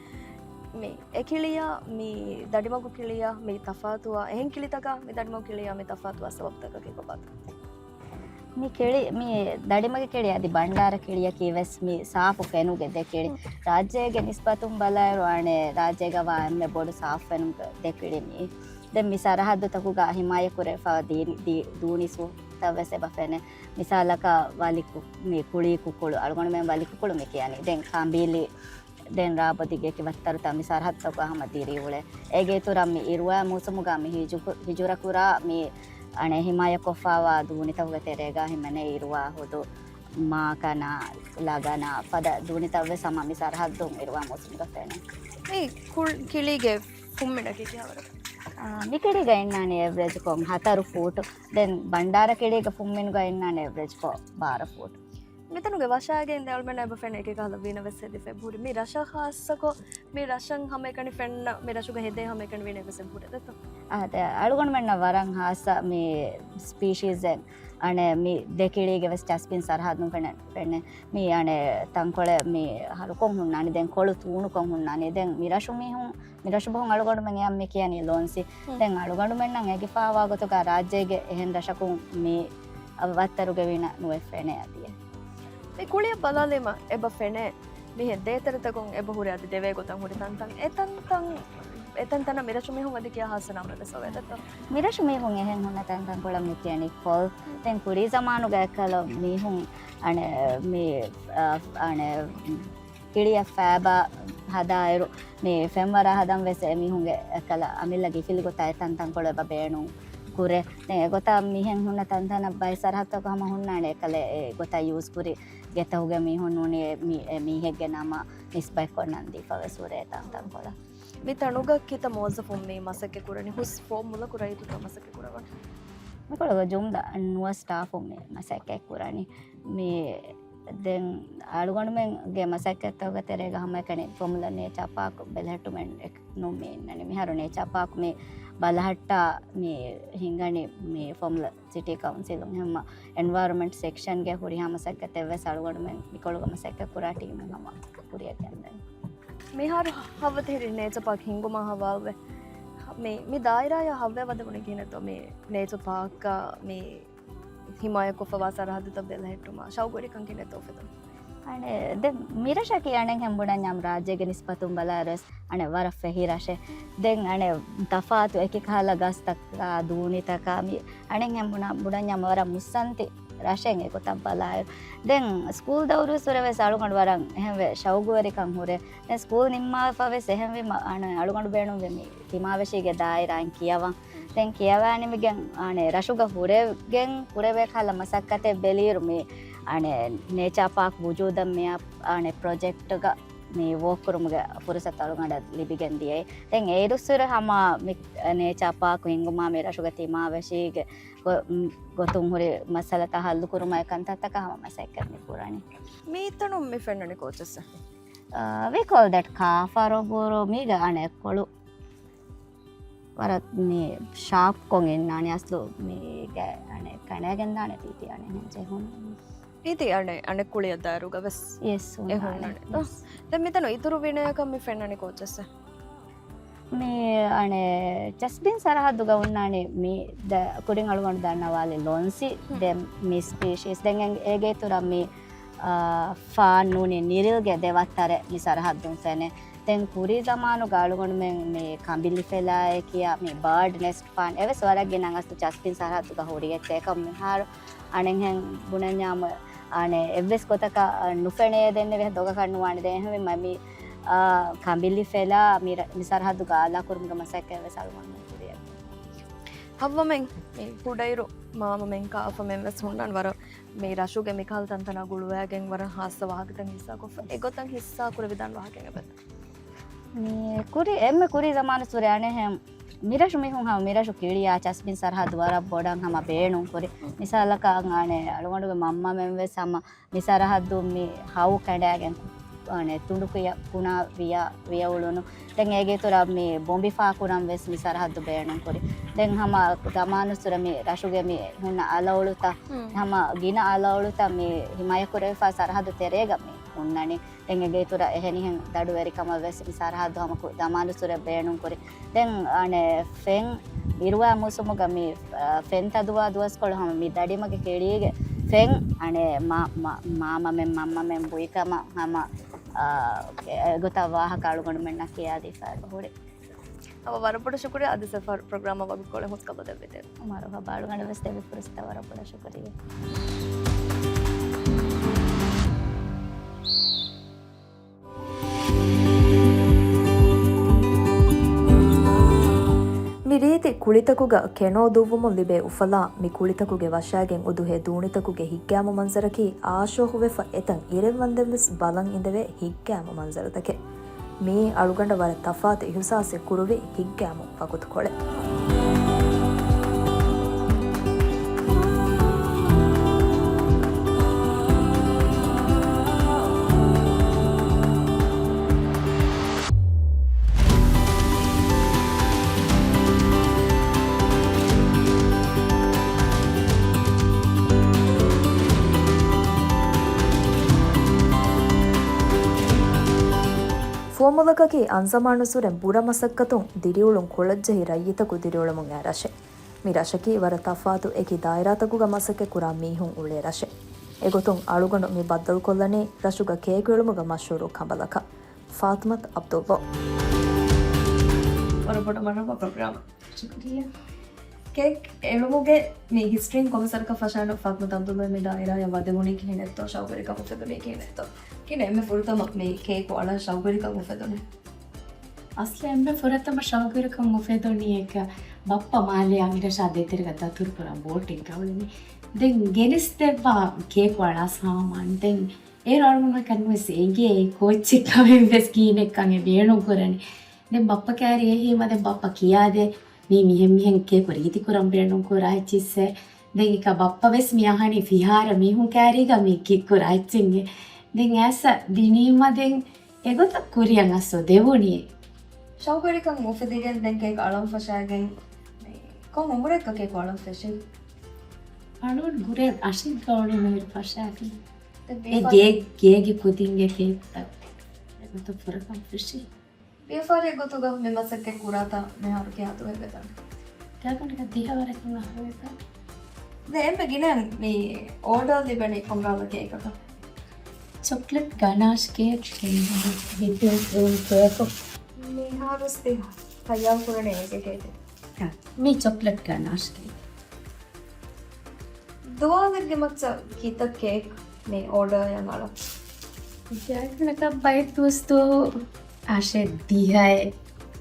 މި އެ ކިޅިޔާ މި ދަޑިމަގު ކިޅިޔާ މި ތަފާތުވާ، އެހެން ކިޅިތަކާ މި ދަޑިމަގު ކިޅިޔާ މި ތަފާތުވާ ސަބަބުތަކަކީ ކޮބާތޯ؟ މި ކިޅި، މި ދަޑިމަގެ ކިޅި އަދި ބަންޑާރަ ކިޅިޔަކީ ވެސް މި ސާފު ފެނުގެ ދެ ކިޅި. ރާއްޖޭގެ ނިސްބަތުން ބަލާއިރު އަނެއް ރާއްޖޭގަވާ އެންމެ ބޮޑު ސާފު ފެނުގެ ދެ ކިޅި މި. ދެން މި ސަރަހައްދުތަކުގަ ހިމާޔަތްކުރެވިފައި ދީ-، ދީ-، ދޫނި ސުވަބުތައް ވެސް އެބަ ފެނޭ. މިސާލަކަށް ވަލި ކު-، މި ކުޅީ ކުކުޅު، އަޅުގަނޑުމެން ވަލި ކުކުޅު މި ކިޔަނީ. ދެން ކަނބިލި، ދެން ރާބޮދިގެ ކިބައްތަރުތައް މި ސަރަހައްދުތަކުގަ ހަމަ ދިރިއުޅޭ. އޭގެ އިތުރަށް މި އިރުވާ މޫސުމުގަ މި ހިޖު-، ހިޖުރަކުރާ މި އަނެއް ހިމާޔަތްކޮށްފައިވާ ދޫނިތަކުގެ ތެރޭގަ ހިމެނޭ އިރުވާ ހުދު، މާކަނާ، ލަގަނާ ފަދަ ދޫނިތައް ވެސް ހަމަ މި ސަރަހައްދުން އިރުވާ މޫސުމުގަ ފެނޭ. މި ކު-، ކިޅީގެ ފުންމިނަކީ ކިހާވަރެއް؟ އާ، މި ކިޅީގަ އިންނާނެ އެވްރެޖްކޮށް ހަތަރު ފޫޓު. ދެން ބަންޑާރަ ކިޅީގެ ފުންމިނުގަ އިންނާނެ އެވްރެޖްކޮށް ބާރަ ފޫޓު. މިތަނުގެ ވަށާގެން ދެ އަޅުމެންނަށް އެބަ ފެނޭ އެކި ކަހަލަ ވީނަ ވެސް ހެދިފަ އެބަހުރި. މި ރަށަށް ހާއްސަކޮށް، މި ރަށަށް ހަމައެކަނި ފެންނަ، މި ރަށުގަ ހެދޭ ހަމައެކަނި ވީނަ ވެސް އެބަހުރި ދެތޯ؟ އާ، ދެ އަޅުގަނޑުމެންނަށް ވަރަށް ހާއްސަ މި ސްޕީޝީޒެއް އަނެއް މި ދެ ކިޅީގެ ވެސް ޖަސްބިން ސަރަހައްދުން ފެނެ-، ފެނޭ. މި އަނެއް ތަންކޮޅެއް މި ހަރުކޮށް ހުންނާނެ، ދެން ކޮޅު ތޫނުކޮށް ހުންނާނެ. ދެން މި ރަށު މީހުން މި ރަށު ބަހުން އަޅުގަނޑުމެން އެއަށް މި ކިޔަނީ ލޯންސި. ހުން. ދެން އަޅުގަނޑުމެންނަށް އެގިފާވާ ގޮތުގަ ރާއްޖޭގެ އެހެން ރަށަކުން މި ވައްތަރުގެ ވީނަ ނުވެ ފެނޭ އަދިއެއް. މި ކުޅިއަށް ބަލާލީމަ އެބަ ފެނޭ މިހެން ދޭތެރެތަކުން އެބަ ހުރި އަދި ދެވޭ ގޮތަށް ހުރި ތަންތަން. އެތަންތަން، އެތަންތަނަށް މި ރަށު މީހުން އަދި ކިޔާ ހާއްސަ ނަމެއް ވެސް އޮވޭ ދެތޯ؟ މި ރަށު މީހުން އެހެން ހުންނަ ތަންތަންކޮޅަށް މި ކިޔަނީ ކޮލް. ހުން. ދެން ކުރީ ޒަމާނުގަ އެކަލަ މީހުން އަނެއް މި، އަ، އަނެއް ކިޅިއަށް ފައިބާ ހަދާއިރު، މި ފެންވަރާ ހަދަން ވެސް އެމީހުންގެ އެކަލަ އަމިއްލަ ގިފިލި ގޮތާ އެ ތަންތަންކޮޅު އެބަ ބޭނުން ކުރޭ. ދެން އެގޮތަށް މިހެން ހުންނަ ތަންތަނަށް ބައެއް ސަރަހައްދުތަކު ހަމަ ހުންނާނެ އެކަލަ އެ ގޮތަށް ޔޫޒް ކުރި ގެތަކުގެ މީހުން ނޫނީ އެ މީ-، އެ މީހެއްގެ ނަމަށް ނިސްބަތްކޮށް ނަން ދީފަ ވެސް ހުރޭ ތަންތަންކޮޅަށް. މި ތަނުގަ ކިތައް މުވައްޒަފުން މި މަސައްކަތް ކުރަނީ؟ ހުސް ފުވައްމުލަކު ރައްޔިތުން މަސައްކަތް ކުރައްވަނީ. މިކޮޅުގަ ޖުމްލަ ނުވަ ސްޓާފުން މި މަސައްކަތް ކުރަނީ. މި ދެން އަޅުގަނޑުމެންގެ މަސައްކަތްތަކުގެ ތެރޭގަ ހަމައެކަނި ފޮމުލަ ނޭޗާ ޕާކް ބެލެހެއްޓުމެއް ނޫން މި އިންނަނީ. މިހާރު ނޭޗާ ޕާކް މި ބަލަހައްޓާ މި ހިނގަނީ މި ފޮމުލަ ސިޓީ ކައުންސިލުން. ހަމަ އެންވަޔަރުމަންޓް ސެކްޝަންގެ ހުރިހާ މަސައްކަތެއް ވެސް އަޅުގަނޑުމެން މިކޮޅުގަ މަސައްކަތް ކުރާ ޓީމެއް ހަމަ ކުރިއަށް ގެންދަނީ. މިހާރު ހައްވަ ތިހިރީ ނޭޗާ ޕާކް ހިންގުމާ ހަވާލުވެ، މި، މި ދާއިރާއާ ހައްވަ ވަދެވުނީ ކިހިނެއްތޯ؟ މި ނޭޗާ ޕާކް މި ހިމާޔަތްކޮށްފަވާ ސަރަހައްދުތައް ބެލެހެއްޓުމާ ޝައުގުވެރިކަން ކިހިނެއްތޯ އުފެދުނު؟ އަނެ، ދެން މިރަށަކީ އަނެއްހެން ބުނަންޏާ ރާއްޖޭގެ ނިސްބަތުން ބަލާއިރުވެސް އަނެއް ވަރަށް ފެހި ރަށެއް. ދެން އަނެއް ތަފާތު އެކި ކަހަލަ ގަސްތަކާ ދޫނިތަކާ މި އަނެއްހެން ބުނަ، ބުނަންޏާ ވަރަށް މުއްސަންތި ރަށެއް އެގޮތަށް ބަލާއިރު. ދެން ސްކޫލް ދައުރުވެސް ހުރެވެސް އަޅުގަނޑު ވަރަށް އެހެންވެ ޝައުގުވެރިކަން ހުރޭ. ދެން ސްކޫލް ނިންމާފަވެސް އެހެންވީމަ، އަނެއް އަޅުގަނޑު ބޭނުންވޭ މި ތިމާވެށީގެ ދާއިރާއިން ކިޔަވަން. ދެން ކިޔަވާ ނިމިގެން އަނެއް ރަށުގަ ހުރެގެން ކުރެވޭ ކަހަލަ މަސައްކަތެއް ބެލިއިރު މި އަނެއް ނޭޗާ ޕާކް ވުޖޫދަށް މިއަށް އަނެއް ޕްރޮޖެކްޓްގަ މި ވޯކް ކުރުމުގެ ފުރުސަތު އަޅުގަނޑަށް ލިބިގެން ދިޔައީ. ދެން އޭރުއްސުރެ ހަމަ މި ނޭޗާ ޕާކް ހިންގުމާ މި ރަށުގެ ތިމާވެށީގެ ގޮ-، ގޮތުން ހުރި މައްސަލަތައް ހައްލުކުރުމާއި ކަންތައްތަކަށް ހަމަ މަސައްކަތް މި ކުރަނީ. މިތަނުން މި ފެންނަނީ ކޯޗެއްސެއް؟ އާ، we call that ކާފަރުބުރު. މީގަ އަނެއްކޮޅު ވަރަށް މި ޝާޕްކޮށް އިންނާނެ އަސްލު މީގެ އަނެއް ކަނޑައިގެންދާނެ ތީތި އަނެއް ހެން ޖެހުން. ތީތި އަނެއް، އަނެއް ކުޅިއަށް ދާއިރުގަ ވެސް ޔެސް، އެ ހުންނާނެ. ހުންނާނެ. ދެން މިތަނު އިތުރު ވިނަޔަކަށް މި ފެންނަނީ ކޯޗެއްސެއް؟ މި އަނެއް ޗަސްބިން ސަރަހައްދުގަ ހުންނާނެ މި ދަ-، ކުރިން އަޅުގަނޑު ދަންނަވާލި ލޮންސި، ދެން މި ސްޕީޝީސް. ދެން އެ-، އޭގެ އިތުރަށް މި، އާ، ފާން ނޫނީ ނިރިލްގެ ދެ ވައްތަރެއް މި ސަރަހައްދުން ފެނޭ. ދެން ކުރީ ޒަމާނުގަ އަޅުގަނޑުމެން މި ކަނބިލި ފެލާއޭ ކިޔާ މި ބާޑް ނެސްޓް ފާން އެވެސް ވަރަށް ގިނަ އަސްލު ޗަސްބިން ސަރަހައްދުގަ ހުރި އެއްޗެއް. އެކަމް މިހާރު އަނެއްހެން ބުނަންޏާމު އަނެއް އެއްވެސް ގޮތަކަށް ނުފެނޭ ދެންނެވި ދޮގަކަށް ނުވާނެ. ދެން އެހެންވީމަ މި، އާ، ކަނބިލި ފެލާ މި ރަ-، މި ސަރަހައްދުގަ އާލާކުރުމުގެ މަސައްކަތް ވެސް އަޅުގަނޑުމެން ކުރިއަށް. ހައްވަމެން މި ކުޑައިރު މާމަމެން ކާފަމެން ވެސް ހުންނަން ވަރަށް މި ރަށުގެ މިކަހަލަ ތަންތަނާ ގުޅުވައިގެން ވަރަށް ހާއްސަ ވާހަކަތައް ހިއްސާކޮށްފަ. އެގޮތަށް ހިއްސާ ކުރެވިދާނެ ވާހަކައެއް އެބަތަ؟ މި ކުރި، އެންމެ ކުރީ ޒަމާނުއްސުރެ އަނެއްހެން މިރަށު މީހުން ހަމަ މިރަށު ކިޅިޔާ ޗަސްބިން ސަރަހައްދު ވަރަށް ބޮޑަށް ހަމަ ބޭނުން ކުރި. މިސާލަކަށް އަނެއް އަޅުގަނޑުގެ މަންމަމެން ވެސް ހަމަ މި ސަރަހައްދު މި ހައު ކެނޑާގެން އަނެއް ތުނޑު ކުއިޔަށް ކުނާ ވިޔަ، ވިޔަ އުޅުނު. ދެން އޭގެ އިތުރަށް މި ބޮމްބި ފާކުރަން ވެސް މި ސަރަހައްދު ބޭނުން ކުރި. ދެން ހަމަ ޒަމާނުއްސުރެ މި ރަށުގެ މި ހުންނަ އަލައުޅުތައް، ހަމަ ގިނަ އަލައުޅުތައް މި ހިމާޔަތް ކުރެވިފާ ސަރަހައްދު ތެރޭގަ މި ހުންނަނީ. ދެން އޭގެ އިތުރަށް އެހެނިހެން ދަޑުވެރިކަމަށް ވެސް މި ސަރަހައްދު ހަމަ ކު-، ޒަމާނުއްސުރެ ބޭނުން ކުރި. ދެން އަނެއް ފެން އިރުވާ މޫސުމުގަ މި، އަ، ފެން ތަދުވާ ދުވަސްކޮޅު ހަމަ މި ދަޑިމަގެ ކެޅީގެ ފެން އަނެއް މާ-، މާ-، މާމަމެން މަންމަމެން ބުއިކަމަށް ހަމަ، އަ، އެ-، އެގޮތަށް ވާހަކަ އަޅުގަނޑުމެންނަށް ކިޔާދީފަ ހުރި. އަވަ ވަރަށް ބޮޑަށް ޝުކުރިއްޔާ އަދި ސަފަރު ޕްރޮގްރާމަށް ވަގުތުކޮޅެއް ހުސްކަމަށް ދެއްވިތެރޭ. މަރުހަބާ، އަޅުގަނޑަށް ވެސް ދެއްވި ފުރުސަތަށް ވަރަށް ބޮޑަށް ޝުކުރިއްޔާ. މި ރީތި ކުޅިތަކުގަ ކެނޯ ދުއްވުމުން ލިބޭ އުފަލާ، މި ކުޅިތަކުގެ ވަށާގެން އުދުހޭ ދޫނިތަކުގެ ހިތްގައިމު މަންޒަރަކީ އާޝޯހުވެފަ އެތަން އިރެއްވަންދެން ވެސް ބަލަން އިނދެވޭ ހިތްގައިމު މަންޒަރުތަކެއް. މިއީ އަޅުގަނޑަށް ވަރަށް ތަފާތު އިހުސާސެއް ކުރުވި ހިތްގައިމު ވަގުތުކޮޅެއް. ފުވައްމުލަކަކީ އަންޒަމާނުއްސުރެން ބުރަ މަސައްކަތުން ދިރިއުޅުން ކުޅައްޖެހި ރައްޔިތަކު ދިރިއުޅެމުން އައި ރަށެއް. މި ރަށަކީ ވަރަށް ތަފާތު އެކި ދާއިރާތަކުގަ މަސައްކަތް ކުރާ މީހުން އުޅޭ ރަށެއް. އެގޮތުން އަޅުގަނޑު މި ބައްދަލުކޮށްލަނީ ރަށުގަ ކޭކު އެޅުމުގަ މަޝްހޫރު ކަނބަލަކަށް. ފާތުމަތު އަބްދުﷲ. ވަރަށް ބޮޑަށް މަރުހަބާ ޕްރޮގްރާމަށް. ޝުކުރިއްޔާ. ކޭކް އެޅުމުގެ މި ހިސްޓްރީން ކޮންމެސް ވަރަކަށް ފަށާނު ފާތުމަތު އަބްދުﷲ މި ދާއިރާއަށް ވަދެވުނީ ކިހިނެއްތޯ، ޝައުގުވެރިކަން އުފެދުނީ ކިހިނެއްތޯ؟ ކިހިނެއް އެންމެ ފުރަތަމަ މި ކޭކު އަޅަން ޝައުގުވެރިކަން އުފެދުނީ؟ އަސްލު އެންމެ ފުރަތަމަ ޝައުގުވެރިކަން އުފެދުނީ އެކަ ބައްޕަ މާލެއާ މިރަށާ ދޭތެރޭގަ ދަތުރުކުރަން ބޯޓެއްގަ އުޅުނީ. ދެން ގެނެސްދެއްވާ ކޭކު އަޅާ ސާމާނު. ދެން އޭރު އަޅުގަނޑަކަށް ނުވެސް އެނގޭ އެ ކޯއްޗެއްކަމެއް ވެސް ކިހިނެއްކަން އެ ބޭނުން ކުރަނީ. ދެން ބައްޕަ ކައިރި އެހީމަ ދެން ބައްޕަ ކިޔާދޭ. މީ މިހެން މިހެން ކޭކު ރީތި ކުރަން ބޭނުން ކުރާ އެއްޗިއްސެއް. ދެން އެކަ ބައްޕަ ވެސް މި އަހަނީ ފިހާރަ މީހުން ކައިރީގަ މި ކެއް ކުރާ އެއްޗެއް. ދެން އައިސް ދިނީމަ ދެން އެގޮތަށް ކުރިއަށް އައްސޯ ދެވުނީ. ޝައުގުވެރިކަން އުފެދިގެން ދެން ކޭކް އަޅަން ފަށާގެން، ކޮން އުމުރެއްގަ ކޭކު އަޅަން ފެށީ؟ އަޅުން ހުރެ އަށެއްގަ އުޅުނުއިރު ފަށާފި. ދެން އެ ބޭފާ- ގޭ-، ގޭގެ ކުދިންގެ ކޭކްތައް އެގޮތަށް ފުރަކަން ފެށީ. ބޭފާރި ގޮތުގަ މި މަސައްކަތް ކުރާތާ މިހާރު ކިހާ ދުވަހެއްގަތަން؟ ތިޔަކަނޑަކަށް ދިހަވަރަކުން އަހަރުވެފަ. ދެން އެންމެ ގިނަ މި އޯޑާ ލިބެނީ ކޮންކަހަލަ ކޭކަކަށް؟ ޗޮކްލެޓް ގަނާޝް ކޭކް، ވިޕިން ކްރީމް ކޭކު. މިހާރުސް ތި ތައްޔާރު ކުރަނީ އޭގެ ކޭކެއް؟ މި ޗޮކްލެޓް ގަނާޝް ކޭކް. ދުވާލެއްގެ މައްޗަށް ކިތައް ކޭކް މި އޯޑާ ޔަން އަޅަ؟ ކޭކް ނަކަށް ބައެއް ދުވަސް ދުވަހު އަށެއް ދިހައެއް.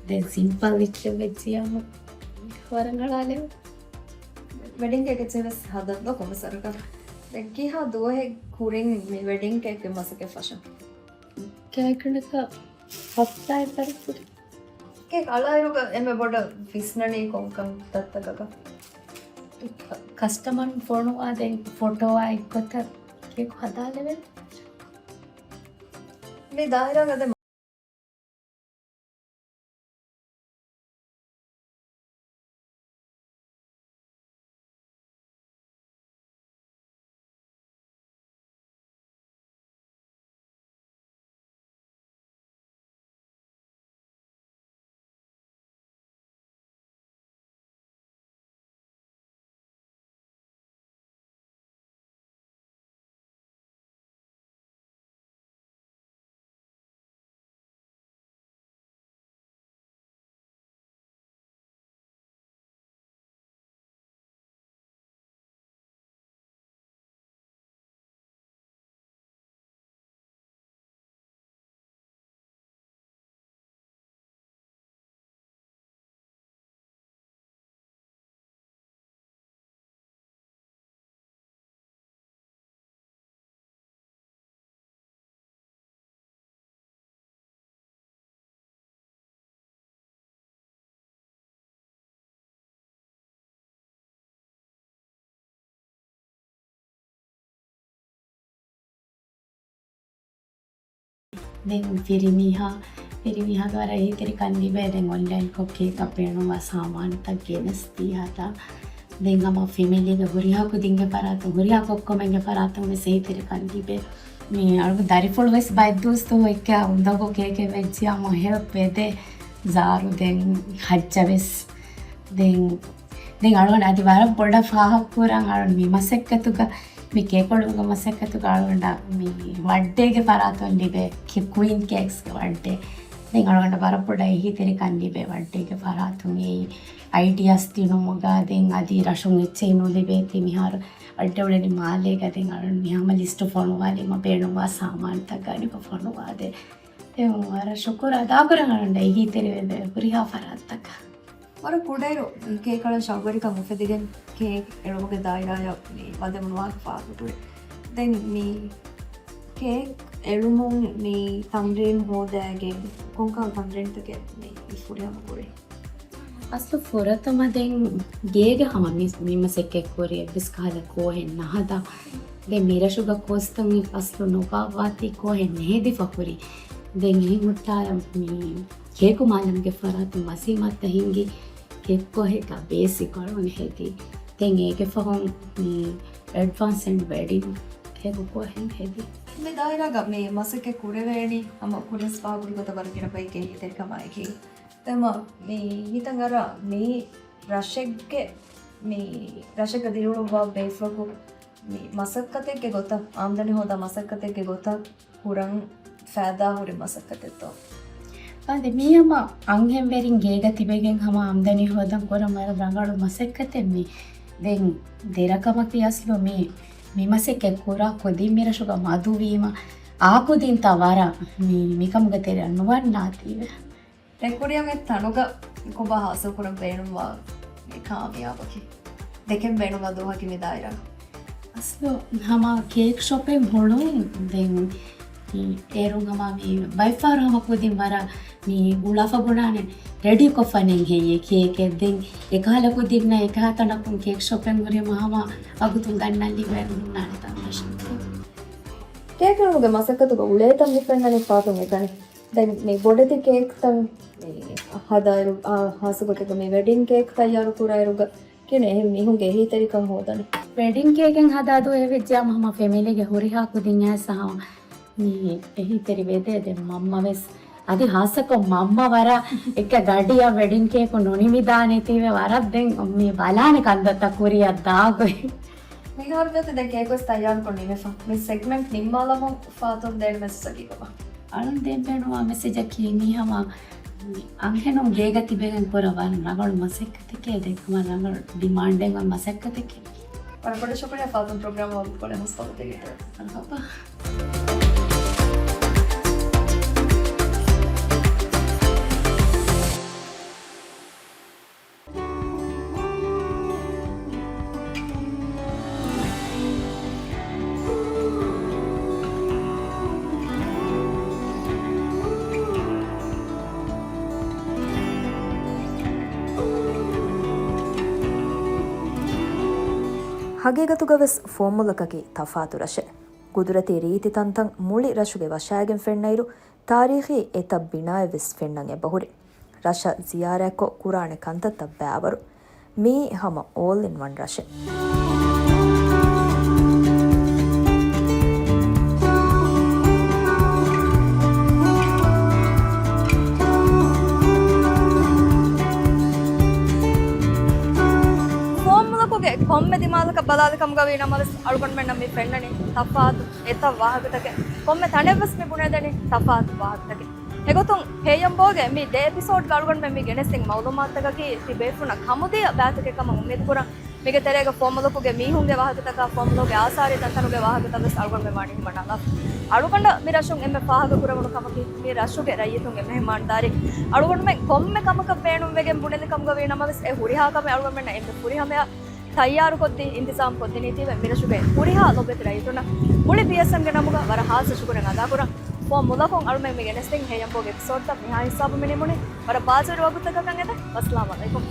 ދެން ސިމްޕަލް އެއްޗެއް ވެއްޖިޔާމު ވަރަށް އަޅާލެވެ. ވެޑިން ކޭކް އެއްޗެއް ވެސް ހަދަން ދޯ ކޮންމެސް ވަރަކަށް؟ ދެން ކިހާ ދުވަހެއް ކުރިން މި ވެޑިން ކޭކްގެ މަސައްކަތް ފަށަން؟ ކޭކް ނަކަށް ހަފްތާއެއް ވަރަށް ކުރި. ކޭކް އަޅާއިރުގަ އެންމެ ބޮޑަށް ވިސްނަނީ ކޮންކަން ތައްތަކަކަށް؟ ކަސްޓަމަރުން ފޮނުވާ ދެން ފޮޓޯއާ އެއްގޮތަށް ކޭކު ހަދާލެވެން. މި ދާއިރާގަ ދެ ދެން ފިރިމީހާ، ފިރިމީހާގެ ވަރަށް އެހީތެރިކަން ލިބޭ. ދެން އޮންލައިންކޮށް ކޭކަށް ބޭނުންވާ ސާމާނުތައް ގެނެސް ދީ ހަދާ. ދެން ހަމަ ފެމިލީގެ ހުރިހާ ކުދިންގެ ފަރާތުން، ހުރިހާ ކޮއްކޮމެންގެ ފަރާތުން ވެސް އެހީތެރިކަން ލިބޭ. މި އަޅުގެ ދަރިފުޅު ވެސް ބައެއް ދުވަސް ދުވަހު އެއްކާ އުނދަގޫ ކޭކެއް ވެއްޖިޔާމު ހެލްޕް ވެދޭ. ޒާރު ދެން ހައްޖަ ވެސް. ދެން، ދެން އަޅުގަނޑު އަދި ވަރަށް ބޮޑަށް ފާހަގަކުރަން އަޅުގަނޑު މި މަސައްކަތުގަ، މި ކޭކު އެޅުމުގެ މަސައްކަތުގަ އަޅުގަނޑަށް މި ވައްޑޭގެ ފަރާތުން ލިބޭ ކި-، ކުއިން ކޭކްސްގެ ވައްޑޭ. ދެން އަޅުގަނޑަށް ވަރަށް ބޮޑަށް އެހީތެރިކަން ލިބޭ ވައްޑޭގެ ފަރާތުން އެއީ އައިޑިއާސް ދިނުމުގަ. ދެން އަދި ރަށުން އެއްޗެހި ނުލިބޭތީ މިހާރު ވައްޑޭ އުޅެނީ މާލޭގަ. ދެން އަޅުން މިހާމަ ލިސްޓު ފޮނުވާލީމަ ބޭނުންވާ ސާމާނުތައް ގަނެފަ ފޮނުވާދޭ. ދެން ވަރަށް ޝުކުރު އަދާކުރަން އަޅުގަނޑަށް އެހީތެރިވެދޭ ހުރިހާ ފަރާތްތަކަށް. ވަރަށް ކުޑައިރު ކޭކް އަޅަން ޝައުގުވެރިކަން އުފެދިގެން ކޭކް އެޅުމުގެ ދާއިރާއަށް މި ވަދެވުނު ވާހަކަ ފާހަގަކުރޭ. ދެން މި ކޭކް އެޅުމުން މި ތަމްރީން ހޯދައިގެން ކޮންކަހަލަ ތަމްރީންތަކެއް މި ފުރިހަމަ ކުރީ؟ އަސްލު ފުރަތަމަ ދެން ގޭގަ ހަމަ މި، މި މަސައްކަތް ކުރި އެއްވެސް ކަހަލަ ކޯހެއް ނަހަދާ. ދެން މިރަށުގަ ކޯސްތައް އަސްލު ނުބާއްވާތީ ކޯހެއް ނެހެދިފަ ހުރި. ދެން އެހެން ހުއްޓާ މި ކޭކު މާލަމްގެ ފަރާތުން ވަޒީމާތައް ހިންގި ކޭކު ކޯހެއްގަ ބޭސިކް އަޅުން ހެދި. ދެން އޭގެ ފަހުން މި އެޑްވާންސް އެންޑް ވެޑިން ކޭކު ކޯހެއް ހެދި. މި ދާއިރާގަ މި މަސައްކަތް ކުރެވޭނީ ހަމަ ކުރިންސް ފާހަގަކުރި ގޮތަށް ވަރަށް ގިނަ ބައެއްގެ އެހީތެރިކަމާއެކީ. ދެން މި ހިތަށް އަރާ މި ރަށެއްގެ، މި ރަށެއްގަ ދިރިއުޅުއްވާ ބޭފުޅަކު މި މަސައްކަތެއްގެ ގޮތަށް، އާމްދަނީ ހޯދާ މަސައްކަތެއްގެ ގޮތަށް ކުރަން ފައިދާ ހުރި މަސައްކަތެއްތޯ؟ އާދެ، މީ ހަމަ އަންހެންވެރިން ގޭގަ ތިބެގެން ހަމަ އާމްދަނީ ހޯދަން ކުރަން ވަރަށް ރަނގަޅު މަސައްކަތެއް މީ. ދެން ދެރަކަމަކީ އަސްލު މީ، މި މަސައްކަތް ކުރާ ކުދިން މިރަށުގަ މަދުވީމަ، އާ ކުދިންތާ ވަރަށް މީ، މިކަމުގެ ތެރެއަށް ނުވަންނާތީވެ. ރެކުރިއަށް އެ ތަނުގަ ކޮބާ ހާސިލް ކުރަން ބޭނުންވާ މި ކާމިޔާބަކީ؟ ދެކެން ބޭނުންވާ ދުވަހަކީ މި ދާއިރާ. އަސްލު ހަމަ ކޭކް ޝޮޕެއް ހުޅުން ދެން އޭރުން ހަމަ މި ބައެއްފަހަރު ހަމަ ކުދިން ވަރަށް މި ގުޅާފަ ބުނާނެ ރެޑީ ކޮށްފަ ނެތް ހެއްޔޭ ކޭކެއް؟ ދެން އެކަހަލަ ކުދިންނަށް އެކަހަލަ ތަނަކުން ކޭކް ޝޮޕެއް ހުރީމަ ހަމަ ވަގުތުން ގަންނަން ލިބޭން ހުންނާނެ ތަން ދަށުން. ކޭކް އެޅުމުގެ މަސައްކަތުގަ އުޅޭތަން މި ފެންނަނީ ފާތުން އެކަނި. ދެން މި ބޮޑެތި ކޭކްތައް މި ހަދާއިރު، އާ، ހާއްސަ ގޮތެއްގަ މި ވެޑިން ކޭކް ތައްޔާރު ކުރާއިރުގަ ކިޔުނު އެހެން މީހުންގެ އެހީތެރިކަން ހޯދަނީ. ވެޑިން ކޭކެއް ހަދާ ދުވަހެއް ވެއްޖެ ހަމަ ފެމިލީގެ ހުރިހާ ކުދިން އައިސް ހަމަ މި އެހީތެރި ވެދޭ. ދެން މަންމަ ވެސް އަދި ހާއްސަކޮށް މަންމަ ވަރަށް އެއްކަ ގަޑިއަށް ވެޑިން ކޭކު ނުނިމިދާނެތީވެ ވަރަށް ދެން މި ބަލާނެ ކަންތައްތައް ކުރިއަށް ދާގޮތް. މިހާރު ދެން ކޭކު ވެސް ތައްޔާރުކޮށް ނިމިފަ. މި ސެގްމެންޓް ނިންމާލަމުން ފާތުން ދޭން މެސެޖަކީ ކޮބާ؟ އަޅުން ދޭން ބޭނުންވާ މެސެޖަކީ މީ ހަމަ އަންހެނުން ގޭގަ ތިބެގެން ކުރަ ވަރަށް ރަނގަޅު މަސައްކަތެކޭ. ދެން ހަމަ ރަނގަޅު ޑިމާންޑެއް އޮތް މަސައްކަތެކޭ. ވަރަށް ބޮޑަށް ޝުކުރިއްޔާ ފާތުން ޕްރޮގްރާމަށް ވަގުތުކޮޅެއް ހުސްކޮށްދިނީ. މަރުޙަބާ. ހަގީގަތުގަވެސް ފުވައްމުލަކަކީ ތަފާތު ރަށެއް. ގުދުރަތީ ރީތި ތަންތަން މުޅި ރަށުގެ ވަށާގެން ފެންނައިރު، ތާރީޚީ އެތައް ބިނާއެއް ވެސް ފެންނަން އެބަހުރި. ރަށަށް ޒިޔާރަތްކޮށް ކުރާނެ ކަންތައްތައް ބައިވަރު. މީ ހަމަ އޯލް އިން ވަން ރަށެއް. ފުވައްމުލަކުގެ ކޮންމެ ދިމާލަކަށް ބަލާލި ކަމުގަ ވީ ނަމަވެސް، އަޅުގަނޑުމެންނަށް މި ފެންނަނީ ތަފާތު އެތައް ވާހަކަތަކެއް. ކޮންމެ ތަނެއްވެސް މި ބުނެދެނީ ތަފާތު ވާހަކަތަކެއް. އެގޮތުން ހެޔޮންބޯގެ މި ދެ އެޕިސޯޑްގަ އަޅުގަނޑުމެން މި ގެނެސްދިން މައުލޫމާތުތަކަކީ ތި ބޭފުޅުންނަށް ކަމުދިޔަ ބައިތަކެއް ކަމަށް އުއްމީދުކުރަން. މީގެ ތެރޭގަ ފުވައްމުލަކުގެ މީހުންގެ ވާހަކަތަކާ، ފުވައްމުލަކުގެ އާސާރީ ތަންތަނުގެ ވާހަކަތައް ވެސް އަޅުގަނޑުމެން ވާނީ ހިމަނާލާފަ. އަޅުގަނޑަށް މި ރަށުން އެންމެ ފާހަގަ ކުރެވުނު ކަމަކީ، މި ރަށުގެ ރައްޔިތުންގެ މެހެމާންދާރީ. އަޅުގަނޑުމެން ކޮންމެ ކަމަކަށް ބޭނުންވެގެން ބުނެލި ކަމުގަ ވީ ނަމަވެސް، އެ ހުރިހާ ކަމެއް އަޅުގަނޑުމެންނަށް އެންމެ ފުރިހަމަޔަށް ތައްޔާރުކޮށްދީ، އިންތިޒާމް ކޮށްދިނީތީވެ، މި ރަށުގެ ހުރިހާ ލޮބުވެތި ރައްޔިތުންނަށް މުޅި ބީއެސްއެމްގެ ނަމުގަ ވަރަށް ހާއްސަ ޝުކުރެއް އަދާކުރަން. ފުވައްމުލަކުން އަޅުމެން މި ގެނެސްދިން ހެޔޮންބޯގެ އެޕިސޯޑްތައް މިހާ ހިސާބު މި ނިމުނީ. ވަރަށް ބާޒުވެރި ވަގުތަކަކަށް އެދެން. އައްސަލާމު ޢަލައިކުމް.